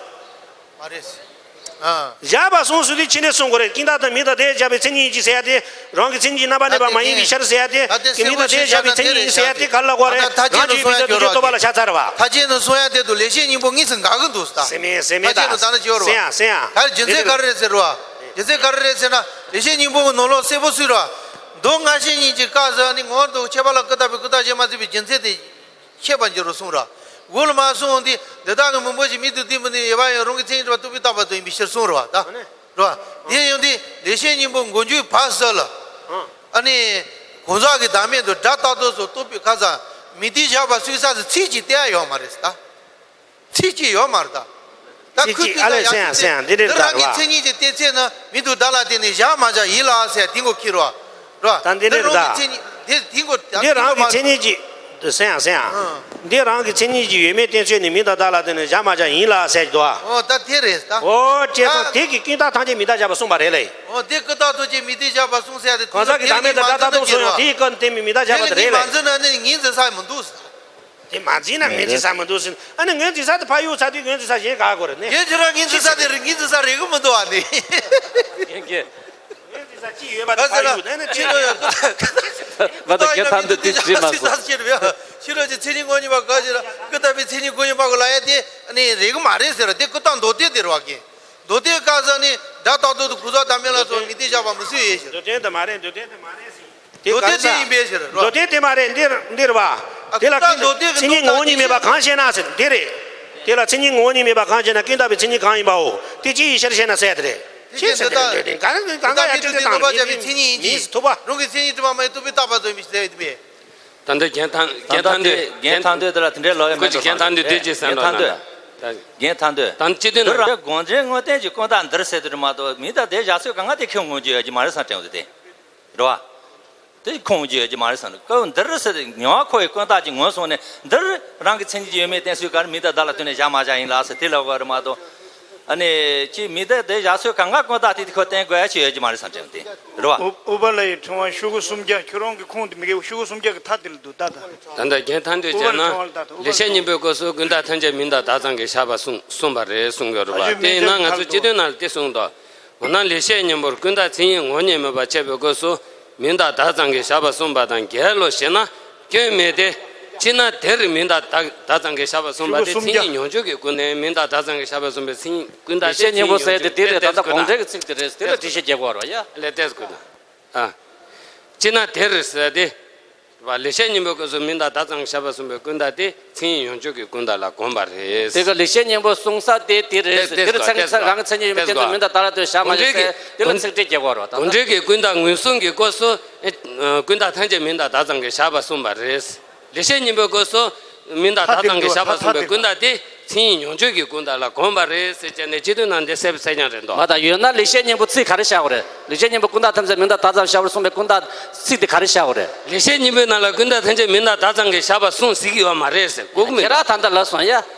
མ་རེད་ཟེར། ཨ། བཞག་པ་གསུངས་ཟེར་དུས་ཕྱི་ནས་གསུང་དགོས་རེད། ཀུན་བརྟགས་དང་མིང་དང་དེས་བཞག་པའི་མཚན་ཉིད་ཀྱིས་ཟེར་ཡ་དེ་རང་གི་མཚན་ཉིད་རྣམ་པ་གནས་པ་མ་ཡིན་པའི་ཕྱིར་ཟེར་ཡ་དེ་ད་དེ་གི་མིང་དང་དེས་བཞག་པའི་མཚན་ཉིད་ཡིན་ཟེར་ཡ་དེ་ག་རེ་ལབ་དགོས་རེད། ད་ད་རང་རྒྱུད་པའི་དོན་གྱི་རྟོགས་པ་ལ་བཞག་ཚར་བ། ཐ་ཆད་ནས་གསུང་ཡ་དེ་དུ་ལེགས་བཤད་སྙིང་པོ་གཉིས་སུ་འགག་གི་འདུག་ད། ཟེར་མེད་ཟེར་མེད་ད། ཐ་ཆད་ནས་ད་ནི་བྱེད་རོགས། སེང་ཡ་སེང་ཡ། ད་རྒྱུ་མཚན་ག་རེ་རེད་ཟེར་རོ། རྒྱུ་མཚན་ག་རེ་རེད་ཟེར་ན་ལེགས་བཤད་སྙིང་པོ་གི་ནང་ལོགས་གསལ་པོ་གསུངས་རོ། མདོ་སྔ་ཕྱི་གཉིས་ཀྱི་སྐབས་སུ་ནི་ངོར་འདུག་ཁྱད་པར་ལ་ཀུན་བརྟགས་པའི་ཀུན་བརྟགས་ཞེས་མ་བརྩི་བའི་རྒྱུ་མཚན་དེ། ཤེས་པར་འགྱུར་རོ་གསུངས་ར། འོག་ལ་མ་གསུངས་འོང་དུས་འདི་དག་གི་མུན་པ་ཞིག་མིག་ཏུ་བསྟན་པ་ནི་ཡོད་པ་ཡང་རང་གི་མཚན་ཉིད་གྲུབ་པ་རྟོགས་པས་བཏགས་པ་དང་ཡིན་པའི་ཕྱིར་གསུངས་ར་བ་ད། ར་བ། དེ་ཡང་དུས་ལེགས་བཤད་སྙིང་པོ་མགོ་མཇུག་བར་གསལ་ལ། ཨ་ནི། གང་ཟག་གི་བདག་མེད་དུ་སྒྲ་རྟག་སྟོང་སོགས་རྟོགས་པའི་ཁ་སང་མིང་དེས་བཞག་པ་སུས་ས་སུ་ཚིག་གཅིག་བསྟན་ཡ་ཡོད་མ་རེད་ད། ཚིག་གཅིག་ཡོད་མ་རེད་ད། ད་ཚིག་ཁུ་གཅིག་ཨ་ལས་སེང་ཡ་སེང་ཡ་འདི་རེད་ད། རང་གི་མཚན་ཉིད་ཀྱི་གཏན་ཚད་ནི་མིང་དུ་བདག་ལ་བརྟེན་ནས་བཞག་མ་བཞག་ཡིན་ལ་ཟེར་དེ་མགོ་ཁྱེར་རོ། རོ། ད་འདི་འདི་རེད་རང་གི་ད། མཚན་ཉིད་འདི་འདི་མགོ་ད་འདི་རང་གི་མཚན་ཉིད་ཀྱི། སེང་ཡ་སེང་ཡ། ཨང་། འདི་རང་གི་མཚན་ཉིད་ཀྱི་ཡོད་མེད་གཏན་ཚོད་ནི་མིང་དང་བདག་ལ་བརྟེན་ནས་བཞག་མ་བཞག་ཡིན་ལ་ཟེར་གྱི་འདུག་ཨ། ཨོ་ད་དེ་རེད་ད། ཨོ་བྱས་ཙང་ད་དེ་གི་ཀུན་བརྟགས་ཐམས་ཅད་མིང་བརྡ་བཞག་པ་གསུངས་པ་རེད་ལེ། ཨོ་དེ་ཀུན་བརྟགས་ཐམས་ཅད་མིང་བརྡ་བཞག་པ་གསུངས་ཟེར་ཡ་དེ་གང་ཟག་གི་བདག་མེད་དང་སྒྲ་རྟག་སྟོང་སོགས་ཡང་དེ་ཡི་སྐབས་བསྟན་པའི་མིང་བརྡ་བཞག་པ་དེ་རེད་ལེ། མ་འཛིན་ན་ནི་ངེས་འཛིན་ས་མི་འདུག་ཟེར། དེ་མ་འཛིན་ན་ངེས་འཛིན་ས་མི་འདུག་ཟེར། ཨ་ནི་ངེས་འཛིན་ས་དེ་ཕར་གཡུག་ཚར་དུས་ངེས་འཛིན་ས་གཞན་ག་གོ་རེད་ནི། ངས་ཁྱེད་རང་ངེས་འཛིན་ས་དེ་རེད་ངེས་འཛིན་ས་རེད་གི་མི་འདུག་ཨ་ནི། ངེས་འཛིན་ས་ཅི་ཡོད་པ་དེ་ཕར་གཡུག་ནས་ནི་ཕྱི་ལོ་ཡང་ཀུན་བརྟགས་ཀུན་བརྟགས་མ་ད་རྒན་ཐང་འདི་དེ་བྲིས་མ་སོང་། ཕྱི་ལོ་ཀྱི་མཚན་ཉིད་ངོ་བོ་ཉིད་མ་ག་ཞིག་ལ་ཀུན་བརྟགས་པའི་མཚན་ཉིད་ངོ་བོ་ཉིད་མ་གོ་ལ་ཡ་དེ་ཨ་ནི་རེད་གི་མ་རེད་ཟེར་བ་དེ་ཀུན་བརྟགས་མདོ་སྡེ་དེ་རེད་བ་གི། མདོ་སྡེ་བཀག་ས་ནི་སྒྲ་རྟག་སྟོང་དུ་གང་ཟག་བདག་མེད་ལ་སོགས་མིང་བརྡ་བཞག་པ་མི་སྲིད་ཡོད་ཞེས། མདོ་སྡེ་དེ་མ་རེད་མདོ་སྡེ་དེ་མ་རེད་ཟེར། དེ་མདོ་སྡེ་གང་དེ་ཡིན་པས་ཟེར་རོ། མདོ་སྡེ་དེ་མ་རེད་འདིར་འདིར་བ། ཨ་དེ་ལ་ཀུན་བརྟགས་མདོ་སྡེ་གི་མཚན་ཉིད་ངོ་བོ་ཉིད་མེད་པ་གང་ཞེ་ན་ཟེར་འདི་རེད། དེ་ལ་མཚན་ཉིད་ངོ་བོ་ཉིད་མེད་པ་གང་ཞེ་ན་ཀུན་བརྟགས་པའི་མཚན་ཉིད་གང་ཡིན་པའོ། དེ་ཅི་ཡི་ཕྱིར་ཞེ་ན་ཟེར་དེ་རེད། དེ་ཅི་ཟེར་དེ་རེད་འདོད་དེ་གང་གང་ག་ཡ་ཀུན་བརྟགས་མིང་དུ་བདེན་པ་བྱ་བའི་མཚན་ཉིད་ཡིན་གྱི། མིང་ཐུབ་པ། རང་གི་མཚན་ཉིད་གྲུབ་པ་མ་ཡིན་རྟོགས་པས་བཏགས་པ་དང་ཡིན་པའི་ཕྱིར་ཟེར་བའི་དེ་མེད། ད་ལྟ་རྒན་ཐང་རྒན་ཐང་འདོད་དེ་ལ་དེ་འདྲའི་ལོ་ཡ་མེད་ཁོ་ཅི་རྒན་ཐང་འདོད་དེ་ཅི་ཟེར་འདོད་ན་ད། རྒན་ཐང་འདོད། ད་སྤྱི་དོན་ན་འདི་རང་དགོངས་འགྲེལ་དངོས་བསྟན་གྱི་ཀུན་བརྟགས་འདིར་ཟེར་དུ་མ་གཏོགས་མིང་དང་དེ་བཞག་ཚོད་གང་ག་དེ་ཁྱོད་ངོས་འཛིན་ཡོད་ཀྱི་མ་རེད་བསམ་དྲན་འོང་དེ། རེད་བ། དེ་ཁོང་རྒྱུ་ཡོད་ཀྱི་མ་རེད་བསམ་ནས་སྐབས་འདིར་ཟེར་ཏེ་ཉེ་བ་ཁོ་ཡི་ཀུན་བརྟགས་ཀྱི་ངོས་བཟུང་ནས་འདིར་རང་གི་མཚན་ཉིད་ཀྱི་ཡོད་མེད་བསྟན་ཚུལ་ག་རེ་མིང་དང་བརྡ་ལ་ལྟོས་ནས་བཞག་མ་བཞག་ཡིན་ལ་ཟེར་དེ་ལབ་དགོས་རེད་མ་གཏོགས། ཨ་ནི་ཅི་མིང་དང་དེ་བཞག་ཚུལ་གང་ག་ཀུན་བརྟགས་དེ་དེ་ཁོ་བསྟན་དགོས་ཡ་ཅི་ཡོད་ཀྱི་མ་རེད་བསམ་དྲན་དེ་རེད་བ། ཨུ་པ་ལ་ཡི་ཕྲེང་བ་ཤོག་གུ་སུམ་བརྒྱ་ཁྱོད་རང་གི་ཁུངས་དེ་མི་དགེ་ཤོག་གུ་སུམ་བརྒྱ་གི་མཐའ་དེ་ལ་འདུག་ད་ད། ད་ལྟ་རྒན་ཐང་འདོད་ཨུ་པ་ལ་བྱས་ན་ཕྲེང་བ་ལ་ད་ད་ཨུ་པ་ལ་ལེགས་བཤད་སྙིང་པོའི་སྐབས་སུ་ཀུན་བརྟགས་ཐམས་ཅད་མིང་དང་བརྡ་ཙམ་གྱིས་བཞག་པ་གསུངས་གསུངས་པ་རེད་གསུང་གི་ཡོད་རེད་བ། དེ་ཡིན་ན་ང་ཚོ་སྤྱི་དོན་ནང་ལ་དེ་གསུངས་འདུག་འོ་ན་ལེགས་བཤད་སྙིང་པོར་ཀུན་བརྟགས་མཚན་ཉིད་ངོ་བོ་ཉིད་མེད་པར་འཆད་པའི་སྐབས་སུ་མིང་དང་བརྡ་ཙམ་གྱིས་བཞག་པ་གསུངས་པ་དང་འགལ་ལོ་ཞེ་ན་སྐྱོན་མེད་དེ། ཅི་ན་དེར་མིང་དང་བརྡ་བརྡ་ཙམ་གྱིས་བཞག་པ་གསུངས་པ་དེ། མཚན་ཉིད་མྱོང་བྱེད་ཀྱི་ཀུན་ནས་མིང་དང་བརྡ་ཙམ་གྱིས་བཞག་པ་གསུངས་པའི་མཚན་ཉིད་ཀུན་བརྟགས་ལེགས་བཤད་སྙིང་པོ་ཟེར་ཏེ་དེ་རེད། ད་ལྟ་དགོངས་འགྲེལ་གྱི་ཚིག་དེ་རེད། དེ་ལ་འགྲེལ་བཤད་རྒྱག་དགོས་རེད་བ་ཡ། ལས་ཏེས་ཀུན་བརྟགས། ཨ། ཅི་ན་དེར་ཟེར་ཏེ། བ། ལེགས་བཤད་སྙིང་པོའི་སྐབས་སུ་མིང་དང་བརྡ་ཙམ་གྱིས་བཞག་པ་གསུངས་པའི་ཀུན་བརྟགས་དེ་མཚན་ཉིད་མྱོང་བྱེད་ཀྱི་ཀུན་བརྟགས་ལ་གོམས་པ་རེད། དེ་ག་ལེགས་བཤད་སྙིང་པོ་གསུངས་ས་དེ་དེ་རེད། དེ་དེ་རེད། ཚང་གི་ཚང་རང་གི་མཚན་ཉིད་ཡོད་མིན་དེ་ཚོ་མིང་དང་བརྡ་ལ་ལྟོས་བཞག་མ་རེད་ཟེར། དེ་ལ་ཚིག་འགྲེལ་རྒྱག་དགོས་རེད་བ། ད་དགོངས་འགྲེལ་གྱི་ཀུན་བརྟགས་ངོས་བཟུང་གི་སྐབས་སུ། ཨེ། ཀུན་བརྟགས་ཐམས་ཅད་མིང་དང་བརྡ་ཙམ་གྱིས་བཞག་པ་གསུངས་པ་རེད། ལེགས་བཤད་སྙིང་པོའི་སྐབས་སུ་མིང་དང་བརྡ་ཙམ་གྱིས་བཞག་པ་གསུངས་པའི་ཀུན་བརྟགས་དེ་མཚན་ཉིད་མྱོང་བྱེད་ཀྱི་ཀུན་བརྟགས་ལ་གོམས་པ་རེད་ཟེར་བྱས་ནས་སྤྱི་དོན་ནང་འདི་གསལ་པོ་གསལ་རྐྱང་རེད་འདུག་མ་ད་ཡོད་ན་ལེགས་བཤད་སྙིང་པོ་ཚིག་ག་རེ་བཞག་དགོས་རེད། ལེགས་བཤད་སྙིང་པོ་ཀུན་བརྟགས་ཐམས་ཅད་མིང་དང་བརྡ་ཙམ་བཞག་པར་གསུངས་པའི་ཀུན་བརྟགས་ཚིག་དེ་ག་རེ་བཞག་དགོས་རེད། ལེགས་བཤད་སྙིང་པོའི་ནང་ལ་ཀུན་བརྟགས་ཐམས་ཅད་མིང་དང་བརྡ་ཙམ་གྱིས་བཞག་པ་གསུངས་ཟེར་གྱི་ཡོད་མ་རེད་ཟེར་གོ་གི་མེད། ཁྱེད་རང་ད་ལྟ་ལབ་སོང་ཡ།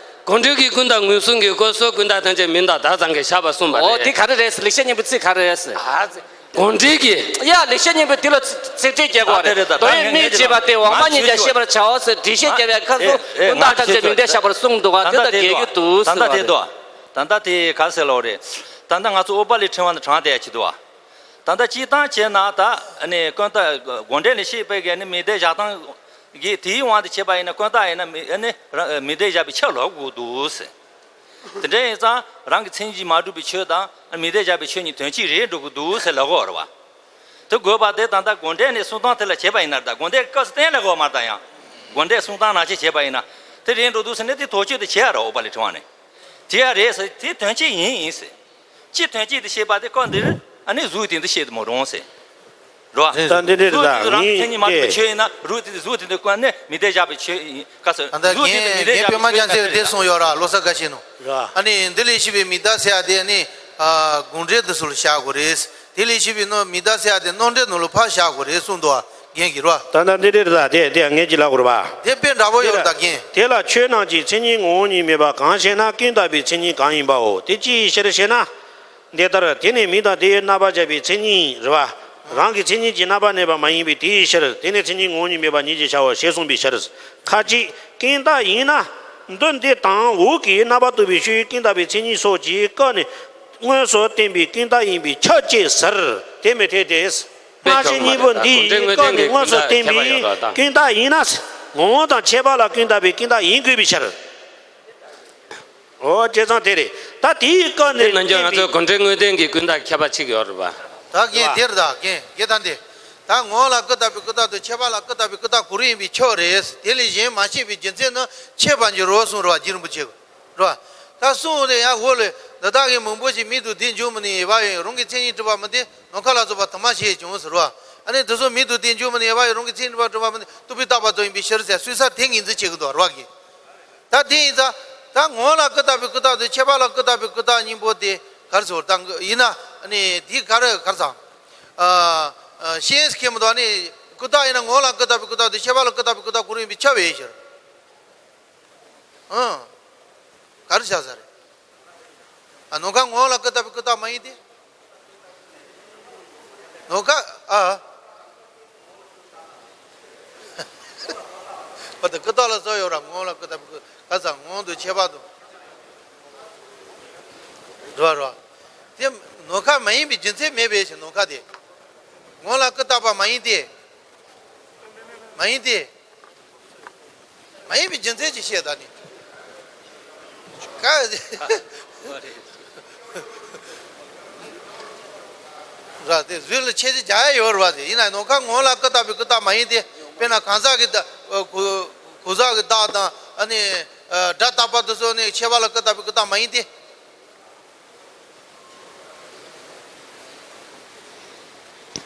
དགོངས་འགྲེལ་གྱི་ཀུན་བརྟགས་ངོས་བཟུང་གི་སྐབས་སུ་ཀུན་བརྟགས་ཐམས་ཅད་མིང་དང་བརྡ་ཙམ་གྱིས་བཞག་པ་གསུངས་པ་རེད། འོ་དེ་ག་རེ་རེད། ལེགས་བཤད་སྙིང་པོའི་ཚིག་ག་རེ་རེད། ཨ་ཙི། དགོངས་འགྲེལ་གྱི། ཡ། ལེགས་བཤད་སྙིང་པོའི་དེ་ལ་ཚིག་ཚིག་འགྲེལ་རྒྱག་དགོས་རེད། དོན་ཡོད་མིན་བྱས་པ་སྟེ་འོག་མ་ཉིད་ཀྱང་ཤེས་པར་བྱའོ་ཟེར་འགྲེལ་བཤད་རྒྱག་པའི་སྐབས་སུ་ཀུན་བརྟགས་ཐམས་ཅད་མིང་དེ་བཞག་པར་གསུངས་འདུག་ག་དེ་ལྟར་འགལ་རྒྱུ་འདུག་ཟེར་བ་རེད། ད་ལྟ་དེ་ག་ཟེར་ལོ་རེད། ད་ལྟ་ང་ཚོ་ཨོ་པ་ལི་ཕྲེང་བ་ནས་དྲངས་བསྡད་ཡ་ཆེད་དུ་བ། ད་ལྟ་སྤྱིར་བཏང་བྱས་ན་ད་ནི་ཀུན་བརྟགས་དགོངས་འགྲེལ་ནས་བཤད་པའི་གི་ནི་མིང་དེ་བཞག་སྟངས་ཀྱི་དེའི་དབང་དུ་བྱས་པ་ཡིན་ན་ཀུན་བརྟགས་ཡིན་ན་མི་ནི་རང་མིང་དེ་བཞག་པའི་ཕྱིར་ལབ་དགོས་འདུག་ཟེར། དེ་འདྲ་ཡིན་ཙང་རང་གི་མཚན་ཉིད་ཀྱིས་མ་གྲུབ་པའི་ཆོས་དང་མིང་དེ་བཞག་པའི་ཆོས་གཉིས་དོན་གཅིག་རེད་འགྲོ་གི་འདུག་ཟེར་ལབ་དགོས་རེད་བ། དེ་དགོས་པ་དེ་ད་ལྟ་དགོངས་འགྲེལ་ནས་གསུང་སྟངས་དེ་ལ་བྱས་པ་ཡིན་ན། ད་དགོངས་འགྲེལ་སྐབས་སུ་གཏན་ལ་དགོས་མ་ད་ཡང་དགོངས་འགྲེལ་གསུང་སྟངས་ནང་བཞིན་བྱས་པ་ཡིན་ན་དེ་རེད་འགྲོ་འདུག་ཟེར་ནས་དེ་དོགས་གཅོད་དེ་བྱས་ཡ་རེད། ཨོ་པ་ལི་ཕྲེང་བ་ནས་བྱས་ཡ་རེད་ཟེར། དེ་དོན་གཅིག་ཡིན་ཡིན་ཟེར། སྤྱི་དོན་གཅིག་ཏུ་བཤད་པ་དེ་སྐབས་འདིར་ཨ་ནི་གཟུགས་དེ་འདི་བཤད་དུ་མི་རུང་ཟེར། རོ། ད་འདི་འདྲ་རེད། གཟུགས་དེ་རང་གི་མཚན་ཉིད་མ་གྲུབ་པའི་ཆོས་ཡིན་ན་རུ་དེ་གཟུགས་དེ་འདི་ཀུན་ནས་མིང་དེ་བཞག་པའི་ཆོས་ཡིན་ག་ཟེར། ད་ལྟ་གཟུགས་དེ་རྒན་འདི་མིང་དེ་རྒན་བཞག་པའི་པདྨ་ཆོས་རྒྱལ་མཚན་དེ་གསུངས་ཡོད་ར། བློ་གསལ་དགའ་བྱེད་ནོ། ར། ཨ་ནི་འདི་ལས་བཤད་པའི་མིང་བརྡ་ཟེར་ཡ་དེ་ནི་ཨ་དགོངས་འགྲེལ་དེ་ཚོ་ལ་བཞག་དགོས་རེད། དེ་ལས་བཤད་པའི་ནོ་མིང་བརྡ་ཟེར་ཡ་དེ་རྣམ་འགྲེལ་ནང་ལ་ཕར་བཞག་དགོས་རེད་གསུངས་འདུག་བ། རྒན་གྱིས་རོ། ད་ལྟ་འདི་འདྲ་རེད། ད་དེ་དེ་ངས་ཅིག་ལབ་དགོས་རེད་པ། དེ་དཔེ་འདྲ་པོ་ཡོད་རེད་ད་རྒན། དེ་ལ་ཆོས་རྣམས་ཀྱི་མཚན་ཉིད་ངོ་བོ་ཉིད་མེད་པ་གང་ཞེ་ན། ཀུན་བརྟགས་པའི་མཚན་ཉིད་གང་ཡིན་པའོ། དེ་ཅིའི་ཕྱིར་ཞེ་ན། འདི་ལྟར་དེ་ནི་མིང་དང་དེའི་རྣམ་པར་བཞག་པའི་མཚན་ཉིད་རེད་པ། རང་གི་མཚན་ཉིད་ཀྱིས་རྣམ་པར་གནས་པ་མ་ཡིན་པས་དེའི་ཕྱིར། དེ་ནི་མཚན་ཉིད་ངོ་བོ་ཉིད་མེད་པ་ཉིད་ཅེས་བྱའོ་ཞེས་གསུངས་པའི་ཕྱིར། ཁ་ཅིག་ཀུན་བརྟགས་ཡིན་ན། མདོ་འདི་དང་འོག་གི་རྣམ་པར་རྟོག་པའི་ཆོས་ཀུན་བརྟགས་པའི་མཚན་ཉིད་སོགས་ཀྱིས་བཀག་ནས་མངོན་སུམ་བསྟན་པའི་ཀུན་བརྟགས་ཡིན་པའི་ཕྱིར་ཅེས་ཟེར། དེ་མི་འཐད་དེ། སྔ་ཕྱི་གཉིས་པོ་འདིས་བཀག་ནས་མངོན་སུམ་བསྟན་པའི་ཀུན་བརྟགས་ཡིན་ན། ངོ་བོ་དང་ཁྱད་པར་ལ་ཀུན་བརྟགས་པའི་ཀུན་བརྟགས་ཡིན་དགོས་པའི་ཕྱིར། འོ་བྱས་ཙང་དེ་རེད། ད་དེའི་སྐབས་ནས་དེ་ནང་བཞིན་ང་ཚོའི་དགོངས་འགྲེལ་དངོས་བསྟན་གྱི་ཀུན་བརྟགས་ཁྱད་པར་ཕྱེ་གི་ཡོད་རེད་པ། ད་རྒན་དེར་ད་རྒན་རྒན་ད་འདི། ད་ངོ་བོ་ལ་ཀུན་བརྟགས་པའི་ཀུན་བརྟགས་དང་ཁྱད་པར་ལ་ཀུན་བརྟགས་པའི་ཀུན་བརྟགས་གང་རུང་ཡིན་པའི་ཕྱིར་རེད། དེ་ལས་གཞན་མ་ཤེས་པའི་རྒྱུ་མཚན་ནི་ཁྱད་པར་འགྱུར་རོ་གསུངས་རེད་པ། རྗེ་རིན་པོ་ཆེ་གིས་རེད་པ། ད་གསུངས་དེ་ཡང་འོག་ལས་འདི་དག་གི་མང་པོ་ཞིག་མིང་དང་དོན་འབྱུང་མི་ནུས་པ་ཡང་རང་གི་མཚན་ཉིད་གྲུབ་པ་མིན་ཏེ། ནམ་མཁའ་ལ་སོགས་པ་དུ་མ་ཞེས་ཀྱང་ཟེར་རེད་པ། ཨ་ནི་དེ་ཚོ་མིང་དང་དོན་འབྱུང་མི་ནུས་པ་ཡང་རང་གི་མཚན་ཉིད་གྲུབ་པ་མིན་ཏེ། རྟོག་པས་བཏགས་པ་ཙམ་ཡིན་པའི་ཕྱིར་ཟེར་གསུངས་ས་དེ་ངོས་འཛིན་བྱེད་ཀྱི་འདུག་རེད་པ་གི། ད་དེ་ཡིན་ཙང་ད་ངོ་བོ་ལ་ཀུན་བརྟགས་པའི་ཀུན་བརྟགས་དང་ཁྱད་པར་ལ་ཀུན་བརྟགས་པའི་ཀུན་བརྟགས་གཉིས་པོ་དེ་ག་རེ་ཟེར། ད་ཡིན་ན་ཨ་ནི་དེ་ག་རེ་ག་རེ་ཟེར། ཨ་ཨ་ཤེས་ཁེ་མི་འདུག་ཨ་ནི་ཀུན་བརྟགས་ཡིན་ན་ངོ་བོ་ལ་ཀུན་བརྟགས་པའི་ཀུན་བརྟགས་དང་ཁྱད་པར་ལ་ཀུན་བརྟགས་པའི་ཀུན་བརྟགས་གང་རུང་ཡིན་པའི་ཕྱིར་བས་ཕྱིར། ཨང་། ག་རེ་བྱ་ས་རེད། ཨ་ནམ་མཁའ་ངོ་བོ་ལ་ཀུན་བརྟགས་པའི་ཀུན་བརྟགས་མ་ཡིན་ཏེ། ནམ་མཁའ་ཨ། བ་དང་ཀུན་བརྟགས་ལ་སོགས་ཡོད་ར། ངོ་བོ་ལ་ཀུན་བརྟགས་པའི་ཀུན་བརྟགས་ཀ་ས་ངོ་བོ་དང་ཁྱད་པར་དང་། རེད་པ་རེད་པ། དེ་ནམ་མཁའ་མ་ཡིན་པའི་རྒྱུ་མཚན་མེད་པའི་ཕྱིར། ནམ་མཁའ་དེ་ངོ་བོ་ལ་ཀུན་བརྟགས་པ་མ་ཡིན་ཏེ། མ་ཡིན་ཏེ། མ་ཡིན་པའི་རྒྱུ་མཚན་ཅིག་བཤད་ད་ནི། ཀ། ར་དེ་གཟུགས་ལ་ཁྱད་ཆོས་རྒྱག་ཡ་ཡོད་རེད་པ། དེ་ཡིན་ན་ནམ་མཁའ་ངོ་བོ་ལ་ཀུན་བརྟགས་པའི་ཀུན་བརྟགས་མ་ཡིན་ཏེ། དཔེར་ན་གང་ཟག་གི་བརྡ་གོ་གོ་ས་གི་བརྡ་དང་ཨ་ནི་སྒྲ་རྟག་པ་དེ་ཚོ་ནི་ཁྱད་པར་ལ་ཀུན་བརྟགས་པའི་ཀུན་བརྟགས་མ་ཡིན་ཏེ།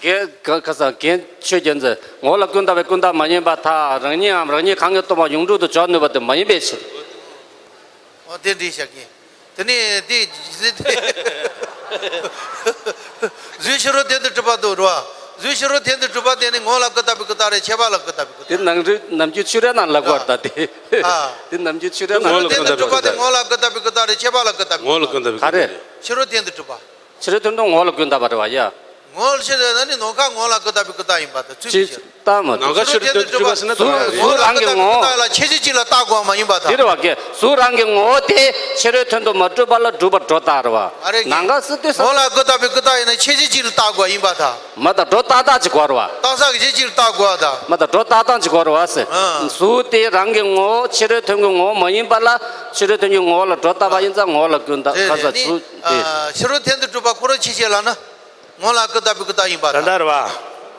རྒན་ག་ག་ས་རྒན་ཆོས་རྒྱལ་མཚན། ངོ་བོ་ལ་ཀུན་བརྟགས་པའི་ཀུན་བརྟགས་མ་ཡིན་པར་ཐལ། རང་ཉིད་འམ་རང་ཉིད་གང་གིས་སྟོང་པར་ཡུངས་འབྲུ་དུ་འཇོག་ནུས་པ་དེ་མ་ཡིན་པའི་ཕྱིར། འོ་དེ་འདྲའི་བཤད་མཁན། དེ་ནས་དེ་གཟུགས་ཕྱི་རོལ་དོན་དུ་གྲུབ་པ་དང་རེད་པ། གཟུགས་ཕྱི་རོལ་དོན་དུ་གྲུབ་པ་དེ་ནི་ངོ་བོ་ལ་ཀུན་བརྟགས་པའི་ཀུན་བརྟགས་རེད། ཁྱད་པར་ལ་ཀུན་བརྟགས་པའི་ཀུན་བརྟགས། དེ་ནང་རུ་ནམ་རྒྱུན་ཆོས་རའི་ནང་ལབ་དགོས་རེད་ད་དེ། ཨ། དེ་ནམ་རྒྱུན་ཆོས་རའི་ནང་ལབ་དགོས་རེད་ད་དེ། ངོ་བོ་ལ་ཀུན་བརྟགས་པའི་ཀུན་བརྟགས་རེད། ཁྱད་པར་ལ་ཀུན་བརྟགས་པའི་ཀུན་བརྟགས། ངོ་བོ་ལ་ཀུན་བརྟགས་པའི་ཀུན་བརྟགས་རེད། ཕྱི་རོལ་དོན་དུ་གྲུབ་པ། ཕྱི་རོལ་དོན་དུ་ངོ་བོ་ལ་ཀུན་བརྟགས་པ་རེད་པ་ཡ། ངོ་ལ་ཕྱི་རོལ་ན་ནི་ནམ་མཁའ་ངོ་ལ་ཀུན་བརྟགས་པའི་ཀུན་བརྟགས་ཡིན་པར་ཐལ། ཚུལ་ཅིག་བཞག་ལྟ་མ་ཕྱི་རོལ་ཐེར་འདོན་སྤྲུལ་པ་ཟེར་ན་གཟུགས་ངོ་ལ་ཀུན་བརྟགས་པའི་ཀུན་བརྟགས་ལ་ཁྱད་ཆོས་གཅིག་ལ་བརྟག་དགོས་པ་མ་ཡིན་པར་ཐལ། དེ་རེད་བ་ཀྱེ། གཟུགས་རང་གི་ངོ་བོ་དེ་ཕྱི་རོལ་དོན་དུ་མ་གྲུབ་པ་ལ་གྲུབ་པར་སྒྲོ་བཏགས་རེད་བ། ཨ་རེ་ཀྱེ། ནམ་མཁའ་སུ་དེ་ས། ངོ་ལ་ཀུན་བརྟགས་པའི་ཀུན་བརྟགས་ཡིན་ན་ཁྱད་ཆོས་གཅིག་ལ་བརྟག་དགོས་པ་ཡིན་པར་ཐལ། མ་ད་སྒྲོ་བཏགས་སྟངས་ཅིག་གོ་རེད་བ། བརྟག་ས་གི་ཁྱད་ཆོས་གཅིག་ལ་བརྟག་དགོས་པ་ད། མ་ད་སྒྲོ་བཏགས་སྟངས་ཅིག་གོ་རེད་བ་ཟེར། ཨ། གཟུགས་དེ་རང་གི་ངོ་བོ་ཕྱི་རོལ་དོན་གྱི་ངོ་བོ་མ་ཡིན་པ་ལ་ཕྱི་རོལ་དོན་གྱི་ངོ་བོ་ལ་སྒྲོ་བཏགས་པ་ཡིན་ཙང་ངོ་བོ་ལ་ཀུན་བརྟགས། རེད་ཁ་རེད། ས་ནི་གཟུགས་དེ། ཨ། ཕྱི་རོལ་ཐེར་འདོན་སྤྲུལ་པ་ཁོ་རང་ཆོས་ཅན་ལབ་ན། ངོ་ལ་ཀུན་བརྟགས་པའི་ཀུན་བརྟགས་ཡིན་པར་ཐལ། ད་ལྟ་རེད་བ།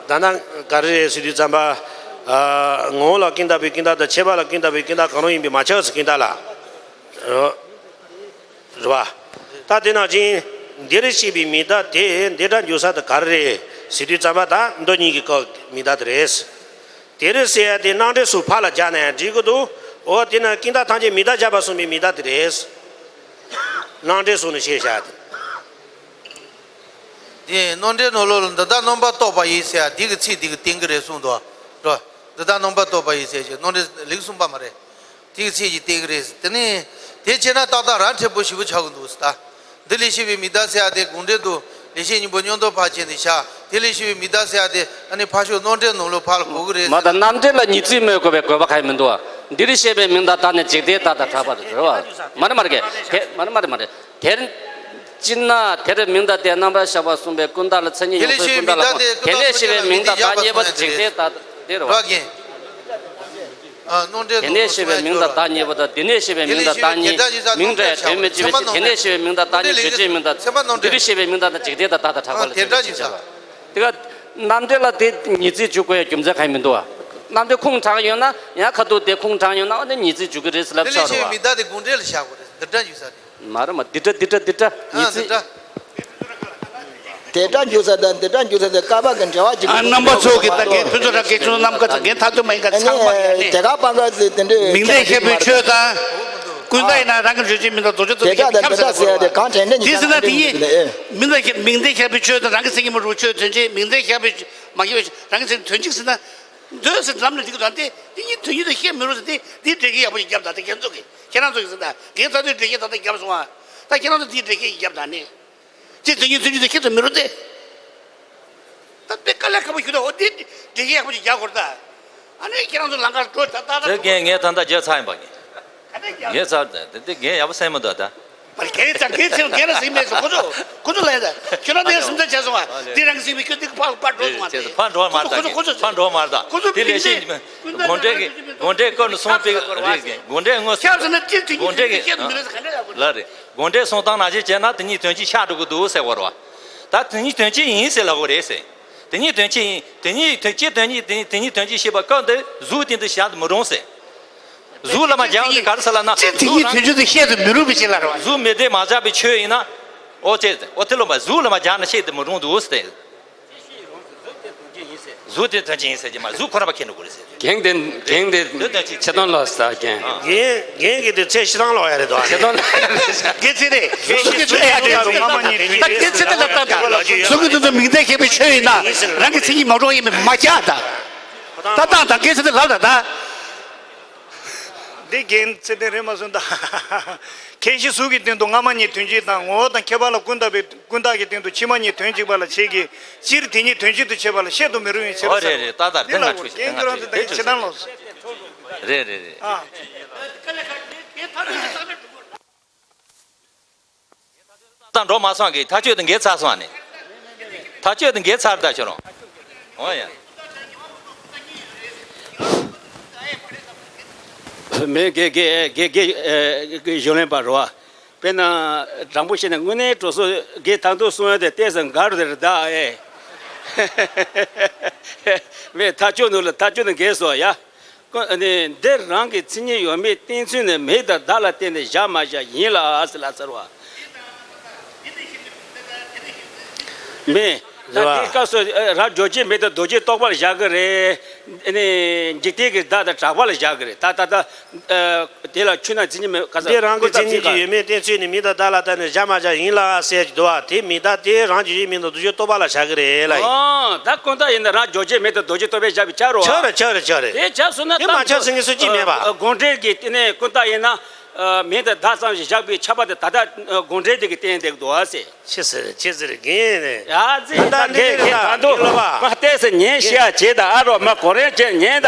ད་ལྟ་ག་རེ་རེད་ཟེར་དུས་ཙམ་པ། ཨ། ངོ་བོ་ལ་ཀུན་བརྟགས་པའི་ཀུན་བརྟགས་དང་ཁྱད་པར་ལ་ཀུན་བརྟགས་པའི་ཀུན་བརྟགས་གང་རུང་ཡིན་པས་མ་ཁྱབ་ཟེར་ཀུན་བརྟགས་ལ། རེད་བ། ད་དེ་ནང་བཞིན་འདིར་བཤད་པའི་མིང་བརྡ་དེ་འདི་སྒྲ་འཇུག་ས་དེ་ག་རེ་རེད་ཟེར་དུས་ཙམ་པ་ད་མདོ་གཉིས་ཀྱི་སྐབས་མིང་བརྡ་དེ་རེད། དེར་ཟེར་ཡ་དེ་རྣམ་འགྲེལ་སོགས་ཕར་ལ་སྦྱར་ན་ཡང་འགྲིག་གི་འདུག་འོ་དེ་ན་ཀུན་བརྟགས་ཐམས་ཅད་མིང་བརྡ་སྦྱར་བ་གསུངས་པའི་མིང་བརྡ་དེ་རེད། རྣམ་འགྲེལ་སོགས་ནས་བཤད་བཞག་དེ། དེ་རྣམ་འགྲེལ་ནང་ལོགས་ལ་འདི་དག་རྣམ་པར་རྟོག་པ་ཡིས་ཟེར་ཡ་འདི་གི་ཚིག་འདི་གི་སྟེང་གི་རེད་གསུངས་འདུག་འདི་དག་རྣམ་པར་རྟོག་པ་ཡིས་ཟེར་ཞིག་རྣམ་འགྲེལ་ལེགས་གསུངས་པ་མ་རེད། དེ་གི་ཚིག་གི་སྟེང་གི་རེད། དེ་ནི་དེ་བྱས་ན་ཏག་ཏག་ར་འཕྲོད་པོ་ཞེ་པོ་ཆགས་ཀྱི་འདུག་ཟེར་ད། འདི་ལས་བཤད་པའི་མིང་བརྡ་ཟེར་ཡ་དེ་དགོངས་འགྲེལ་དུ་ལེགས་བཤད་སྙིང་པོ་མཉམ་དུ་ཕར་བྱས་ནས་བཞག་དེ་ལས་བཤད་པའི་མིང་བརྡ་ཟེར་ཡ་དེ་ཨ་ནི་ཕར་ཕྱོགས་རྣམ་འགྲེལ་ནང་ལོགས་ཕར་ལ་གོ་གི་རེད་མ་ཟེར་ད་ན། རྣམ་འགྲེལ་ལ་ཉེར་འཚེ་སྨོས་དགོས་པའི་དགོས་པ་གང་ཡང་མི་འདུག་བ། འདིར་བཤད་པའི་མིང་བརྡ་དག་ནི་འཇིག་རྟེན་བརྡ་དང་གྲགས་པ་རེད་བ། མ་རེད་མ་རེད་གེ། མ་རེད་མ་རེད་མ་རེད། དེར། སྤྱིར་ན་དེར་མིང་བརྡ་སྟེ་རྣམ་པར་བཞག་པ་གསུངས་པའི་ཀུན་བརྟགས་ལ་མཚན་ཉིད་ཡོངས་སུ་ཀུན་བརྟགས་ལ་གོ། དེ་ནས་བཤད་པའི་མིང་བརྡ་བདག་ཉེར་པོ་དང་འཇིག་རྟེན་བརྡ་དེ་རེད་བ། དེ་ནས་བཤད་པའི་མིང་བརྡ་བདག་ཉེར་པོ་དང་དེ་ནས་བཤད་པའི་མིང་བརྡ་བདག་ཉིད་མིང་འདྲ་ཡང་དོན་མི་གཅིག་པའི་ཕྱིར། དེ་ནས་བཤད་པའི་མིང་བརྡ་བདག་ཉིད་བརྗོད་བྱའི་མིང་བརྡ། འདིར་བཤད་པའི་མིང་བརྡ་དང་འཇིག་རྟེན་བརྡ་བདག་དང་གྲགས་པ་ལ་ཟེར་བ་ཞིག་བྱས་པ། དེ་ག་རྣམ་འགྲེལ་ལ་དེ་ཉེར་འཚེ་འཇུག་དགོས་ཡ་རྒྱུ་མཚན་གང་ཡང་མི་འདུག་བ། རྣམ་འགྲེལ་ཁུངས་དྲངས་ཡོད་ན་ཡང་ཁ་ཐུག་དེ་ཁུངས་དྲངས་ཡོད་ན་ཨ་ནི་ཉེར་འཚེ་འཇུག་གི་རེད་ཟེར་ལབ་ཆོག་རེད་བ། མིང་བརྡ་དེ་དགོངས་འགྲེལ་ལ་བཞག་དགོས་རེད། འདི་འདྲ་འཇུག་ས་རེད། མ་རེད་མ། འདི་འདྲ་འདི་འདྲ་འདི་འདྲ། ཨ་ཉེར་འཚེ། འདི་འདྲ། དེ་འདྲ་འགྱུར་ས་དང་འདི་འདྲ་འགྱུར་ས་དེ་ཀ་བ་གི་འབྲེལ་བ་ཅིག་ཨ་རྣམ་པ་ཚོ་གི་ད་རྒན་ཕུན་ཚོགས་རང་རྒན་ཚོ་རྣམ་ཀ་ཚ་རྒན་ཐག་ཆོད་མ་ཡིན་ག་ཚང་མ་ཡ་ནི་དེ་ག་པང་ག་དེ་དེ་འདྲའི་མིང་བརྡས་བཤད་པའི་ཆོས་དང་། ཀུན་བརྟགས་ཡིན་ན་རང་གི་རྗོད་བྱེད་མིང་བརྡ་རྡོ་རྗེ་རྡོ་རྗེ་དེ་ཁྱབ་ཟེར་ཡ་དེ་གང་དྲན་དྲན་དེ་ཟེར་ན་དེ་ཡིན། མིང་བརྡ་མིང་བརྡས་བཤད་པའི་ཆོས་དང་རང་གི་མཚན་ཉིད་མ་གྲུབ་ཆོས་དོན་བྱེད་མིང་བརྡས་བཤད་པའི་མ་བཤད་པའི་རང་གི་མཚན་ཉིད་དོན་གཅིག་ཟེར་ན། འདོད་ཟེར་ལམ་ལ་འདི་གི་དོན་དེ་དེ་ཉིད་དོན་གཅིག་ཏུ་བཤད་མི་རུང་ཟེར་ཏེ་འདིའི་འགྲེལ་བཤད་ཡག་པོ་ཞིག་བརྒྱབ་དང་དེ་ཁྱེད་ཚོ་གི་ཁྱེད་རང་ཚོ་གི་ཟེར་ད་རྒན་ཚ་དུས་འགྲེལ་བཤད་ད་ལྟ་བརྒྱབ་སོང་ཨ། ད་ཁྱེད་རང་ཚོ་འདིའི་འགྲེལ་བཤད་ཡག་བརྒྱབ་དང་ནི། ཅི་དོན་གཉིས་དོན་གཉིས་དེ་ཁྱེད་ཚོ་མི་རུང་སྟེ། ད་དཔེ་དཀའ་ལས་ཁག་པོ་ཞིག་འདུག་འོ་དེ་འགྲེལ་བཤད་ཡག་པོ་ཞིག་རྒྱག་དགོས་རེད་ད། ཨ་ནི་ཁྱེད་རང་ཚོ་ལམ་ཁར་འགྲོ་ད་ད་ད་དེ་རྒན་ངས་ད་ལྟ་བརྗོད་ཚར་ཡིན་པ་ངས། ག་འདྲ་རྒྱག་ངས་ཚར་དེ་དེ་རྒན་ཡག་པོ་སེམས་མི་འདུག་ད། པར་རྒན་ཚང་རྒན་ཚང་རྒན་རང་སེམས་མེད་སོང་ཁོ་ཚོ་ཁོ་ཚོ་ལ་ཡ་ད་ཁྱོད་རང་དེ་སེམས་ཚ་བྱས་སོང་བ་འདི་རང་གི་སེམས་མི་ཁྱོད་འདི་གི་ཕར་ཕར་འགྲོ་སོང་བ་དེ་ཕར་འགྲོ་མ་ད་ཁོ་ཚོ་ཁོ་ཚོ་ཕར་འགྲོ་མ་ད་ཁོ་ཚོ་དེ་ལས་ཤིང་དགོངས་འགྲེལ་གྱི་དགོངས་འགྲེལ་བཀོད་ནས་གསུངས་པའི་རེད་གོ་དགོངས་འགྲེལ་དངོས་སུ་ཁྱབ་ཟེར་ན་ཅི་དེ་ཉིད་ལ་རེད། དགོངས་འགྲེལ་གསུང་སྟངས་ནང་བཞིན་བྱས་ན་དེ་ཉིད་དོན་གཅིག་ཆགས་འགྲོ་གི་འདུག་ཟེར་བ་རེད་བ། ད་དེ་ཉིད་དོན་གཅིག་ཡིན་ཟེར་ལབ་དགོས་རེད་ཟེར། དེ་ཉིད་དོན་གཅིག་ཡིན། དེ་ཉིད་དོན་གཅིག་དོན་གཉིས་དེ་ཉིད་དོན་གཅིག་ཤེས་པ་སྐབས་འདིར་གཟུགས་སྟེང་དུ་བཞག་ཏུ་མི་རུང་ཟེར། གཟུགས་ལ་མ་སྦྱར་ཏེ་ག་རེ་ཟེར་ལབ་ན། ཅི་དེ་ཉིད་དོན་གཅིག་ཏུ་བཤད་དུ་མི་རུང་བའི་ཕྱིར་ལ་རེད་བ། གཟུགས་མི་བདེ་མ་བཞག་པའི་ཆོས་ཡིན་ན། ཨོ་ཙེ་ཨོ་ཏི་ལོ་མ་གཟུགས་ལ་མ་སྦྱར་ན་བཤད་དུ་མི་རུང་འདུག་ཟེར། གཟུགས་དེ་དོན་གཅིག་ཡིན་ཟེར་གྱི་མ་གཟུགས་ཁོ་རང་པ་ཁྱེར་འགྲོ་དགོས་རེད་ཟེར། གེང་དེ་གེང་དེ་དོན་གཅིག་ཆེ་མཐོང་ལོག་ས་གེང་། གེང་གེང་གི་དེ་ཚེ་ཕྱི་ཐང་ལོག་ཡ་རེད་དོ། ཆེ་མཐོང་ལོག་ཡ་རེད་ཟེར། གེ་ཚེ་དེ་གཟུགས་ཀྱི་ཚེ་ཡ་དེ་ད་གེ་ཚེ་དེ་ལབ་སྟངས་དང་གཟུགས་ཀྱི་དོན་དུ་མིང་བརྡས་བྱས་པའི་ཆོས་ཡིན་ན་རང་གི་མཚན་ཉིད་མ་གྲུབ་ཡིན་མིན་མ་རྒྱག་ད། ད་ལྟ་དང་གེ་ཚེ་དེ་ལབ་ད་ད། འདི་རྒན་ཚེ་བརྟན་རེད་མ་སོང་ད། ཁྱད་གཞི་གཟུགས་ཀྱི་སྟེང་དུ་སྔ་མ་གཉིས་དོན་གཅིག་དང་ངོ་བོ་དང་ཁྱད་པར་ལ་ཀུན་བརྟགས་པའི་ཀུན་བརྟགས་ཀྱི་སྟེང་དུ་ཕྱི་མ་གཉིས་དོན་གཅིག་པ་ལ་བྱེད་ཀྱི་སྤྱིར་དེ་གཉིས་དོན་གཅིག་ཏུ་བྱེད་པ་ལ་བཤད་དུ་མི་རུང་བའི་ཕྱིར་ཨོ་རེད་རེད་ད་ད་རེད་ད་ཆོས་ཆོས་ད་ཆོས་ཆོས་ད་ལོ། རེད་རེད་རེད། ད་འགྲོ་མ་སོང་གི་ཐག་ཆོད་དུ་འགེལ་ཚར་སོང་ནས། ཐག་ཆོད་དུ་འགེལ་ཚར་ད་ཁྱོད་རང་། འོ་ཡ། མེད་དགེ་དགེ་དགེ་དགེ་གཞུང་ལས་པ་རོ། དཔེར་ན་དྲང་པོ་བཤད་ན་དངོས་གནས་གྲོགས་སོ་དགེ་ཐང་དུ་སོང་ཡ་དེ་ལྟས་སུ་འགར་རེར་གདའ་ཨེ། མེད་ཐག་ཆོད་ནུ་ལ་ཐག་ཆོད་དུ་འགེལ་སོང་ཡ། ཀོ་ནི་འདིར་རང་གི་མཚན་ཉིད་ཡོད་མེད་བསྟན་ཚུལ་ནི་མིང་དང་བརྡ་ལ་བརྟེན་ནས་བཞག་མ་བཞག་ཡིན་ལ་ཟེར་ལ་ཟེར་བ། མེད། ད་རེད་བ། དེའི་སྐབས་སུ་རང་རྗོད་བྱེད་མིང་དང་ལྡོག་བྱེད་རྟོག་པ་ལ་བཞག་གི་རེད། ནི་འཇིག་རྟེན་གྱི་བརྡ་དང་གྲགས་པ་ལ་བཞག་གི་རེད་ད་ད་ད། དེ་ལ་ཆོས་རྣམས་མཚན་ཉིད་མེད་ག་ས། འདིར་རང་གི་མཚན་ཉིད་ཀྱི་ཡོད་མེད་བསྟན་ཚུལ་ནི་མིང་དང་བརྡ་ལ་བརྟེན་ནས་བཞག་མ་བཞག་ཡིན་ལ་ཟེར་གྱི་འདུག་བ། དེ་མིང་བརྡ་དེ་རང་རྗོད་བྱེད་མིང་དང་ལྡོག་བྱེད་རྟོག་པ་ལ་བཞག་གི་རེད་ལ་ཡིན། ཨོ། ད་ཀུན་བརྟགས་ཡིན་ན་རང་རྗོད་བྱེད་མིང་དང་ལྡོག་བྱེད་རྟོག་པས་བཞག་པའི་ཆ་རོ། ཆ་རེད་ཆ་རེད་ཆ་རེད། དེ་ཆ་སོང་ན་དེ་མ་ཆ་ཟེར་ངེས་སུ་ཅི་མེད་པ། དགོངས་འགྲེལ་གྱི་དེ་ནས་ཀུན་བརྟགས་ཡིན་ན། ཨ། མིང་དེ་བརྡ་ཙམ་ཞིག་བཞག་པའི་ཆད་པ་དེ་ད་ལྟ་ཨ་དགོངས་འགྲེལ་དེ་གིས་བསྟན་བསྡད་འདུག་ཨ་ཟེར། ཆི་ཟེར་ཆི་ཟེར་རྒན་ནས། ཡ་ཟེར། ད་ད་ད་འདི་རེད་ད། ད་འདུག་འདི་ལ་བ། མ་བལྟས་ཟེར། ཉན་ཤེས་ཡ་བྱེད་ད། ཨ་རོགས་མ་གོ་རེ་བྱེད། ཉན་ད།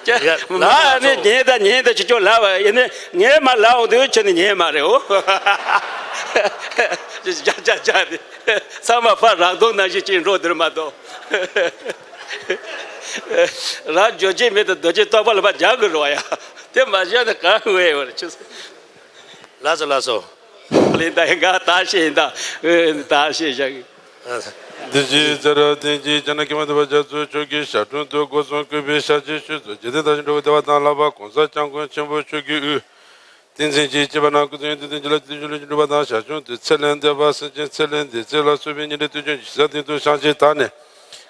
ཡ་ལ་མ་ནི་ཉན་ད། ཉན་ད། ཁྱེད་ཆོ་ལབ་པ་ཡིན་ནི། ངས་མ་ལབ་འོང་དུས་ཁྱོད་ནི་ཉན་མ་རེད་འོ། ཇ་ཇ་ཇ་དེ། ཚང་མ་ཕར་རག་དོང་ནང་བཞིན་ཅིག་འགྲོ་འདིར་མ་གཏོགས། རང་རྒྱུ་རྐྱེན་མེད་དུ་རྡོ་རྗེ་ཐོགས་པ་ལ་ཕར་རྒྱག་དགོས་རེད་བ་ཡ། དེ་མ་བྱས་ན་གང་འོས་ཡོད་རེད། ཅི་ཟེར། ལགས་སོ་ལགས་སོ། ལེན་ད་ཡིན་ག། ད་ཤེས་ཡིན་ད། ཨེ། ད་ཤེས་བཞག་གི། འདི་ཕྱི་ཚེ་རབས་བསྟན་ཅིང་། ཕྱི་ནང་ཀུན་མ་ཐུབ་པ་རྒྱ་མཚོ་མཆོག་གི་ཞབས་དྲུང་དུ་སྒོ་གསུམ་གུས་པས་ཞབས་ཕྱི་ཞུས་སོ། འཇིག་རྟེན་དག་ཞིང་འགྲོ་བའི་བདེ་བ་དང་ལྷག་པར་གོང་ས་སྐྱབས་མགོན་ཆེན་པོ་མཆོག་གི་དབུས་བསྟན་འཛིན་གྱི་སྐྱེས་པ་རྣམས་སྐུ་ཚེ་ཡུན་དུ་བརྟན་ཅིང་ལ་དུས་རྒྱུན་ལ་འགྲུབ་པ་དང་། ཞབས་དྲུང་དུ་ཚེ་ལས་འདས་པ་སེམས་ཅན་ཚེ་ལས་འདས་ཚུལ་ལ་སོགས་པའི་ཉིན་རེའི་དུས་རྒྱུན་གྱི་ཞིང་ས་སྟེང་དུ་བཤང་གཅི་དག་ནས་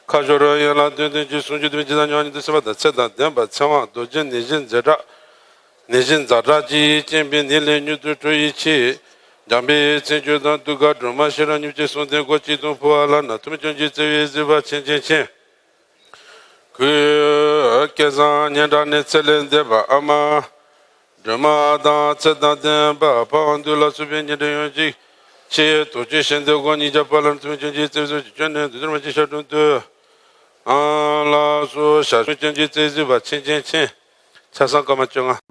ཁ་ཕྱོགས་རོལ་དབྱངས་ལ་འདོན་འདོན་གྱི་གསུང་ཆོས་དུ་མའི་ཇི་ལྟར་མྱོང་བ་ཉིད་དུ་སེམས་པ་དང་ཚེ་དང་ལྡན་པ། ཚེ་དབང་རྡོ་རྗེ་ནད་གཞི་འཛད་དྲག་ནད་གཞི་ཛ་དྲག་ཅན་གྱི་རྐྱེན་པས་ནད་ལས་མྱུར་དུ་གྲོལ་བའི་ཆེད། འཇམ་དཔལ་མཚན་བརྗོད་དང་གདུགས་དཀར་སྒྲོལ་མ་ཤེས་རབ་སྙིང་རྗེ་གསུམ་ལྡན་སྒོ་གཅིག་ཏུ་འཕོ་བ་ལ་ན། ཐུགས་སྨོན་སྐྱོང་གི་བརྩེ་བས་གཟིགས་པ་ཆེན་ཆེན་མཁྱེན། གུས། བསྐལ་བཟང་སྙན་གྲགས་ནས་ཚེ་ལས་འདས་པ་ཨ་མ་སྒྲོལ་མ་དང་། ཚེ་དང་ལྡན་པ་ཕ་དབང་འདུས་ལ་སོགས་པའི་ཉེ་འབྲེལ་ཡོངས་ཀྱི་ཆེད་དུ་ཆོས་ཞལ་འདེབས་སྒོ་ཉིས་བརྒྱ་པ་ལ་ཐུགས་སྨོན་སྐྱོང་གི་བརྩེ་བས་གཟིགས་པ་ཆེན་མཁྱེན། ཆ་ཚང་བཀའ་མ་བཅོ་ལྔ།